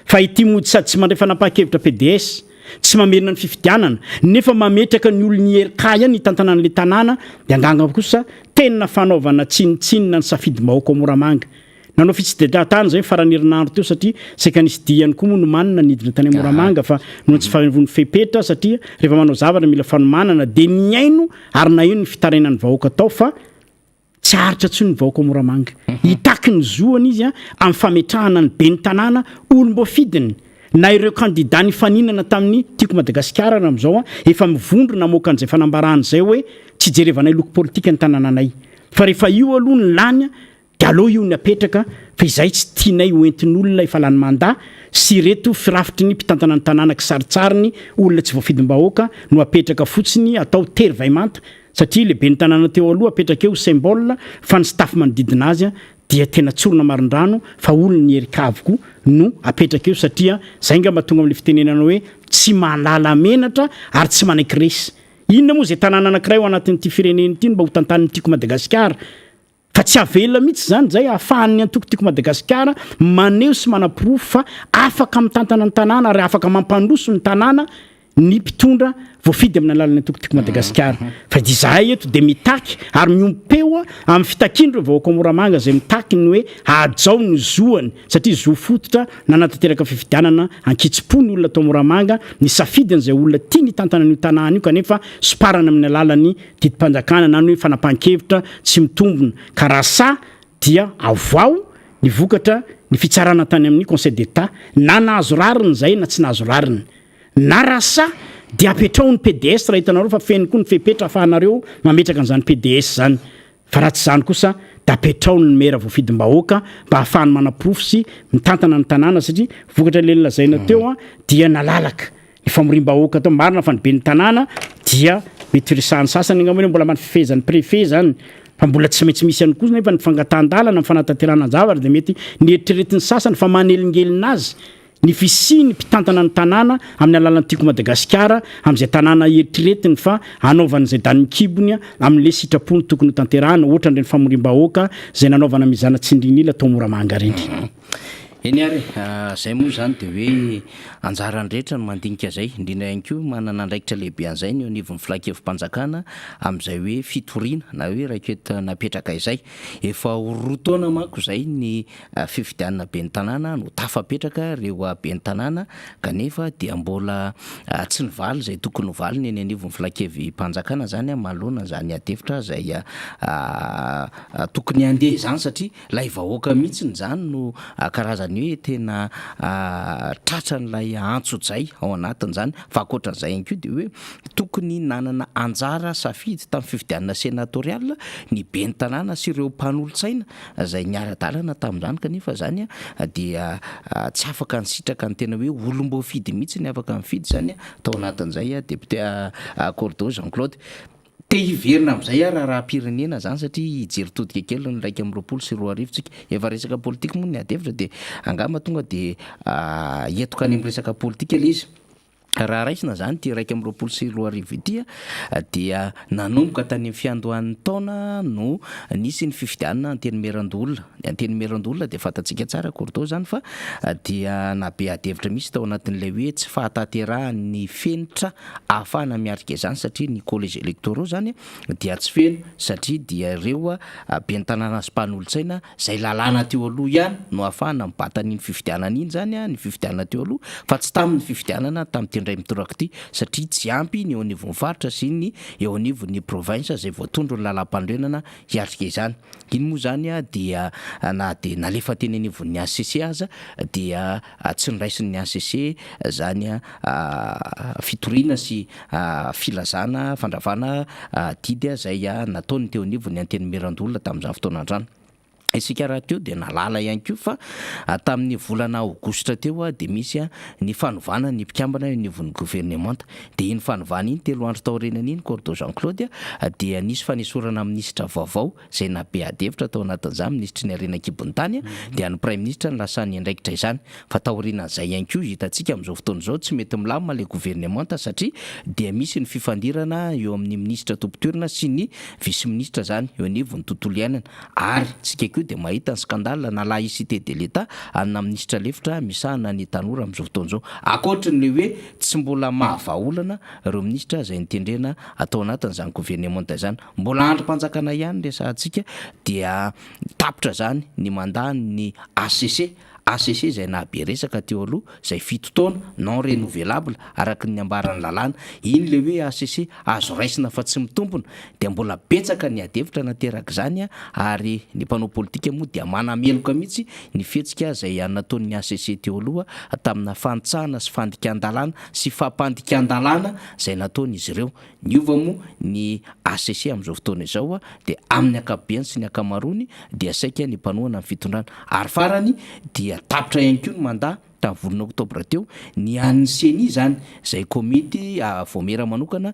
Fa ity mody sady tsy mandray fanapahan-kevitra pds, tsy mamerina ny fifidianana nefa mametraka ny olon'ny IRK ihany hitantana an'ilay tanàna dia angamba kosa tena fanaovana tsinontsinona ny safidim-bahoaka ao Moramanga. Nanao fitsidihana-tany izay ny faran'ny herinandro teo satria saika nisy dia ihany koa moa nomanina nidina tany Moramanga fa noho ny tsy fahavian'ny fepetra satria rehefa manao zavatra mila fanomanana dia nihaino ary naheno ny fitarainan'ny vahoaka tao fa tsy haharitra intsony ny vahoaka ao Moramanga. Hitaky ny zoany izy amin'ny fametrahana ny ben'ny tanàna olom-boafidiny na ireo kandida nifaninana tamin'ny Tiako Madagasikara ary amin'izao efa mivondrona hamoaka an'izay fanambarana izay hoe tsy jerevanay loko politika ny tanànanay fa rehefa io aloha ny lany Dia aleo io ny apetraka Fa izahay tsy tianay ho entin'olona efa lany mandat sy ireto firafitry ny mpitantana ny tanàna kisarintsariny olona tsy voafidim-bahoaka no apetraka fotsiny atao tery vay manta satria le ben'ny tanàna teo aloha apetraka eo symbole fa ny staff manodidina azy dia tena tsorina marindrano fa olon'ny Eric avokoa no apetraka eo satria zay ngamba tonga amin'le fitenenana hoe tsy mahalala menatra ary tsy manaiky resy. Inona moa izay tanàna anankiray ao anatin'ity firenena ity no mba ho tantanin'ny Tiako Madagasikara? Fa tsy avela mihitsy izany izay ahafahan'ny antoko Tiako Madagasikara maneho sy manaporofo fa afaka mitantana ny tanàna ary afaka mampandroso ny tanàna ny mpitondra voafidy amin'ny alalan'ny antoko Tiako Madagasikara. Fa izahay eto dia mitaky ary miompeo amin'ny fitakian'ireo vahoaka Moramanga izay mitaky ny hoe hajao ny zoany satria zo fototra nanatanteraka fifidianana ankitsipo ny olona tao Moramanga nisafidy an'izay olona tiany hitantana an'io tanàna io kanefa somparana amin'ny alalan'ny didim-panjakana na ny hoe fanapahan-kevitra tsy mitombina ka raha sahy dia avoaho ny vokatra ny fitsarana tany amin'ny conseil d'Etat na nahazo rariny izay na tsy nahazo rariny na raha sahy dia apetraho ny pds raha hitanareo fa feno koa ny fepetra ahafahanareo mametraka an'izany pds izany fa raha tsy izany kosa dia apetraho ny mera voafidim-bahoaka mba ahafahany manaporofo sy mitantana ny tanàna satria vokatra ilay nolazaina teo dia nalalaka Ny famoriam-bahoaka atao, marina fa ny ben'ny tanàna dia mety resahan'ny sasany angamba hoe mbola ambany fifehezan'ny préfet zany fa mbola tsy maintsy misy ihany koa nefa ny fangatahan-dalana ny fanatanterahana zavatra dia mety ny eritreretin'ny sasany fa manelingelina azy ny fisian'ny mpitantana ny tanàna amin'ny alalan'ny Tiako Madagasikara amin'izay tanàna eritreretiny fa hanaovany izay danin'ny kibony amin'ilay sitrapony tokony ho tanterahana ohatran'ireny famoriam-bahoaka izay nanaovana mizana tsindrin'ila tao Moramanga ireny. Eny ary e, zay moa izany dia hoe anjaran'ny rehetra no mandinika izay, indrindra ihany koa manana andraikitra lehibe an'izay ny eo anivon'ny filankevi-panjakana amin'izay hoe fitoriana na hoe requête napetraka izay. Efa ho roa taona manko izay ny fifidianana ben'ny tanàna no tafapetraka ireo ben'ny tanàna kanefa dia mbola tsy nivaly izay tokony ho valiny eny anivon'ny filankevi-panjakana izany manoloana izany adihevitra izay tokony handeha izany satria Ilay vahoaka mihitsiny izany no karazany hoe tena tratran'ilay antsojay ao anatin'izany. Fa ankoatran'izay ihany koa dia hoe tokony nanana anjara safidy tamin'ny fifidianana sénatoriale ny ben'ny tanàna sy ireo mpanolotsaina izay niara-dalana tamin'izany kanefa izany dia tsy afaka nisitraka ny tena hoe olom-boafidy mihitsy ny afaka nifidy izany tao anatin'izay député Cordo Jean Claude. Te hiverina amin'izay aho raharaham-pirenena zany satria hijery todika kely ny 2021 tsika. Efa resaka politika moa ny ady hevitra dia angamba tonga dia hietoka any amin'ny resaka politika ilay izy. Raha raisina zany ity 2021 ity dia nanomboka tany amin'ny fiandohan'ny taona no nisy ny fifidianana Antenimierandoholona. Ny Antenimierandoholona dia fantatsika tsara Cordo zany fa dia nahabe ady hevitra mihitsy tao anatin'ilay hoe tsy fahatanterahan'ny fenitra ahafahana miatrika izany satria ny collège électoraux zany dia tsy feno satria dia ireo ben'ny tanàna sy mpanolotsaina izay lalàna teo aloha ihany no ahafahana mibata an'iny fifidianana iny zany ny fifidianana teo aloha fa tsy tamin'ny fifidianana tamin'ity indray mitoraka ity satria tsy ampy ny eo anivon'ny faritra sy ny eo anivon'ny province izay voatondron'ny lalàmpanorenana hiatrika izany. Iny moa izany dia na dia nalefa teny anivon'ny HCC aza dia tsy noraisin'ny HCC izany fitoriana sy filazana fandravana didy izay nataony teo anivon'ny Antenimierandoholona tamin'izany fotoana izany. Isika rahateo dia nahalala ihany koa fa tamin'ny volana aogositra teo dia misy ny fanovana ny mpikambana eo anivon'ny governemanta. Dia iny fanovana iny, telo andro taorianan'iny, Cordo Jean Claude, dia nisy fanesorana minisitra vaovao izay nahabe ady hevitra tao anatin'izany, minisitry ny harena an-kibon'ny tany, dia ny praiminisitra no lasa niandraikitra izany. Fa taorianan'izay ihany koa, hitantsika amin'izao fotoana izao, tsy mety milamina ilay governemanta satria dia misy ny fifandirana eo amin'ny minisitra tompon-toerana sy ny vice-minisitra izany eo anivon'ny tontolo iainana. Ary tsika koa dia mahita ny scandale na laïcité de l'Etat an'na minisitra lefitra misahana ny tanora amin'izao fotoana izao. Ankoatry ny hoe tsy mbola mahavaha olana ireo minisitra izay notendrena atao anatin'izany governemanta izany. Mbola andrim-panjakana ihany resahantsika dia tapitra izany ny mandat ny HCC. HCC izay nahabe resaka teo aloha, izay 7 taona, non renouvelable, araka ny ambaran'ny lalàna. Iny ilay hoe HCC azo raisina fa tsy mitombina, dia mbola betsaka ny adihevitra naterak'izany ary ny mpanao politika moa dia manameloka mihitsy ny fihetsika izay nataon'ny HCC teo aloha tamina fanitsahana sy fandikan-dalàna sy fampandikan-dalàna izay nataon'izy ireo. Niova moa ny HCC amin'izao fotoana izao dia amin'ny ankapobeny sy ny ankamaroany dia saika ny mpanohana ny fitondrana. Ary farany dia tapitra ihany koa ny mandat tamin'ny volana oktobra teo ny an'ny Ceni izany izay komity vaomiera manokana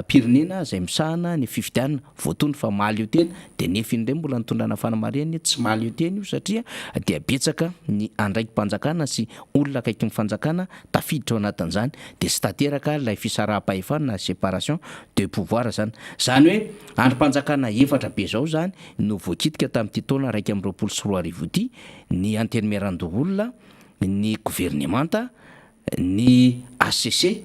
pirenena izay misahana ny fifidianana voatondro fa mahaleo tena dia nefa indray mbola nitondrana fanamarihana tsy mahaleo tena io satria dia betsaka ny andraiki-panjakana sy olona akaiky ny fanjakana tafiditra ao anatin'izany dia tsy tanteraka ilay fisaraham-pahefana na séparation de pouvoir izany. Izany hoe andrim-panjakana efatra be izao izany no voakitika tamin'ity taona 2021 ity, ny Antenimierandoholona, ny governemanta, ny HCC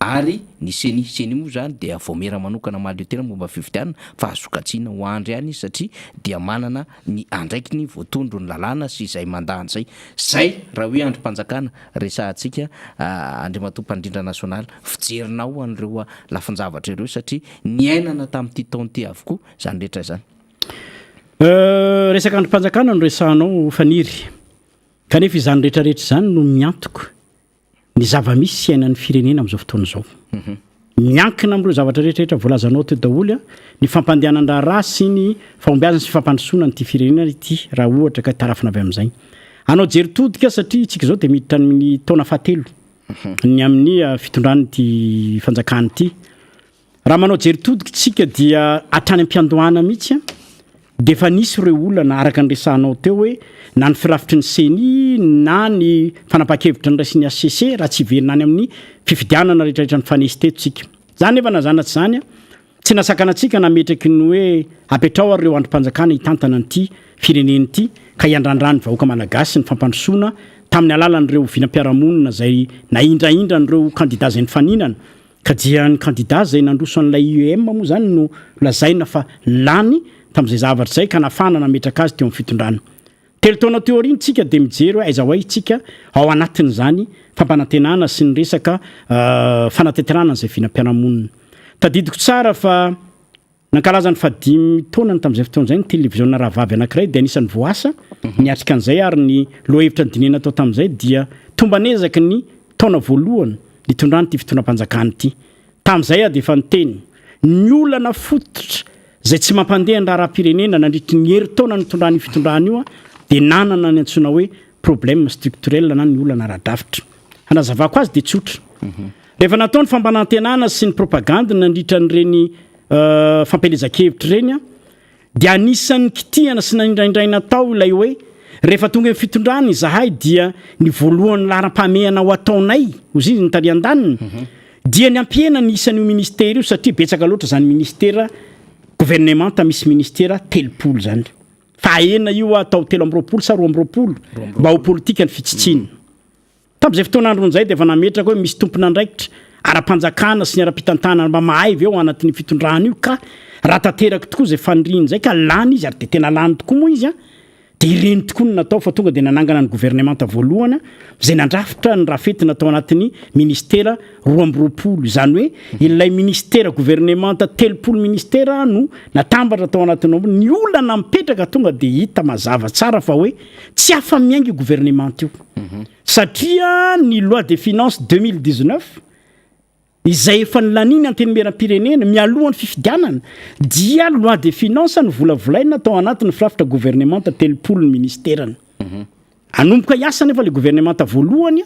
ary ny Ceni. Ceni moa izany dia vaomiera manokana mahaleo tena momba ny fifidianana fa azo sokajiana ho andry ihany izy satria dia manana ny andraikiny voatondron'ny lalàna sy izay mandà an'izay. Izay raha hoe andrim-panjakana resahantsika Andriamatoa Mpandrindra Nasionaly, fijerinao an'ireo lafin-javatra ireo satria niainana tamin'ity taona ity avokoa izany rehetra izany. Resaka andrim-panjakana no resahanao Faniry, kanefa izany rehetra rehetra izany no miantoka ny zava-misy iainan'ny firenena amin'izao fotoana izao. Miankina amin'ireo zavatra rehetra rehetra voalazanao teo daholo ny fampandehanan-draharaha sy ny fahombiazana sy fampandrosoana an'ity firenena ity raha ohatra ka tarafina avy amin'izay. Hanao jery todika satria isika izao dia miditra amin'ny taona fahatelo ny amin'ny fitondran'ity fanjakana ity. Raha manao jery todika isika dia hatrany am-piandohana mihitsy dia efa nisy ireo olana araka ny resahanao teo hoe na ny firafitry ny ceni na ny fanapahan-kevitra noraisin'ny HCC raha tsy hiverina any amin'ny fifidianana rehetrarehetra nifanesy teto isika. Izany nefa na izany na tsy izany tsy nasakana antsika nametraky ny hoe apetraho ary ireo andrim-panjakana hitantana an'ity firenena ity ka hiandrandran'ny vahoaka malagasy ny fampandrosoana tamin'ny alalan'ireo vinam-piarahamonina izay nahindrahindra an'ireo kandida izay nifaninana Ka dia ny kandida izay nandroso an'ilay IEM moa izany no lazaina fa lany tamin'izay zavatra izay ka nafahana nametraka azy teo amin'ny fitondrana. Telo taona teo aoriana isika dia mijery hoe aiza ho aiza isika ao anatin'izany fampanantenana sy ny resaka fanatanterahana an'izay vinam-piarahamonina. Tadidiko tsara fa Nankalaza ny fahadimy taonany tamin'izay fotoana izay ny televiziona rahavavy anankiray dia anisan'ny voaasa niatrika an'izay ary ny lohahevitra nodinihina tao tamin'izay dia tomban'ezaky ny taona voalohany nitondrany ity fitondram-panjakana ity. Tamin'izay aho dia efa niteny, ny olana fototra izay tsy mampandeha ny raharaham-pirenena nandritry ny herintaona nitondran'io fitondrana io dia nanana ny antsoina hoe problème structurel na ny olana ara-drafitra. Hanazavako azy dia tsotra. Rehefa natao ny fampanantenana sy ny propagandy nandritra an'ireny fampielezan-kevitra ireny dia anisan'ny kitihana sy naindraindraina tao ilay hoe rehefa tonga eo fitondrana izahay dia ny voalohan'ny laharam-pahamehana ho ataonay, hozy izy ny tary an-daniny, dia ny hampihena ny isan'io ministera io satria betsaka loatra izany ministera governemanta misy ministera 30 izany. Fa ahena io atao 23 sa 22 mba ho politika ny fitsitsiana. Tamin'izay fotoana androny izay dia efa nametraka hoe misy tompon'andraikitra ara-panjakana sy ny ara-pitantanana mba mahay ve ao anatin'io fitondrana io ka raha tanteraka tokoa izay faniriany izay ka lany izy ary dia tena lany tokoa moa izy an, dia ireny tokoa no natao fa tonga dia nanangana ny governemanta voalohany izay nandrafitra ny rafetina tao anatin'ny ministera 22, izany hoe ilay ministera governemanta 30 ministera no natambatra tao anatin'ny, ny olana mipetraka tonga dia hita mazava tsara fa hoe tsy afa-miainga io governemanta io satria ny loi des finances 2019 izay efa nolanian'ny Antenimierampirenena mialohan'ny fifidianana dia loi des finances novolavolaina tao anatin'ny firafitra governemanta 30 ny ministerany. Hanomboka hiasa anefa ilay governemanta voalohany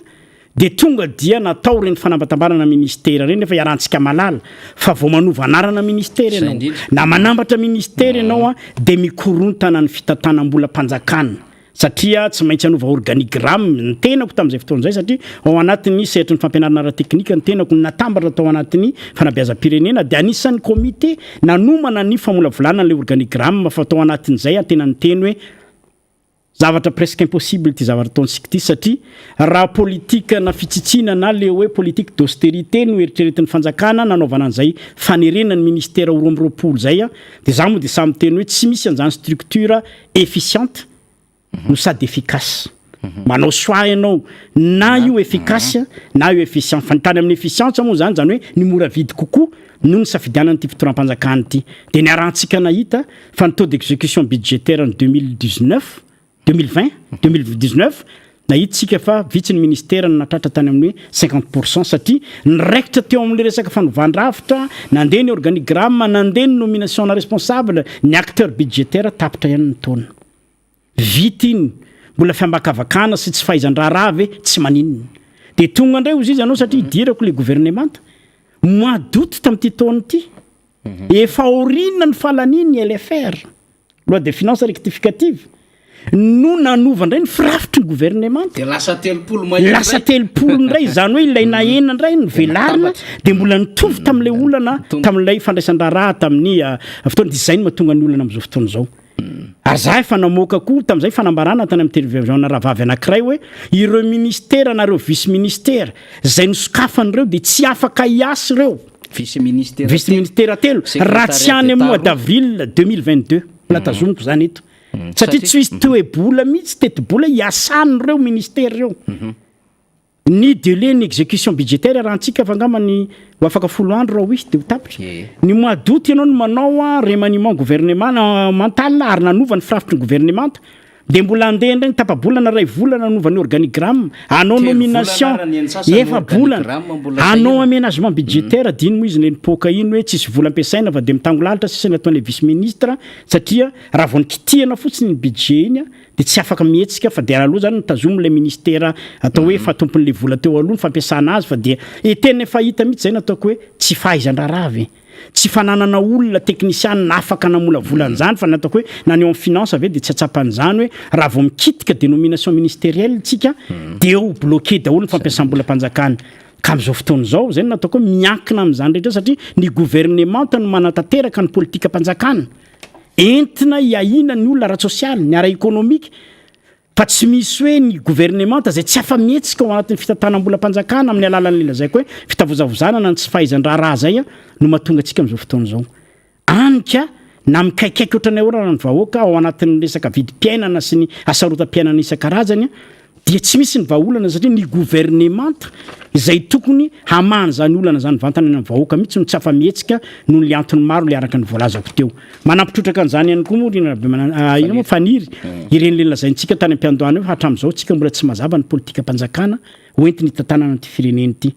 dia tonga dia natao ireny fanambatambarana ministera ireny nefa iarahantsika mahalala fa vao manova anarana ministera ianao na manambatra ministera ianao dia mikorontana ny fitantanam-bolam-panjakana satria tsy maintsy hanova organigramme ny tenako tamin'izay fotoana izay satria ao anatin'ny sehatry ny fampianarana ara-teknika ny tenako no natambatra tao anatin'ny fanabeazam-pirenena dia anisan'ny komite nanomana ny famolavolana an'ilay organigramme fa tao anatin'izay aho tena niteny hoe Zavatra presque impossible ity zavatra ataontsika ity satria raha politique na fitsitsiana na le hoe politique d'austérité no eritreretin'ny fanjakana nanaovana an'izay fanerena ny ministera ho 22 izay dia za moa dia samy miteny hoe tsy misy an'izany structure efficiente no sady efficace. Manao choix ianao na io efficace na io efficient. Fa ny tany amin'ny efficience moa izany, izany hoe ny mora vidy kokoa no nisafidianana ity fitondram-panjakana ity. Dia niarahantsika nahita fa ny taux d'exécution budgétaire ny 2019, 2020, 2019, nahita isika fa vitsy ny ministera no nahatratra tany amin'ny hoe 50 pour cent satria niraikitra teo amin'ilay resaka fanovan-drafitra, nandeha ny organigramme, nandeha ny nomination-na responsable, ny acteur budgétaire tapitra ihany ny taona. Vita iny, mbola fiambakavakana sy tsy fahaizan-draharaha ve? Tsy maninona. Dia tonga indray hozy izy anao satria idirako ilay governemanta. Mois d'août tamin'ity taona ity. Efa aoriana ny fahalanian'ny LFR, loi de finances rectificative, no nanova indray ny firafitry ny governemanta. Dia lasa 30 mahery indray. Lasa 30 indray, izany hoe ilay nahena indray novelarina, dia mbola nitovy tamin'ilay olana, tamin'ilay fandraisan-draharaha tamin'ny fotoana. Dia izay no mahatonga ny olana amin'izao fotoana izao. Ary za efa namoaka koa tamin'izay fanambarana tany amin'ny television rahavavy anankiray hoe ireo ministera na ireo vice ministera izay nosokafana ireo dia tsy afaka hiasa ireo. Vice ministera Vice ministera telo raha tsy any amin'ny mois d'avril 2022. Mbola tazomiko izany eto. Satria tsy hisy toe-bola mihitsy, teti-bola hiasan'ireo ministera ireo. Ny delai ny execution budgétaire arahantsika fa angamba ny ho afaka folo andro raha ho hisy dia ho tapitra. Ny mois d'août ianao no manao remaniement gouvernemental ary nanova ny firafitry ny governemanta. Dia mbola handeha indray ny tapa-bolana iray volana hanova ny organigramme, hanao nomination efa-bolana, hanao aménagement budgétaire, dia iny moa izy ilay nipoaka iny hoe tsisy vola ampiasaina fa dia mitango lalitra sisa ny ataon'ilay vice-ministre satria raha vao nikitihana fotsiny iny budget iny dia tsy afaka mihetsika fa dia aloha zany nitazomy ilay ministera atao hoe efa tompon'ilay vola teo aloha ny fampiasana azy fa dia e tena efa hita mihitsy zay nataoko hoe tsy fahaizan-draharaha ve? Tsy fananana olona teknisianina afaka namolavola an'izany fa ny ataoko hoe na ny eo amin'ny finance ve dia tsy hatsapan'izany hoe raha vao mikitika dénomination ministérielle tsika dia eo bloqué daholo ny fampiasam-bolam-panjakana ka amin'izao fotoana izao zay no nataoko hoe miankina amin'izany rehetra satria ny governemanta no manatanteraka ny politikam-panjakana Entina hiahiana ny olona ara-tsosialy, ny ara-ekonomika, fa tsy misy hoe ny governemanta izay tsy afa-mihetsika ao anatin'ny fitantanam-bolam-panjakana amin'ny alalan'ilay lazaiko hoe fitavozavozana na ny tsy fahaizan-draharaha izay no mahatonga antsika amin'izao fotoana izao. Any ka na mikaikaika ohatran'ny ahoana ara ny vahoaka ao anatin'ny resaka vidim-piainana sy ny hasarotam-piainana isan-karazany, dia tsy misy ny vahaolana satria ny governemanta izay tokony hamaha an'izany olana izany vantany any amin'ny vahoaka mihitsy no tsy afa-mihetsika noho ny antony maro ilay araka ny voalazako teo. Manampy trotraka an'izany ihany koa moa ry Rabemanana, inona moa Faniry, ireny ilay nolazaintsika tany am-piandohana eo hatramin'izao tsika mbola tsy mazava ny politikam-panjakana hoentiny hitantanana an'ity firenena ity.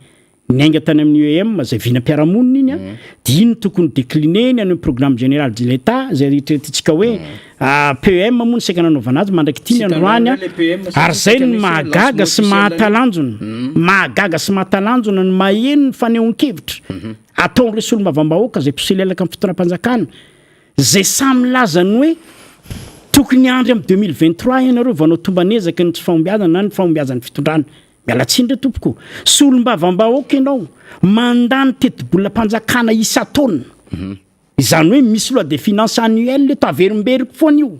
Niainga tany amin'ny UEM izay vinam-piarahamonina iny an, dia iny no tokony décliner-ny any amin'ny programme général de l'Etat izay eritreretintsika hoe PEM moa no saika nanaovana azy mandrak'ity ny androany an, ary izay no mahagaga sy mahatalanjona, mahagaga sy mahatalanjona ny maheno ny fanehoan-kevitra ataon'ireo solombavambahoaka izay mpisolelaka amin'ny fitondram-panjakana izay samy milaza ny hoe tokony hiandry amin'ny 2023 ianareo vao hanao tomban'ezaka ny tsy fahombiazana na ny fahombiazan'ny fitondrana. Miala tsiny re tompoko, solombavambahoaka ianao, mandany tetibolam-panjakana isan-taona. Izany hoe misy loi de finances annuelle eto, averimberiko foana io.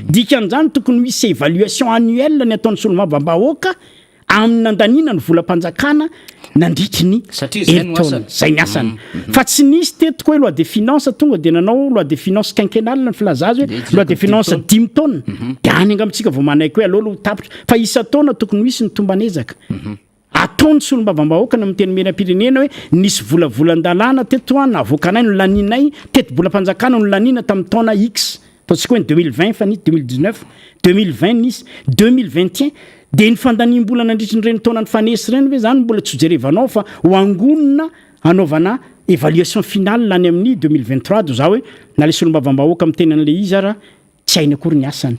Dikan'izany tokony ho hisy évaluation annuelle ny ataon'ny solombavambahoaka amin'ny nandaniana ny volam-panjakana nandritry ny herintaona. Izay ny asany. Fa tsy nisy teto hoe loi de finances tonga dia nanao loi de finances quinquennale ny filaza azy hoe loi de finances dimy taona. Dia any angamba tsika vao manaiky hoe aleo aloha ho tapitra. Fa isan-taona tokony ho hisy ny tomban'ezaka. Ataon'ny solombavambahoaka ny amin'ny Antenimierampirenena hoe nisy volavolan-dalàna teto an, navoakanay, nolanianay, tetibolam-panjakana nolaniana tamin'ny taona X, ataontsika hoe ny 2020 fa nisy, 2019, 2020 nisy, 2021, dia ny fandaniam-bola nandritry ny ireny taona nifanesy ireny ve izany mbola tsy hojerevanao fa ho angonina hanaovana évaluation finale any amin'ny 2023, dia za hoe na ilay solombavambahoaka miteny an'ilay izy ara Tsy hainy akory ny asany.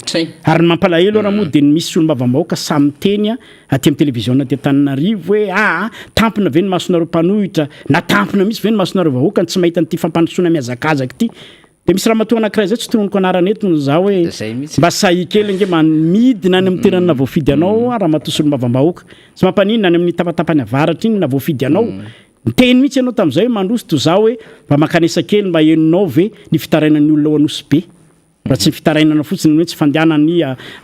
Ary ny mampalahelo ara moa dia ny misy solombavambahoaka samy miteny aty amin'ny televiziona aty Antananarivo hoe aa tampina ve ny masonareo mpanohitra na tampina mihitsy ve ny masonareo vahoaka ny tsy mahita an'ity fampandrosoana mihazakazaka ity. Dia misy ramatoa anankiray izay tsy tononiko anarana eto no za hoe mba sahia kely ange midina any amin'ny toerana nahavoafidy anao ramatoa solombavambahoaka. Tsy mampaninona any amin'ny tapatapany avaratra iny nahavoafidy anao. Niteny mihitsy ianao tamin'izay hoe mandroso toa za hoe mba mankanesa kely mba henonao ve ny fitarainan'ny olona ao Anosibe. Raha tsy ny fitarainana fotsiny ny hoe tsy fandehanan'ny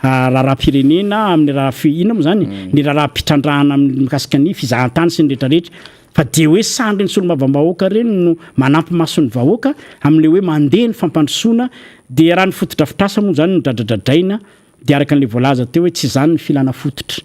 raharaham-pirenena amin'ny raharaha inona moa izany ny raharaham-pitrandrahana amin'ny mikasika ny fizahantany sy ny rehetrarehetra fa dia hoe sandry ny solombavambahoaka ireny no manampy maso ny vahoaka amin'ilay hoe mandeha ny fampandrosoana dia raha ny fotodrafitrasa moa izany no dradradradraina. dia araka an'ilay voalaza teo hoe tsy izany ny filana fototra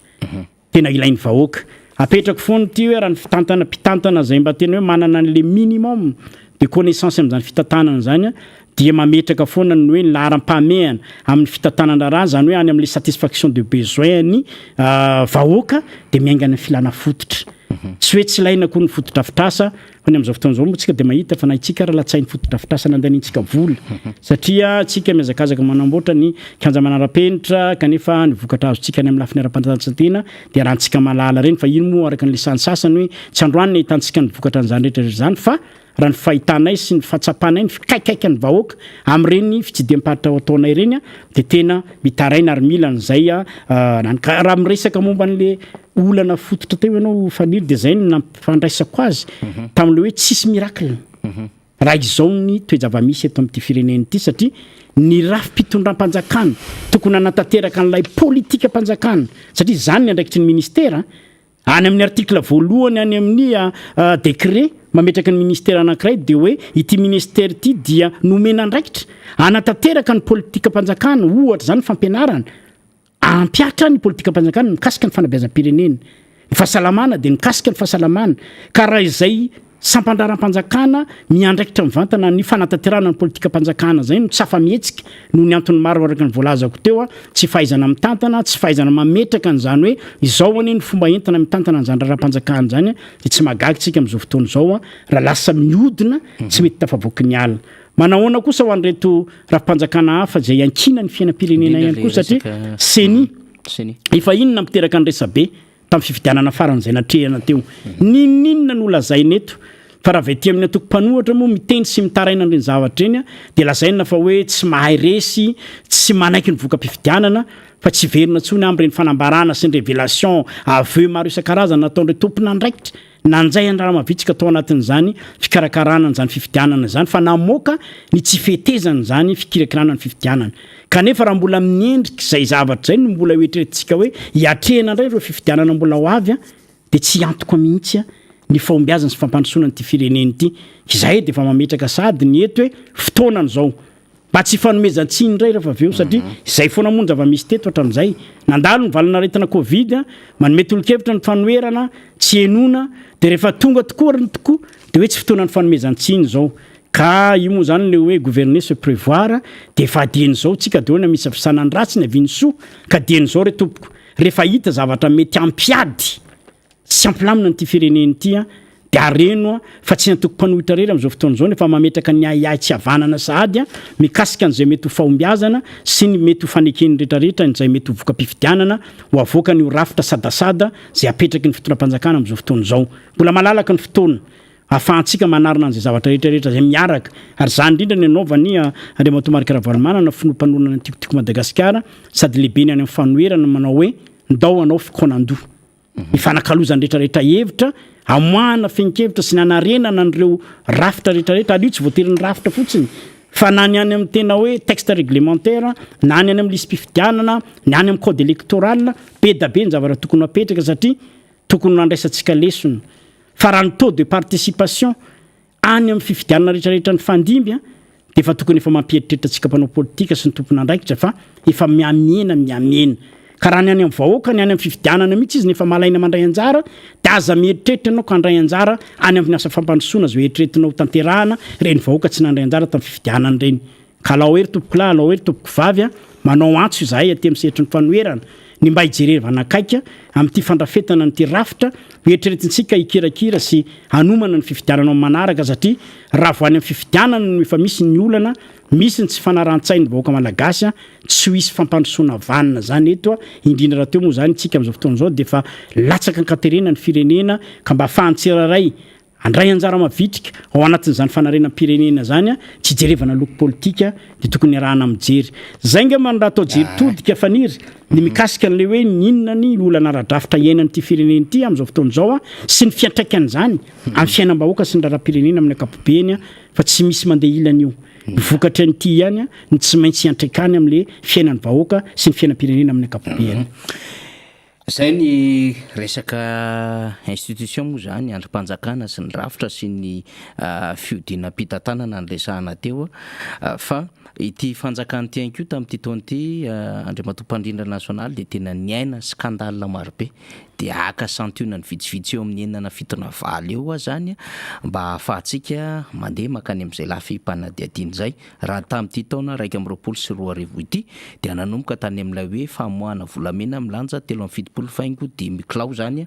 tena ilain'ny vahoaka. Apetrako foana ity hoe raha ny fitantana mpitantana izay mba tena hoe manana an'ilay minimum de connaissance amin'izany fitantanana izany dia mametraka foana ny hoe ny laharam-pahamehana amin'ny fitantanan-draharaha, izany hoe any amin'ilay satisfaction de besoin ny vahoaka dia miainga any amin'ny filana fototra. Tsy hoe tsy ilaina akory ny fotodrafitrasa fa ny amin'izao fotoana izao moa tsika dia mahita fa na itsika ary latsahin'ny fotodrafitrasa nandaniantsika vola satria tsika mihazakazaka manamboatra ny kianja manara-penitra kanefa ny vokatra azontsika any amin'ny lafiny ara-panatanjahantena dia rahantsika mahalala ireny fa ino moa araka ny lisan'ny sasany hoe tsy androany ny ahitantsika ny vokatra an'izany rehetra rehetra izany fa raha ny fahitanay sy ny fahatsapanay ny fikaikaikan'ny vahoaka amin'ireny fitsidiham-paritra ataonay ireny dia tena mitaraina ary mila an'izay ka raha miresaka momba an'le olana fototra teo ianao Faniry dia izay no nampifandraisako azy tamin'ilay hoe tsisy miracle raha izao ny toe-java-misy eto amin'ity firenena ity satria ny rafi-pitondram-panjakana tokony hanatanteraka an'ilay politikam-panjakana satria izany ny andraikitry ny ministera Any amin'ny article voalohany any amin'ny décret mametraka ny ministera anankiray dia hoe ity ministera ity dia nomena andraikitra hanatanteraka ny politikam-panjakana, ohatra izany ny fampianarana, hampihatra ny politikam-panjakana mikasika ny fanabeazam-pirenena, ny fahasalamana dia mikasika ny fahasalamana, ka raha izay Sampan-draharaham-panjakana miandraikitra mivantana ny fanatanterahana ny politikam-panjakana izay no tsy afa-mihetsika noho ny antony maro araka ny voalazako teo, tsy fahaizana mitantana, tsy fahaizana mametraka an'izany hoe izao anie ny fomba entina mitantana an'izany raharaham-panjakana izany dia tsy mahagaga isika amin'izao fotoana izao raha lasa mihodina tsy mety tafavoaky ny ala. Manahoana kosa ho an'ireto rafi-panjakana hafa izay iankinan'ny fiainam-pirenena ihany koa satria Ceni efa iny nampiteraka ny resabe tamin'ny fifidianana farany izay natrehina teo. N'inon'inona no lazaina eto, fa raha avy aty amin'ny antoko mpanohatra moa miteny sy mitaraina an'ireny zavatra ireny dia lazaina fa hoe tsy mahay resy, tsy manaiky ny voka-pifidianana, fa tsy hiverina intsony amin'ireny fanambarana sy ny révélation, aveux maro isan-karazany nataon'ireo tompon'andraikitra Nanjay an'i Ramavitsiky tao anatin'izany fikarakarana an'izany fifidianana izany fa namoaka ny tsy fetezana izany fikirakirana ny fifidianana. Kanefa raha mbola amin'ny endrika izay zavatra izay no mbola hoeritreretintsika hoe hiatrehina indray ireo fifidianana mbola ho avy dia tsy hiantoka mihitsy ny fahombiazana sy fampandrosoana an'ity firenena ity. Izahay dia efa mametraka sahady ny eto hoe fotoanany izao. Mba tsy hifanomezan-tsiny indray rehefa avy eo satria izay foana moa ny zava-misy teto hatramin'izay. Nandalo ny valanaretina Covid, manome tolo-kevitra ny fanoherana, tsy henoina, dia rehefa tonga tokoa ary ny tokoa dia hoe tsy fotoanan'ny fanomezan-tsiny izao. Ka io moa izany ilay hoe gouverner c'est prévoir, dia efa dieny izao tsika dia hoe misavisa ny ratsy ny havian'ny soa, ka dieny izao re tompoko, rehefa hita zavatra mety hampiady Tsy hampilamina an'ity firenena ity an, dia areno an, fa tsy ny antoko mpanohitra irery amin'izao fotoana izao no efa mametraka ny ahiahy tsy havanana sahady an, mikasika an'izay mety ho fahombiazana sy ny mety ho faneken'ny rehetrarehetra an'izay mety ho voka-pifidianana ho avoakan'io rafitra sadasada izay apetraky ny fitondram-panjakana amin'izao fotoana izao. Mbola malalaka ny fotoana ahafahantsika manarina an'izay zavatra rehetrarehetra izay miaraka ary izany indrindra ny anaovan'i Andriamatoa Marc Ravalomanana filoha mpanorina ny Tiako Tiako Madagasikara sady lehibeny any amin'ny fanoherana manao hoe ndao hanao fikaonandoha. Ifanakalozan'ny rehetrarehetra hevitra, amoahana fehin-kevitra sy ny hanarenana an'ireo rafitra rehetrarehetra, ary io tsy voatery ny rafitra fotsiny fa na ny any amin'ny tena hoe texte réglementaire, na ny any amin'ny lisi-pifidianana, ny any amin'ny code électoral, be da be ny zavatra tokony ho apetraka satria tokony ho andraisantsika lesona fa raha ny taux de participation Any amin'ny fifidianana rehetrarehetra nifandimby dia efa tokony efa mampieritreritra antsika mpanao politika sy ny tompon'andraikitra fa efa mihamihena mihamihena. Ka raha ny any amin'ny vahoaka, ny any amin'ny fifidianana mihitsy izy no efa malaina mandray anjara dia aza mieritreritra ianao ka handray anjara any amin'ny asa fampandrosoana izay eritreretinao hotanterahana ireny vahoaka tsy nandray anjara tamin'ny fifidianana ireny. Ka alao hery tompokolahy, alao hery tompokovavy a! Manao antso izahay aty amin'ny sehatry ny fanoherana ny mba hijerevana akaiky amin'ity fandrafetana an'ity rafitra ho eritreretintsika hikirakira sy hanomana ny fifidianana amin'ny manaraka satria raha vao any amin'ny fifidianana no efa misy ny olana, misy ny tsy fanarahan-tsain'ny vahoaka malagasy, tsy ho hisy fampandrosoana vanona izany eto, indrindra rahateo moa izany isika amin'izao fotoana izao dia efa latsaka an-katerena ny firenena ka mba ahafahan'ny tsirairay Handray anjara mavitrika ao anatin'izany fanarenam-pirenena izany, tsy ijerevana loko politika dia tokony iarahana mijery. Izay angamba no raha atao jery todika Faniry, ny mikasika an'ilay hoe ny inona ny olana ara-drafitra iainan'ity firenena ity amin'izao fotoana izao sy ny fiantraikan'izany amin'ny fiainam-bahoaka sy ny raharaham-pirenena amin'ny ankapobeny fa tsy misy mandeha ilany io. Ny vokatry an'ity ihany no tsy maintsy hiantraikany amin'ilay fiainan'ny vahoaka sy ny fiainam-pirenena amin'ny ankapobeny. Zay ny resaka institution moa zany, andrim-panjakana sy ny rafitra sy ny fihodinam-pitantanana niresahana teo fa ity fanjakana ity ihany koa tamin'ity taona ity Andriamatoa Mpandrindra Nasionaly dia tena niaina scandale marobe dia haka santionany vitsivitsy eo amin'ny enina na fito na valo eo aho zany mba hahafahantsika mandeha mankany amin'izay lafim-panadihadiana izay. Raha tamin'ity taona 2021 ity dia nanomboka tany amin'ilay hoe famoahana volamena milanja 73 faingo 5 kilao izany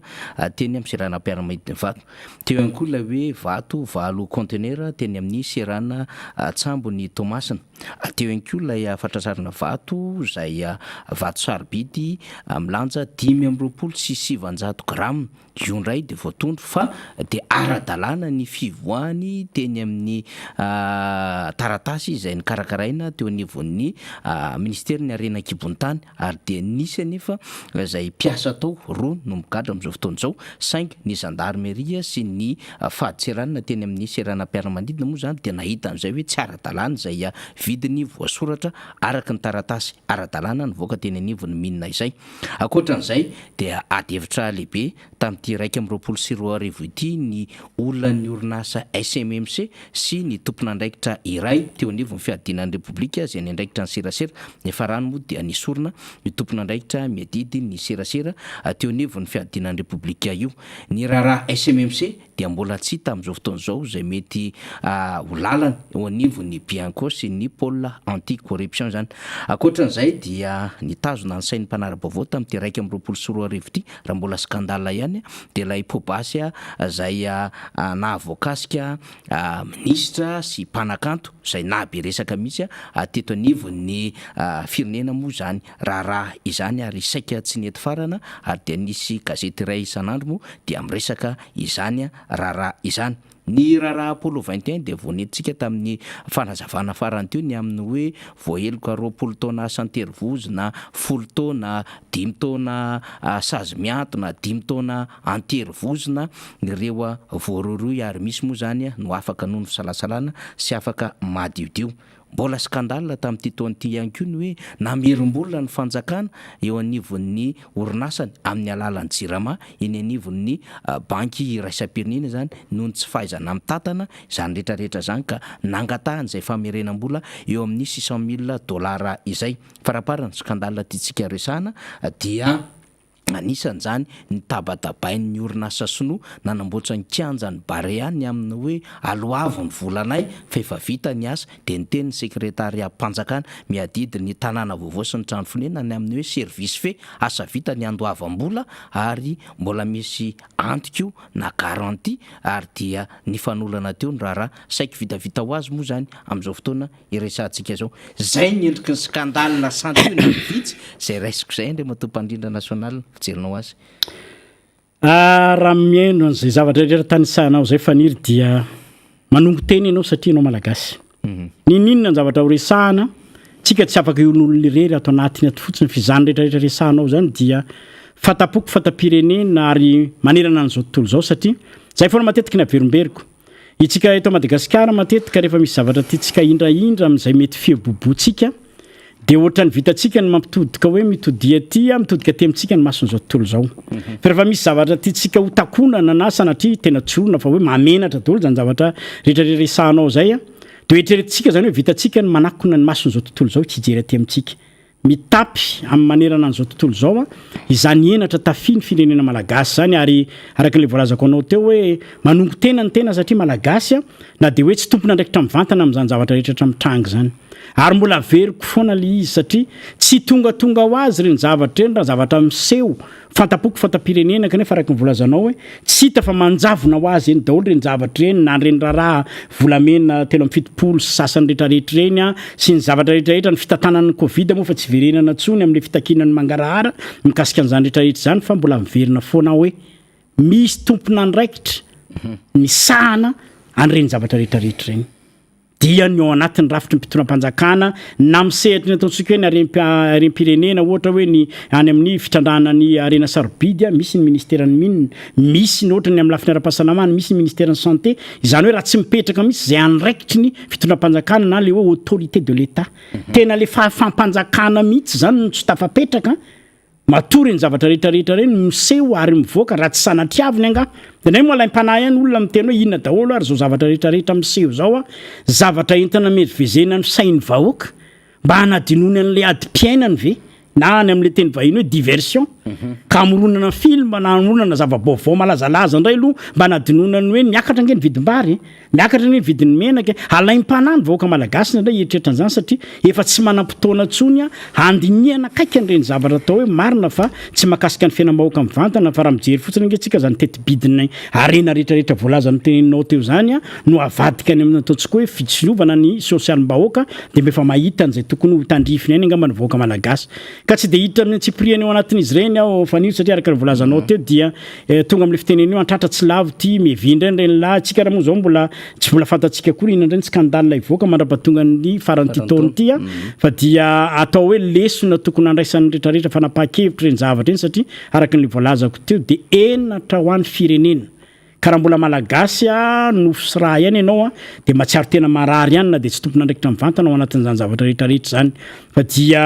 teny amin'ny seranam-piaramanidin'Ivato. Teo ihany koa ilay hoe vato valo kaontenera teny amin'ny seranan-tsambon'i Toamasina. Teo ihany koa ilay fatrasarana vato izay vato sarobidy milanja 925 grama. Io indray dia voatondro fa dia ara-dalàna ny fivoahany teny amin'ny taratasy izay nokarakaraina teo anivon'ny minisiterin'ny harena an-kibon'ny tany ary dia nisy anefa izay mpiasa tao roa no migadra amin'izao fotoana izao saingy ny zandarmeria sy ny fadintseranana teny amin'ny seranam-piaramanidina moa izany dia nahita an'izay hoe tsy ara-dalàna izay vidiny voasoratra araka ny taratasy ara-dalàna nivoaka teny anivon'ny mine izay. Ankoatra an'izay dia ady hevitra lehibe tamin'ity 2021 ity ny olan'ny orinasa SMMC sy ny tompon'andraikitra iray teo anivon'ny fiadiana ny Repoblika izay niandraikitra ny serasera. Niafarany moa dia nesorina io tompon'andraikitra miadidy ny serasera teo anivon'ny fiadiana ny Repoblika io. Ny raharaha SMMC dia mbola tsy hita amin'izao fotoana izao izay mety ho lalana eo anivon'ny Bianco sy ny Pôle anti-corruption izany. Ankoatra an'izay dia nitazona ny sain'ny mpanara-baovao tamin'ity 2021 ity, raha mbola scandale ihany, dia ilay poa-basy izay nahavoakasika minisitra sy mpanakanto izay nahabe resaka mihitsy teto anivon'ny firenena moa izany raharaha izany ary saika tsy nety farana ary dia nisy gazety iray isan'andro moa dia miresaka izany raharaha izany. Ny raharaha Apollo 21 dia vao nentintsika tamin'ny fanazavana farany teo ny amin'ny hoe voaheloka 20 taona asa an-terivozona, folo taona, dimy taona sazy mihantona, dimy taona an-terivozona ireo voarohirohy ary misy moa izany no afaka noho ny fisalasalana sy afaka madiodio. Mbola scandale tamin'ity taona ity ihany koa ny hoe namerim-bola ny fanjakana eo anivon'ny orinasany amin'ny alalan'ny Jirama eny anivon'ny banky iraisam-pirenena izany noho ny tsy fahaizana mitantana izany rehetra rehetra izany ka nangatahany izay famerenam-bola eo amin'ny 600 mille dollars izay. Faraparany scandale tiantsika resahana dia Anisan'izany ny tabatabain'ny orinasa sinoa nanamboatra ny kianjan'ny Barea ny amin'ny hoe aloavy ny volanay fa efa vita ny asa, dia niteny ny sekretariam-panjakana miadidy ny tanàna vaovao sy ny trano fonenana ny amin'ny hoe service fait, asa vita ny andoavam-bola ary mbola misy antoka io na garantie ary dia nifanolana teo ny raharaha, saiky vitavita ho azy moa izany amin'izao fotoana iresahantsika izao. Zay ny endriky ny scandale santionany vitsy zay raisiko zay Andriamatoa Mpandrindra National fijerinao azy. Ah, raha mihaino an'izay zavatra rehetra tanisahanao izay Faniry dia manongo tena ianao satria ianao Malagasy. N'inon'inona ny zavatra ho resahana, tsika tsy afaka hion'olona irery ato anatiny ato fotsiny f'izany rehetra rehetra resahanao izany dia fata-poko, fata-pirenena ary manerana an'izao tontolo izao satria izay foana matetika ny averimberiko. Itsika eto Madagasikara matetika rehefa misy zavatra tiantsika ahindrahindra amin'izay mety fieboboantsika dia ohatran'ny vitantsika ny mampitodika hoe mitodia aty, mitodika aty amintsika ny mason'izao tontolo izao. Fa rehefa misy zavatra tiantsika ho takonana na sanatria tena tsorina fa hoe mahamenatra daholo izany zavatra rehetra resahanao izay dia eritreretintsika izany hoe vitantsika ny manakona ny mason'izao tontolo izao tsy hijery aty amintsika. Mitapy amin'ny manerana an'izao tontolo izao izany henatra tafian'ny firenena malagasy izany ary araka ilay voalazako anao teo hoe manongo tena ny tena satria malagasy na dia hoe tsy tompon'andraikitra mivantana amin'izany zavatra rehetratra mitranga izany. Ary mbola averiko foana ilay izy satria tsy tongatonga ho azy ireny zavatra ireny raha zavatra miseho Fanta-poko, fanta-pirenena kanefa araka ny volazanao hoe tsy hita fa manjavona ho azy eny daholo ireny zavatra ireny na ireny raharaha volamena 73 sy sasany rehetrarehetra ireny an, sy ny zavatra rehetrarehetra, ny fitantanana ny covid moa fa tsy hiverenana intsony amin'ilay fitakiana ny mangarahara mikasika an'izany rehetrarehetra izany fa mbola miverina foana aho hoe misy tompon'andraikitra misahana an'ireny zavatra rehetrarehetra ireny. dia ny ao anatin'ny rafitry ny mpitondram-panjakana na amin'ny sehatry ny ataontsika hoe ny harem-pirenena ohatra hoe ny any amin'ny fitrandrahana ny harena sarobidy, misy ny ministeran'ny mines, misy ny ohatra ny amin'ny lafiny ara-pahasalamana, misy ny ministeran'ny santé, izany hoe raha tsy mipetraka mihitsy izay andraikitry ny fitondram-panjakana na ilay hoe autorité de l'Etat, tena ilay fahafaham-panjakana mihitsy izany no tsy tafapetraka. Matoa ireny zavatra rehetra rehetra ireny miseho ary mivoaka raha tsy sanatriaviny angaha. Indraindray moa alaim-panahy ihany olona miteny hoe inona daholo ary izao zavatra rehetra rehetra miseho izao an! Zavatra entina hamezivezena ny sain'ny vahoaka mba hanadinoany an'ilay adim-piainany ve? Na any amin'ilay teny vahiny hoe diversion ka hamoronana film na hamoronana zava-baovao malazalaza indray aloha mba hanadinoana ny hoe niakatra ange ny vidim-bary e! Miakatra anie ny vidin'ny menaka e! Alaim-panahy ny vahoaka malagasy indraindray hieritreritra an'izany satria efa tsy manam-potoana intsony handinihana akaiky an'ireny zavatra atao hoe marina fa tsy mahakasika ny fiainam-bahoaka mivantana fa raha mijery fotsiny ange tsika izany teti-bidin'ny harena rehetrarehetra voalaza noteneninao teo izany no avadika any amin'ny ataontsika hoe fitsilovana ny sosialim-bahoaka dia mba efa mahita an'izay tokony ho tandrifiny any angamba ny vahoaka malagasy ka tsy dia hiditra amin'ny antsipiriany ao anatin'izy ireny aho Fanilo satria araka ny voalazanao teo dia Tonga amin'ilay fitenena io antratra tsy lavo ity, miavia indray ny renilahy, tsika ary moa izao mbola tsy mbola fantatsika akory inona indray ny scandale hivoaka mandrapatongan'ny faran'ity taona ity an, fa dia atao hoe lesona tokony handraisan'ny retraretra fanapahan-kevitra ireny zavatra ireny satria araka ny voalazako teo dia henatra ho an'ny firenena ka raha mbola malagasy nofo sy rà ihany ianao an dia mahatsiaro tena marary ihany na dia tsy tompon'andraikitra mivantana ao anatin'izany zavatra retraretra izany fa dia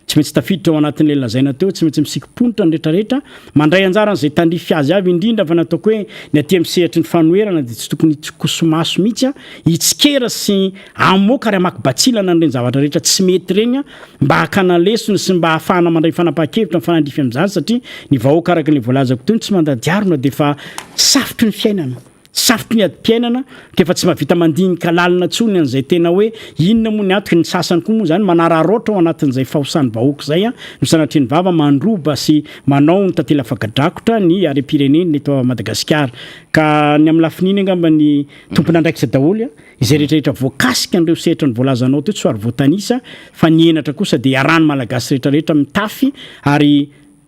Tsy maintsy tafiditra ao anatin'ilay lazaina teo, tsy maintsy misikim-ponitra ny retraretra, mandray anjara an'izay tandrify azy avy, indrindra fa ny ataoko hoe ny aty amin'ny sehatry ny fanoherana dia tsy tokony hitsikoso-maso mihitsy, hitsikera sy hamoaka ary hamaky batsilana an'ireny zavatra rehetra tsy mety ireny mba hakana lesona sy mba hahafahana mandray fanapahan-kevitra mifanandrify amin'izany satria ny vahoaka araka ilay voalazako teo tsy mandady harona dia efa safotry ny fiainana. Sarotry ny adim-piainana ka efa tsy mahavita mandinika lalina intsony an'izay tena hoe inona moa ny antony, ny sasany koa moa izany manararaotra ao anatin'izay fahosan'ny vahoaka izay no sanatria ny vava mandroba sy manao ny tantely afaka-drakotra ny harem-pirenena eto Madagasikara. Ka ny amin'ny lafiny iny angamba ny tompon'andraikitra daholo izay rehetrarehetra voakasika an'ireo sehatra ny voalazanao teo tsy ho ary voatanisa fa ny henatra kosa dia iarahan'ny Malagasy rehetrarehetra mitafy ary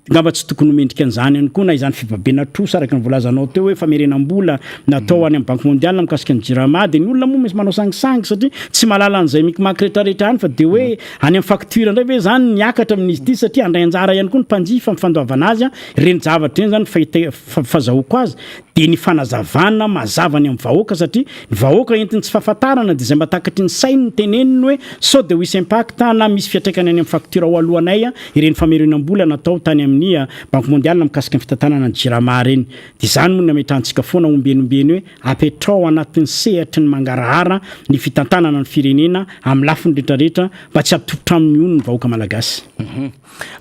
Angamba tsy tokony ho mendrika an'izany ihany koa na izany fibabena trosa araka ny voalazanao teo hoe famerenam-bola natao any amin'ny Banque Mondiale mikasika ny Jirama dia ny olona moa misy manao sangisangy satria tsy mahalala an'izay micmac rehetrarehetra any fa dia hoe any amin'ny facture indray ve izany niakatra amin'izy ity satria handray anjara ihany koa ny mpanjifa amin'ny fandoavana azy ireny zavatra ireny izany fahita fazahoako azy dia ny fanazavana mazava ny amin'ny vahoaka satria ny vahoaka entin'ny tsy fahafantarana dia izay mba takatry ny sainy no teneniny hoe sao dia ho hisy impact na misy fiantraikany any amin'ny facture ho aloanay ireny famerenam-bola natao tany amin'ny Banque Mondiale mikasika ny fitantanana ny Jirama ireny. Dia izany moa no nametrahantsika foana ombieny ombieny hoe apetraho anatin'ny sehatry ny mangarahara ny fitantanana ny firenena amin'ny lafiny rehetrarehetra mba tsy hampitofotra amin'ny hono ny vahoaka malagasy.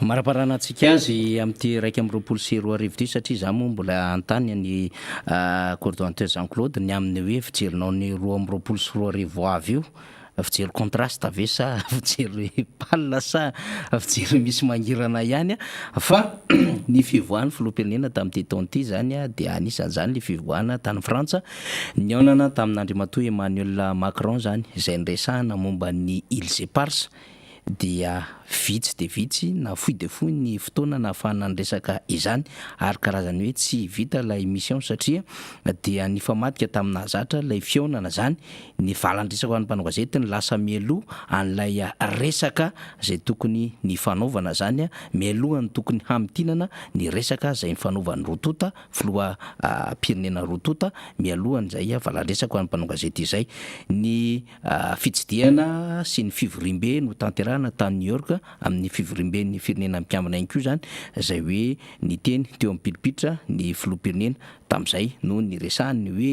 Maraparana antsika azy amin'ity 2021 ity satria izaho moa mbola hanontany an'i Coordonnateur Jean Claude ny amin'ny hoe fijerinao ny 2022 ho avy io, fijery contraste ve sa fijery pâle sa fijery misy mangirana ihany fa ny fivoahan'ny filoham-pirenena tamin'ity taona ity izany dia anisan'izany ilay fivoahana tany Frantsa nihaonana tamin'Andriamatoa Emmanuel Macron izany izay niresahana momba ny Îles Éparses dia vitsy dia vitsy na fohy dia fohy ny fotoana nahafahana niresaka izany ary karazany hoe tsy vita ilay mission satria dia nifamadika tamin'ny nahazatra ilay fihaonana izany ny valan-dresaka ho an'ny mpanao gazety ny lasa mialoha an'ilay resaka izay tokony nifanaovana izany mialohan'ny tokony hamintinana ny resaka izay nifanaovan'ny roa tonta filoha pirenena roa tonta mialohan'izay valan-dresaka ho an'ny mpanao gazety izay ny Fitsidihana sy ny fivoriambe notanterahana tany New York amin'ny fivoriamben'ny Firenena Mikambana ihany koa izany, izay hoe niteny teo amin'ny pilipitra ny filoham-pirenena tamin'izay no niresahany ny hoe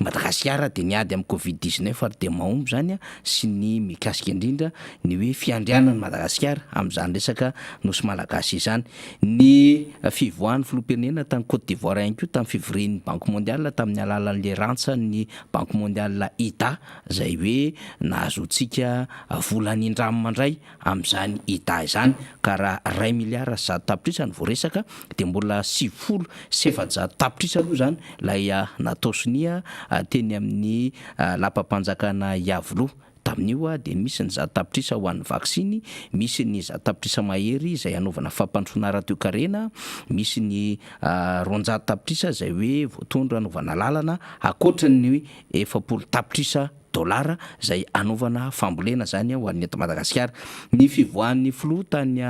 Madagasikara dia niady amin'ny Covid 19 ary dia mahomby izany sy ny mikasika indrindra ny hoe fiandrianan'i Madagasikara amin'izany resaka Nosy Malagasy izany. Ny fivoahan'ny filoham-pirenena tany Côte d'Ivoire ihany koa tamin'ny fivorian'ny Banque Mondiale tamin'ny alalan'ilay rantsan'ny Banque Mondiale IDA izay hoe nahazoantsika vola nindramina indray amin'izany IDA izany ka raha iray miliara sy zato tapitrisa no voaresaka dia mbola 490 tapitrisa aloha izany ilay natao sonia teny amin'ny lapam-panjakana Iavoloha tamin'io dia misy ny zato tapitrisa ho an'ny vaksiny, misy ny zato tapitrisa mahery izay hanaovana fampandrosoana ara-toekarena, misy ny 200 tapitrisa izay hoe voatondro hanaovana lalana ankoatra ny 40 tapitrisa dolara izay hanaovana fambolena izany ho an'ny eto Madagasikara. Ny fivoahan'ny filoha tany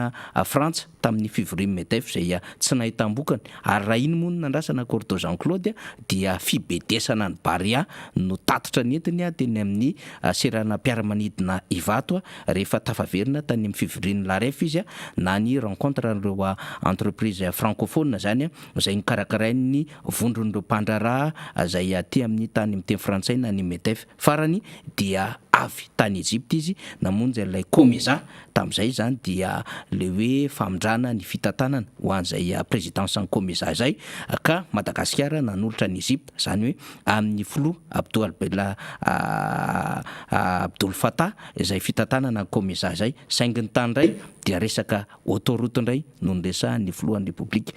Frantsa. tamin'ny fivorian'ny Medef izay tsy nahitam-bokany ary raha iny moa no nandrasana Cordo Jean Claude dia fibedesana an'i Barea no tatitra nentiny teny amin'ny seranam-piaramanidina Ivato rehefa tafaverina tany amin'ny fivorian'ny Laref izy na ny rencontre an'ireo entreprise francophone izany izay nokarakarain'ny vondron'ireo mpandraharaha izay aty amin'ny tany miteny frantsay na ny Medef. Farany dia avy tany Egypta izy namonjy an'ilay Comesa, tamin'izay izany dia ilay hoe famindrana ny fitantanana ho an'izay présidence ny Comesa izay ka Madagasikara nanolotra an'i Egypta, izany hoe amin'ny filoha Abdou Albela Abdoul Fattah izay fitantanana ny Comesa izay, saingy ny tany indray dia resaka autoroute indray no niresahan'ny filohan'ny Repoblika.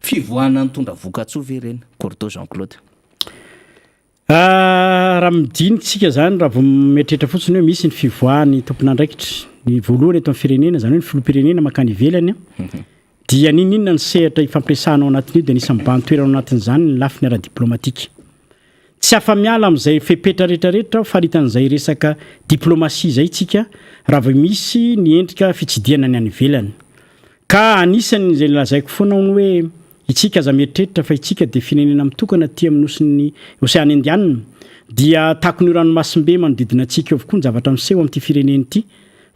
Fivoahana nitondra vokatsoa ve ireny Cordo Jean Claude? Raha midinika isika izany, raha vao mieritreritra fotsiny hoe misy ny fivoahan'ny tompon'andraikitra, ny voalohany eto amin'ny firenena, izany hoe ny filoham-pirenena mankany ivelany, dia n'inon'inona ny sehatra ifampiresahana ao anatin'io dia anisan'ny mibahan-toerana ao anatin'izany ny lafiny ara-diplomatika. Tsy afa-miala amin'izay fepetra rehetrarehetra faritan'izay resaka diplomasia izay isika raha vao misy ny endrika fitsidihana ny any ivelany. Ka anisan' izay lazaiko foana hono hoe itsika aza mieritreritra fa itsika dia firenena mitokana aty amin'ny nosin'ny Oseana Indianina dia takon'io ranomasimbe manodidina antsika io avokoa ny zavatra miseho amin'ity firenena ity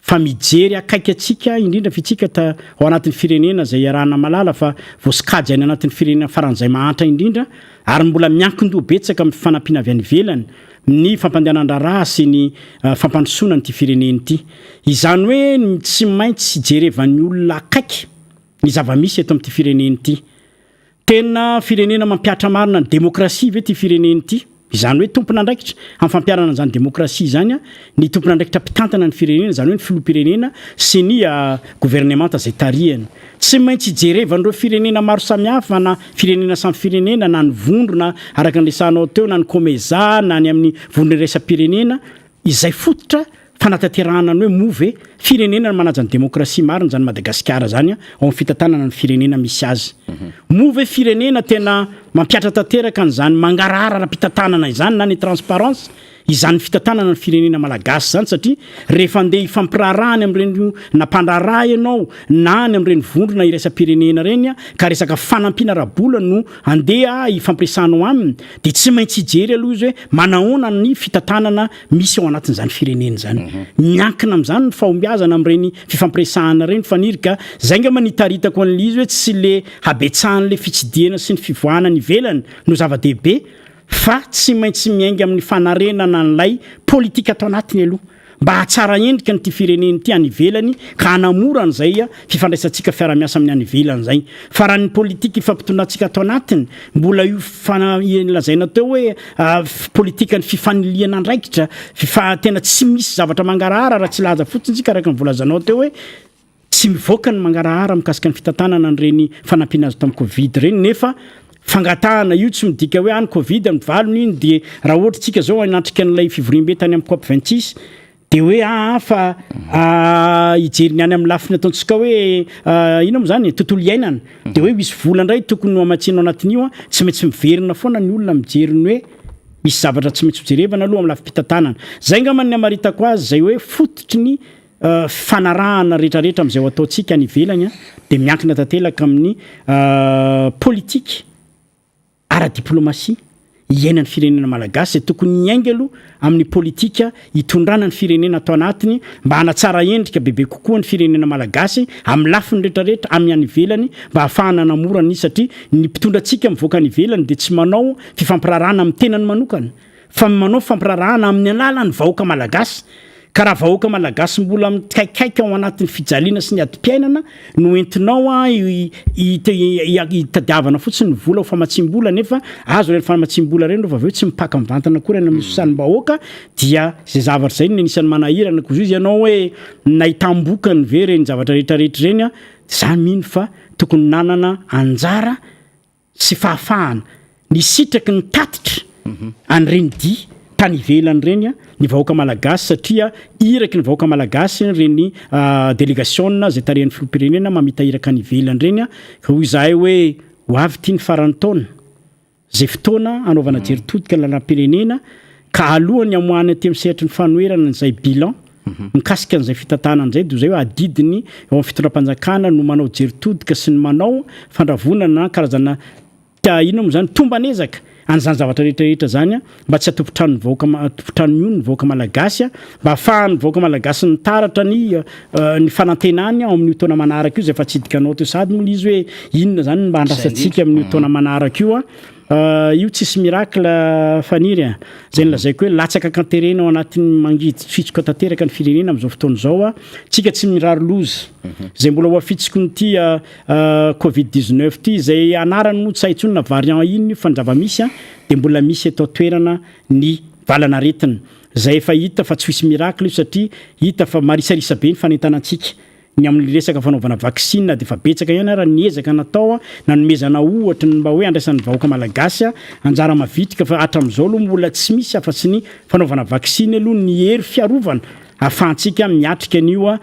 fa mijery akaiky antsika indrindra fa itsika ta ao anatin'ny firenena izay iarahana mahalala fa voasokajy any anatin'ny firenena faran'izay mahantra indrindra ary mbola miankin-doha betsaka amin'ny fanampiana avy any ivelany ny fampandehanan-draharaha sy ny fampandrosoana an'ity firenena ity. Izany hoe ny tsy maintsy jerevan'ny olona akaiky ny zava-misy eto amin'ity firenena ity. Tena firenena mampihatra marina ny demokrasia ve ity firenena ity? Izany hoe tompon'andraikitra amin'ny fampiharana an'izany demokrasia izany ny tompon'andraikitra mpitantana ny firenena, izany hoe ny filoham-pirenena sy ny governemanta izay tarihany. Tsy maintsy ijerevan'ireo firenena maro samihafa na firenena samy firenena na ny vondrona araka ny resahanao teo na ny Comesa na ny amin'ny vondrona iraisam-pirenena izay fototra fanatanterahana ny hoe moa ve firenena manaja ny demokrasia marina izany Madagasikara izany ao amin'ny fitantanana ny firenena misy azy. Moa ve firenena tena mampihatra tanteraka an'izany mangarahara ara-pitantanana izany na ny transparence izany fitantanana ny firenena malagasy izany satria rehefa andeha hifampiraharaha any amin'ireny na mpandraharaha ianao na any amin'ireny vondrona iraisam-pirenena ireny ka resaka fanampiana ara-bola no andeha hifampiresahanao aminy dia tsy maintsy hijery aloha izy hoe manahoana ny fitantanana misy ao anatin'izany firenena izany. Miankina amin'izany ny fahombiazana amin'ireny fifampiresahana ireny Faniry ka izay angamba no itaritako an'ilay izy hoe tsy le habetsahan'ilay fitsidihana sy ny fivoahana any ivelany no zava-dehibe fa tsy maintsy miainga amin'ny fanarenana an'ilay politika ato anatiny aloha mba hahatsara endrika an'ity firenena ity any ivelany ka hanamora an'izay fifandraisantsika fiara-miasa amin'ny any ivelany izay. Fa raha ny politika ifampitondrantsika ato anatiny mbola io lazaina teo hoe politikan'ny fifanilihana andraikitra, fa tena tsy misy zavatra mangarahara raha tsy laza fotsiny isika araka ny voalazanao teo hoe Tsy mivoaka ny mangarahara mikasika ny fitantanana an'ireny fanampiana azo tamin'ny Covid ireny nefa fangatahana io tsy midika hoe any Covid ny valiny iny dia raha ohatra tsika zao hanatrika an'ilay fivoriambe tany amin'ny COP 26 dia hoe aa fa hijery ny any amin'ny lafiny ataontsika hoe inona moa zany tontolo iainana dia hoe misy vola indray tokony ho hamatsiana ao anatin'io tsy maintsy miverina foana ny olona mijery ny hoe misy zavatra tsy maintsy hojerevana aloha amin'ny lafim-pitantanana. Zay angamba ny hamaritako azy izay hoe fototry ny Fanarahana rehetrarehetra amin'izay ho ataontsika any ivelany dia miankina tantelaka amin'ny politika ara-diplomasia iainan'ny firenena malagasy izay tokony hiainga aloha amin'ny politika hitondrana ny firenena ato anatiny mba hanatsara endrika bebe kokoa ny firenena malagasy amin'ny lafiny rehetrarehetra amin'ny any ivelany mba hahafahana hanamora ny satria ny mpitondra antsika mivoaka any ivelany dia tsy manao fifampiraharahana amin'ny tenany manokana fa manao fampirarahana amin'ny alalan'ny vahoaka malagasy, ka raha vahoaka malagasy mbola mikaikaika ao anatin'ny fijaliana sy ny adim-piainana no entinao hitadiavana fotsiny ny vola ho famatsiam-bola nefa azo ireny famatsiam-bola ireny rehefa avy eo tsy mipaka mivantana akory any amin'ny sosanim-bahoaka dia izay zavatra izay no anisan'ny manahirana koa izy ianao hoe nahitam-bokany ve ireny zavatra rehetrarehetra ireny za mino fa tokony nanana anjara sy fahafahana nisitraky ny tatitra an'ireny dihy tany ivelany ireny ny vahoaka malagasy satria iraky ny vahoaka malagasy ireny delegasiona izay tarihan'ny filoham-pirenena mamita iraka any ivelany ireny ka hoy izahay hoe ho avy ity ny faran'ny taona izay fotoana hanaovana jery todika ny lalam-pirenena ka alohan'ny hamoahana aty amin'ny sehatry ny fanoherana izay bilan. Mikasika an'izay fitantanana izay dia izay hoe adidiny eo amin'ny fitondram-panjakana no manao jery todika sy ny manao fandravonana na karazana inona moa izany tomban'ezaka an'izany zavatra rehetra rehetra izany mba tsy hahatompon-tranon'ny vahoaka tompon-trano mihono ny vahoaka malagasy mba hahafahan'ny vahoaka malagasy mitaratra ny ny fanantenany ao amin'io taona manaraka io izay efa atsidikanao teo sahady moa ilay izy hoe inona izany no mba andrasantsika amin'io taona manaraka io. Io tsisy miracle Faniry a! Zay nolazaiko hoe latsaka an-katerena ao anatin'ny mangidy fitsoka tanteraka ny firenena amin'izao fotoana izao a! Tsika tsy mirary loza. Zay mbola ho afitsikon'ity covid 19 ity izay anarany moa tsy hay intsony na variant inona io fa ny zava-misy a dia mbola misy eto an-toerana ny valan'aretina. Zay efa hita fa tsy ho hisy miracle io satria hita fa marisarisa be ny fanentanantsika. Ny amin'ny resaka fanaovana vaksiny na dia efa betsaka ihany ara ny ezaka natao nanomezana ohatra ny mba hoe handraisan'ny vahoaka malagasy anjara mavitrika fa hatramin'izao aloha mbola tsy misy afa-tsy ny fanaovana vaksiny aloha ny hery fiarovana ahafahantsika miatrika an'io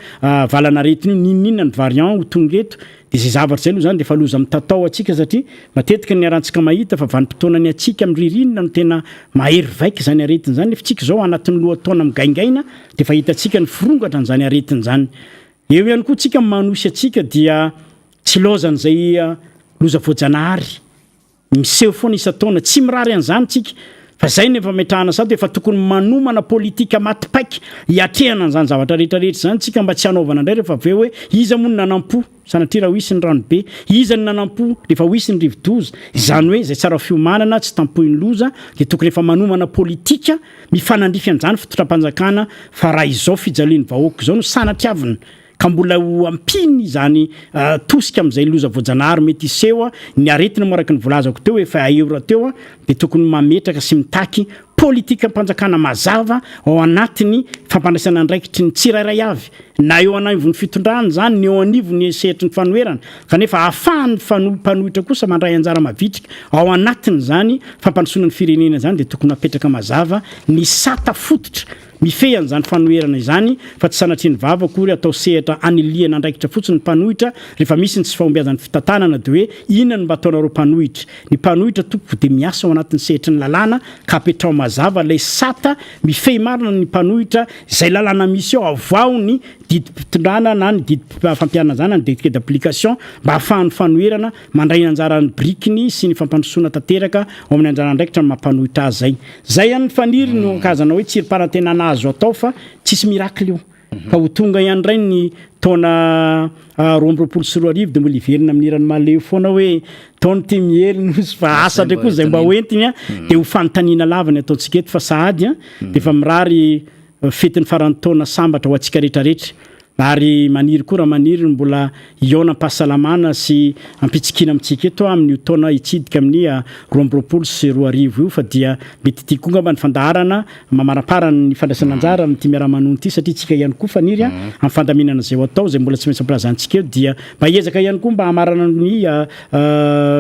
valan'aretina io n'inon'inona ny variant ho tonga eto dia izay zavatra izay aloha izany dia efa loza mitatao antsika satria matetika ny iarahantsika mahita fa vanim-potoanan'ny hatsiaka amin'ny ririnina no tena mahery vaika izany aretina izany nefa tsika izao anatin'ny lohataona migaingaina dia efa hitantsika ny firongatra an'izany aretina izany. Eo ihany koa tsika manosy antsika dia tsy ilaozan'izay loza voajanahary miseho foana isan-taona, tsy mirary an'izany tsika fa izay no efa ametrahana sady efa tokony manomana politika maty paika hiatrehana an'izany zavatra rehetra rehetra izany tsika mba tsy hanaovana indray rehefa avy eo hoe iza moa no nanam-po Sanatria raha ho hisy ny ranobe, iza no nanampo rehefa ho hisy ny rivodoza? Izany hoe izay tsara fiomanana tsy tampohin'ny loza dia tokony efa manomana politika mifanandrify an'izany fitondram-panjakana fa raha izao fijalian'ny vahoaka izao no sanatriavina ka mbola ho ampiany izany tosika amin'izay loza voajanahary mety hiseho, ny aretina moa araka ny voalazako teo efa eo rahateo dia tokony mametraka sy mitaky politikam-panjakana mazava ao anatin'ny fampandraisana andraikitry ny tsirairay avy na eo anivon'ny fitondrana izany na eo anivon'ny sehatry ny fanoherana, kanefa ahafahan'ny mpanohitra kosa mandray anjara mavitrika ao anatin'izany fampandrosoana ny firenena izany dia tokony hapetraka mazava ny sata fototra mifehy an'izany fanoherana izany fa tsy sanatria ny vava akory atao sehatra anilihana andraikitra fotsiny ny mpanohitra rehefa misy ny tsy fahombiazan'ny fitantanana dia hoe inona no mba ataonareo mpanohitra Ny mpanohitra tompoko dia miasa ao anatin'ny sehatry ny lalàna ka apetraho mazava ilay sata mifehy marina ny mpanohitra izay lalàna misy eo avoaho ny didim-pitondrana na ny didim-pampiharana izany na ny décret d'application mba ahafahan'ny fanoherana mandray ny anjaran'ny birikiny sy ny fampandrosoana tanteraka ao amin'ny anjara andraikitra ny maha mpanohitra azy zay. Zay ihany ny faniry no ankazana hoe tsirim-panantenana azo atao fa tsisy miracle io. Ka ho tonga ihany indray ny taona 2022 dia mbola hiverina amin'ny hiran'i Maleo foana hoe taona ity miely nosy fa asa indray koa izay mba ho entiny a dia ho fanontaniana lava ny ataontsika eto fa sahady a dia efa mirary fetin'ny faran'ny taona sambatra ho antsika rehetra rehetra ary maniry koa raha maniry ny mbola hihaona am-pahasalamana sy am-pitsikiana amintsika eto aho amin'io taona hitsidika amin'ny 2022 io fa dia mety ity koa angamba ny fandaharana Mamaraparana ny fandraisana anjara amin'ity miara-manono ity satria tsika ihany koa faniry amin'ny fandaminana izay ho atao izay mbola tsy maintsy ampilazantsika eo dia mba hiezaka ihany koa mba hamarana ny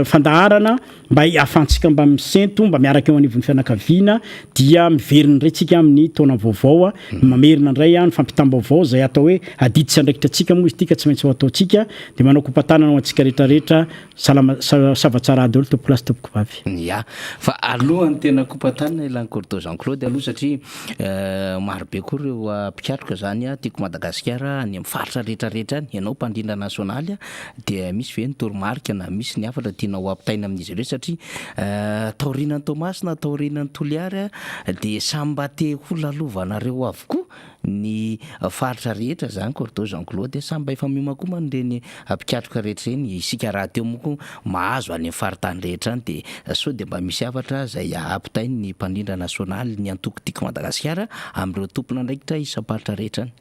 fandaharana mba hahafahantsika mba misento mba miaraka eo anivon'ny fianakaviana dia miverina indray tsika amin'ny taona vaovao mamerina indray ny fampitam-baovao izay atao hoe adidy sy andraikitra antsika moa izy ity ka tsy maintsy ho ataontsika dia manao kopa-tanana ho antsika rehetrarehetra Salama sava tsara daholo tompoko lahy sy tompoko vavy. Ya, fa alohan'ny tena kopa-tanana ilany Cordo Jean Claude aloha satria maro be koa ireo mpikatroka zany tiako Madagasikara any amin'ny faritra rehetra rehetra any, ianao mpandrindra nasionaly dia misy ve ny toromarika na misy ny hafatra tianao ampitaina amin'izy ireo satria taorianan'i Toamasina, taorianan'i Toliara dia samy mba te ho lalovanareo avokoa ny faritra rehetra zany Cordo Jean Claude, samy mba efa miomankomana ireny mpikatroka rehetra ireny, isika rahateo moa koa mahazo any amin'ny faritany rehetra any dia sao dia mba misy hafatra izay ampitain'ny mpandrindra nasionaly ny antoko Tiako Madagasikara amin'ireo tompon'andraikitra isam-paritra rehetra any.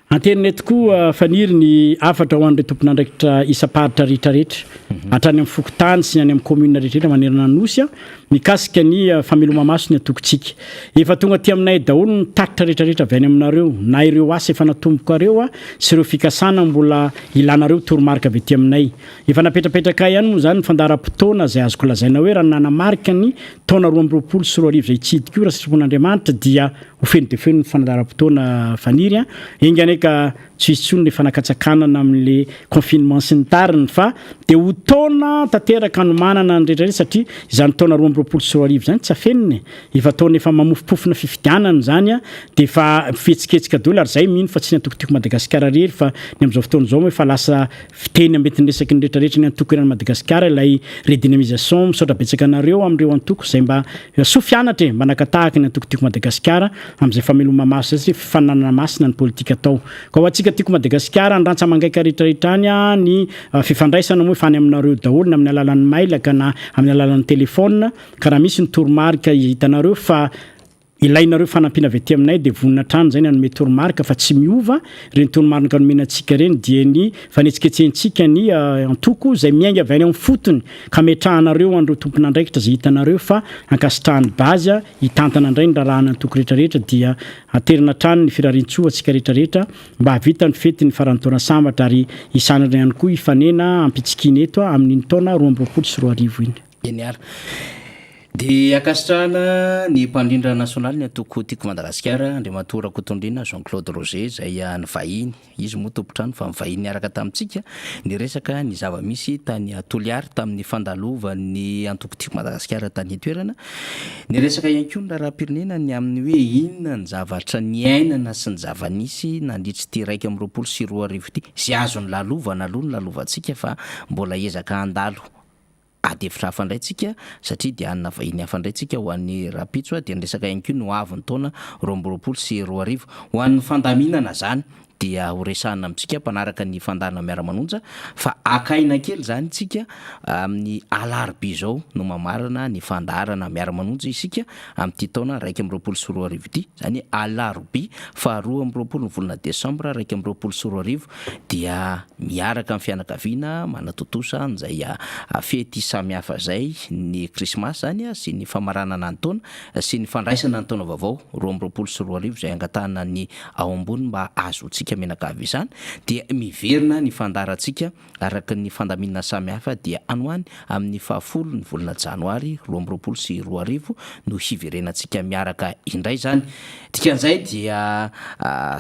Anterina eto koa Faniry ny hafatra ho an'ireo tompon'andraikitra isam-paritra rehetra rehetra hatrany amin'ny fokontany sy ny any amin'ny commune rehetra rehetra manerana ny Nosy mikasika ny fameloma-maso ny antokontsika. Efa tonga aty aminay daholo ny tatitra rehetra rehetra avy any aminareo, na ireo asa efa natombokareo sy ireo fikasana mbola ilanareo toromarika avy aty aminay. Efa napetrapetrakay ihany moa izany ny fandaharam-potoana izay azoko lazaina hoe raha ny nanamarika ny taona 2022 izay hitsidika io raha sitrapon'Andriamanitra dia ho feno dia feno ny fandaharam-potoana Faniry a. Enga anie. anie ka tsy hisy intsony le fanakatsakanana amin'le confinement sy ny tariny fa dia ho taona tanteraka hanomanana ny rehetra rehetra satria izany taona 2022 izany tsy afenina e! Efa taona efa mamofompofona fifidianana izany a, dia efa mifihetsiketsika daholo ary izay mino fa tsy ny antoko Tiako Madagasikara irery fa ny amin'izao fotoana izao moa efa lasa fiteny ambentin-dresaky ny rehetra rehetra ny antoko eran'i Madagasikara ilay redynamisation, misaotra betsaka anareo amin'ireo antoko izay mba soa fianatra e, mba naka tahaka ny antoko Tiako Madagasikara amin'izay fameloma-maso izay satria fifaninanana masina ny politika atao. Ka ho antsika Tiako Madagasikara, ny rantsa-mangaika rehetra rehetra any, ny fifandraisana moa efa any aminareo daholo na amin'ny alalan'ny mailaka na amin'ny alalan'ny telephone, ka raha misy ny toromarika hitanareo fa ilainareo fanampiana avy aty aminay dia vonona hatrany izay ny hanome toromarika fa tsy miova ireny toromarika nomena antsika ireny dia ny fanetsiketsehantsika ny antoko izay miainga avy any amin'ny fotony ka ametrahanareo an'ireo tompon'andraikitra izay hitanareo fa ankasitrahan'ny base hitantana indray ny raharahan'ny antoko rehetra rehetra dia aterina hatrany ny firariantsoa antsika rehetra rehetra mba hahavita ny fetin'ny faran'ny taona sambatra ary hisandratra ihany koa hifanena ampitsikiana eto amin'iny taona 2022 iny. Eny ary. Dia ankasitrahana ny mpandrindra nasionaly ny antoko Tiako Madagasikara, Andriamatoa Rakotondriana Jean Claude Roger izay nivahiny, izy moa tompon-trano fa nivahiny niaraka tamintsika niresaka ny zava-misy tany Toliary tamin'ny fandalovan'ny antoko Tiako Madagasikara tany an-toerana. Niresaka ihany koa ny raharaham-pirenena ny amin'ny hoe inona ny zavatra niainana sy ny zava-nisy nandritra ity 2021 ity, izay azo nilalovana aloha nolalovantsika fa mbola ezaka handalo Ady hevitra hafa indray tsika satria dia hanana vahiny hafa indray tsika ho an'ny rahampitso dia niresaka ihany koa ny ho avin'ny taona 2022. Ho an'ny fandaminana izany dia ho resahina amintsika mpanaraka ny fandaharana miara-manonja fa haka aina kely izany tsika amin'ny alarobia izao no mamarana ny fandaharana miara-manonja isika amin'ity taona 2021 ity, izany hoe alarobia faha 22 ny volana desambra 2021 dia miaraka amin'ny fianakaviana manatontosa an'izay fety samihafa izay, ny krismasy izany sy ny famaranana ny taona sy ny fandraisana ny taona vaovao 2022 izay angatahana ny ao ambony mba hahazoantsika mianakavy izany dia miverina ny fandaharantsika araka ny fandaminana samihafa dia any ho any amin'ny fahafolo ny volana janoary 2022 no hiverenantsika miaraka indray izany. Dikan'izay dia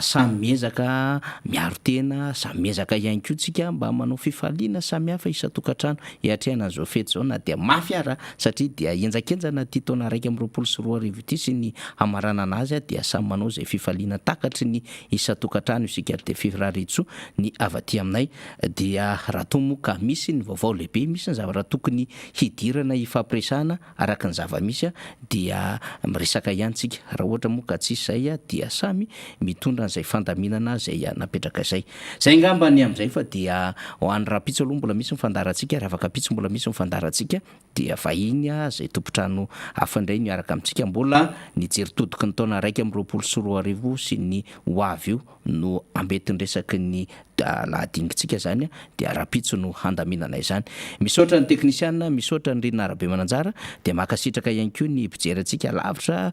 samy miezaka miaro tena, samy miezaka ihany koa tsika mba manao fifaliana samihafa isan-tokantrano hiatrehana an'izao fety izao na dia mafy ara satria dia henjakenjana ity taona 2021 ity sy ny hamaranana azy dia samy manao izay fifaliana takatry ny isan-tokantrano isika ary dia firariantsoa ny avy aty aminay dia raha toa moa ka misy ny vaovao lehibe, misy ny zavatra tokony hidirana hifampiresahana araka ny zava-misy dia miresaka ihany tsika, raha ohatra moa ka tsisy izay dia samy mitondra an'izay fandaminana izay napetraka izay. Izay angamba ny amin'izay fa dia ho an'ny rahampitso aloha mbola misy ny fandaharantsika ary afaka ampitso mbola misy ny fandaharantsika dia vahiny izay tompon-trano hafa indray no hiaraka amintsika mbola ny jery todiky ny taona 2021 sy ny ho avy io no ambentin-dresaky ny lahadinikintsika izany dia rahampitso no handaminana izany. Misaotra ny teknisiana, misaotra an'i Rina Rabemananjara, dia mankasitraka ihany koa ny mpijery antsika lavitra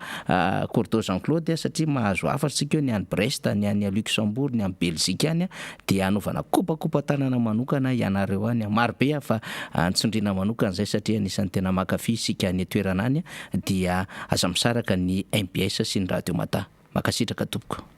Cordo Jean Claude satria mahazo hafatra isika eo ny any Brest, ny any Luxembourg, ny any Belgique any dia hanaovana kopakopa-tanana manokana ianareo any. Maro be fa nitsondriana manokana izay satria anisan'ny tena mankafy isika any an-toerana any dia aza misaraka ny mbs sy ny Radio Mada. Mankasitraka tompoko.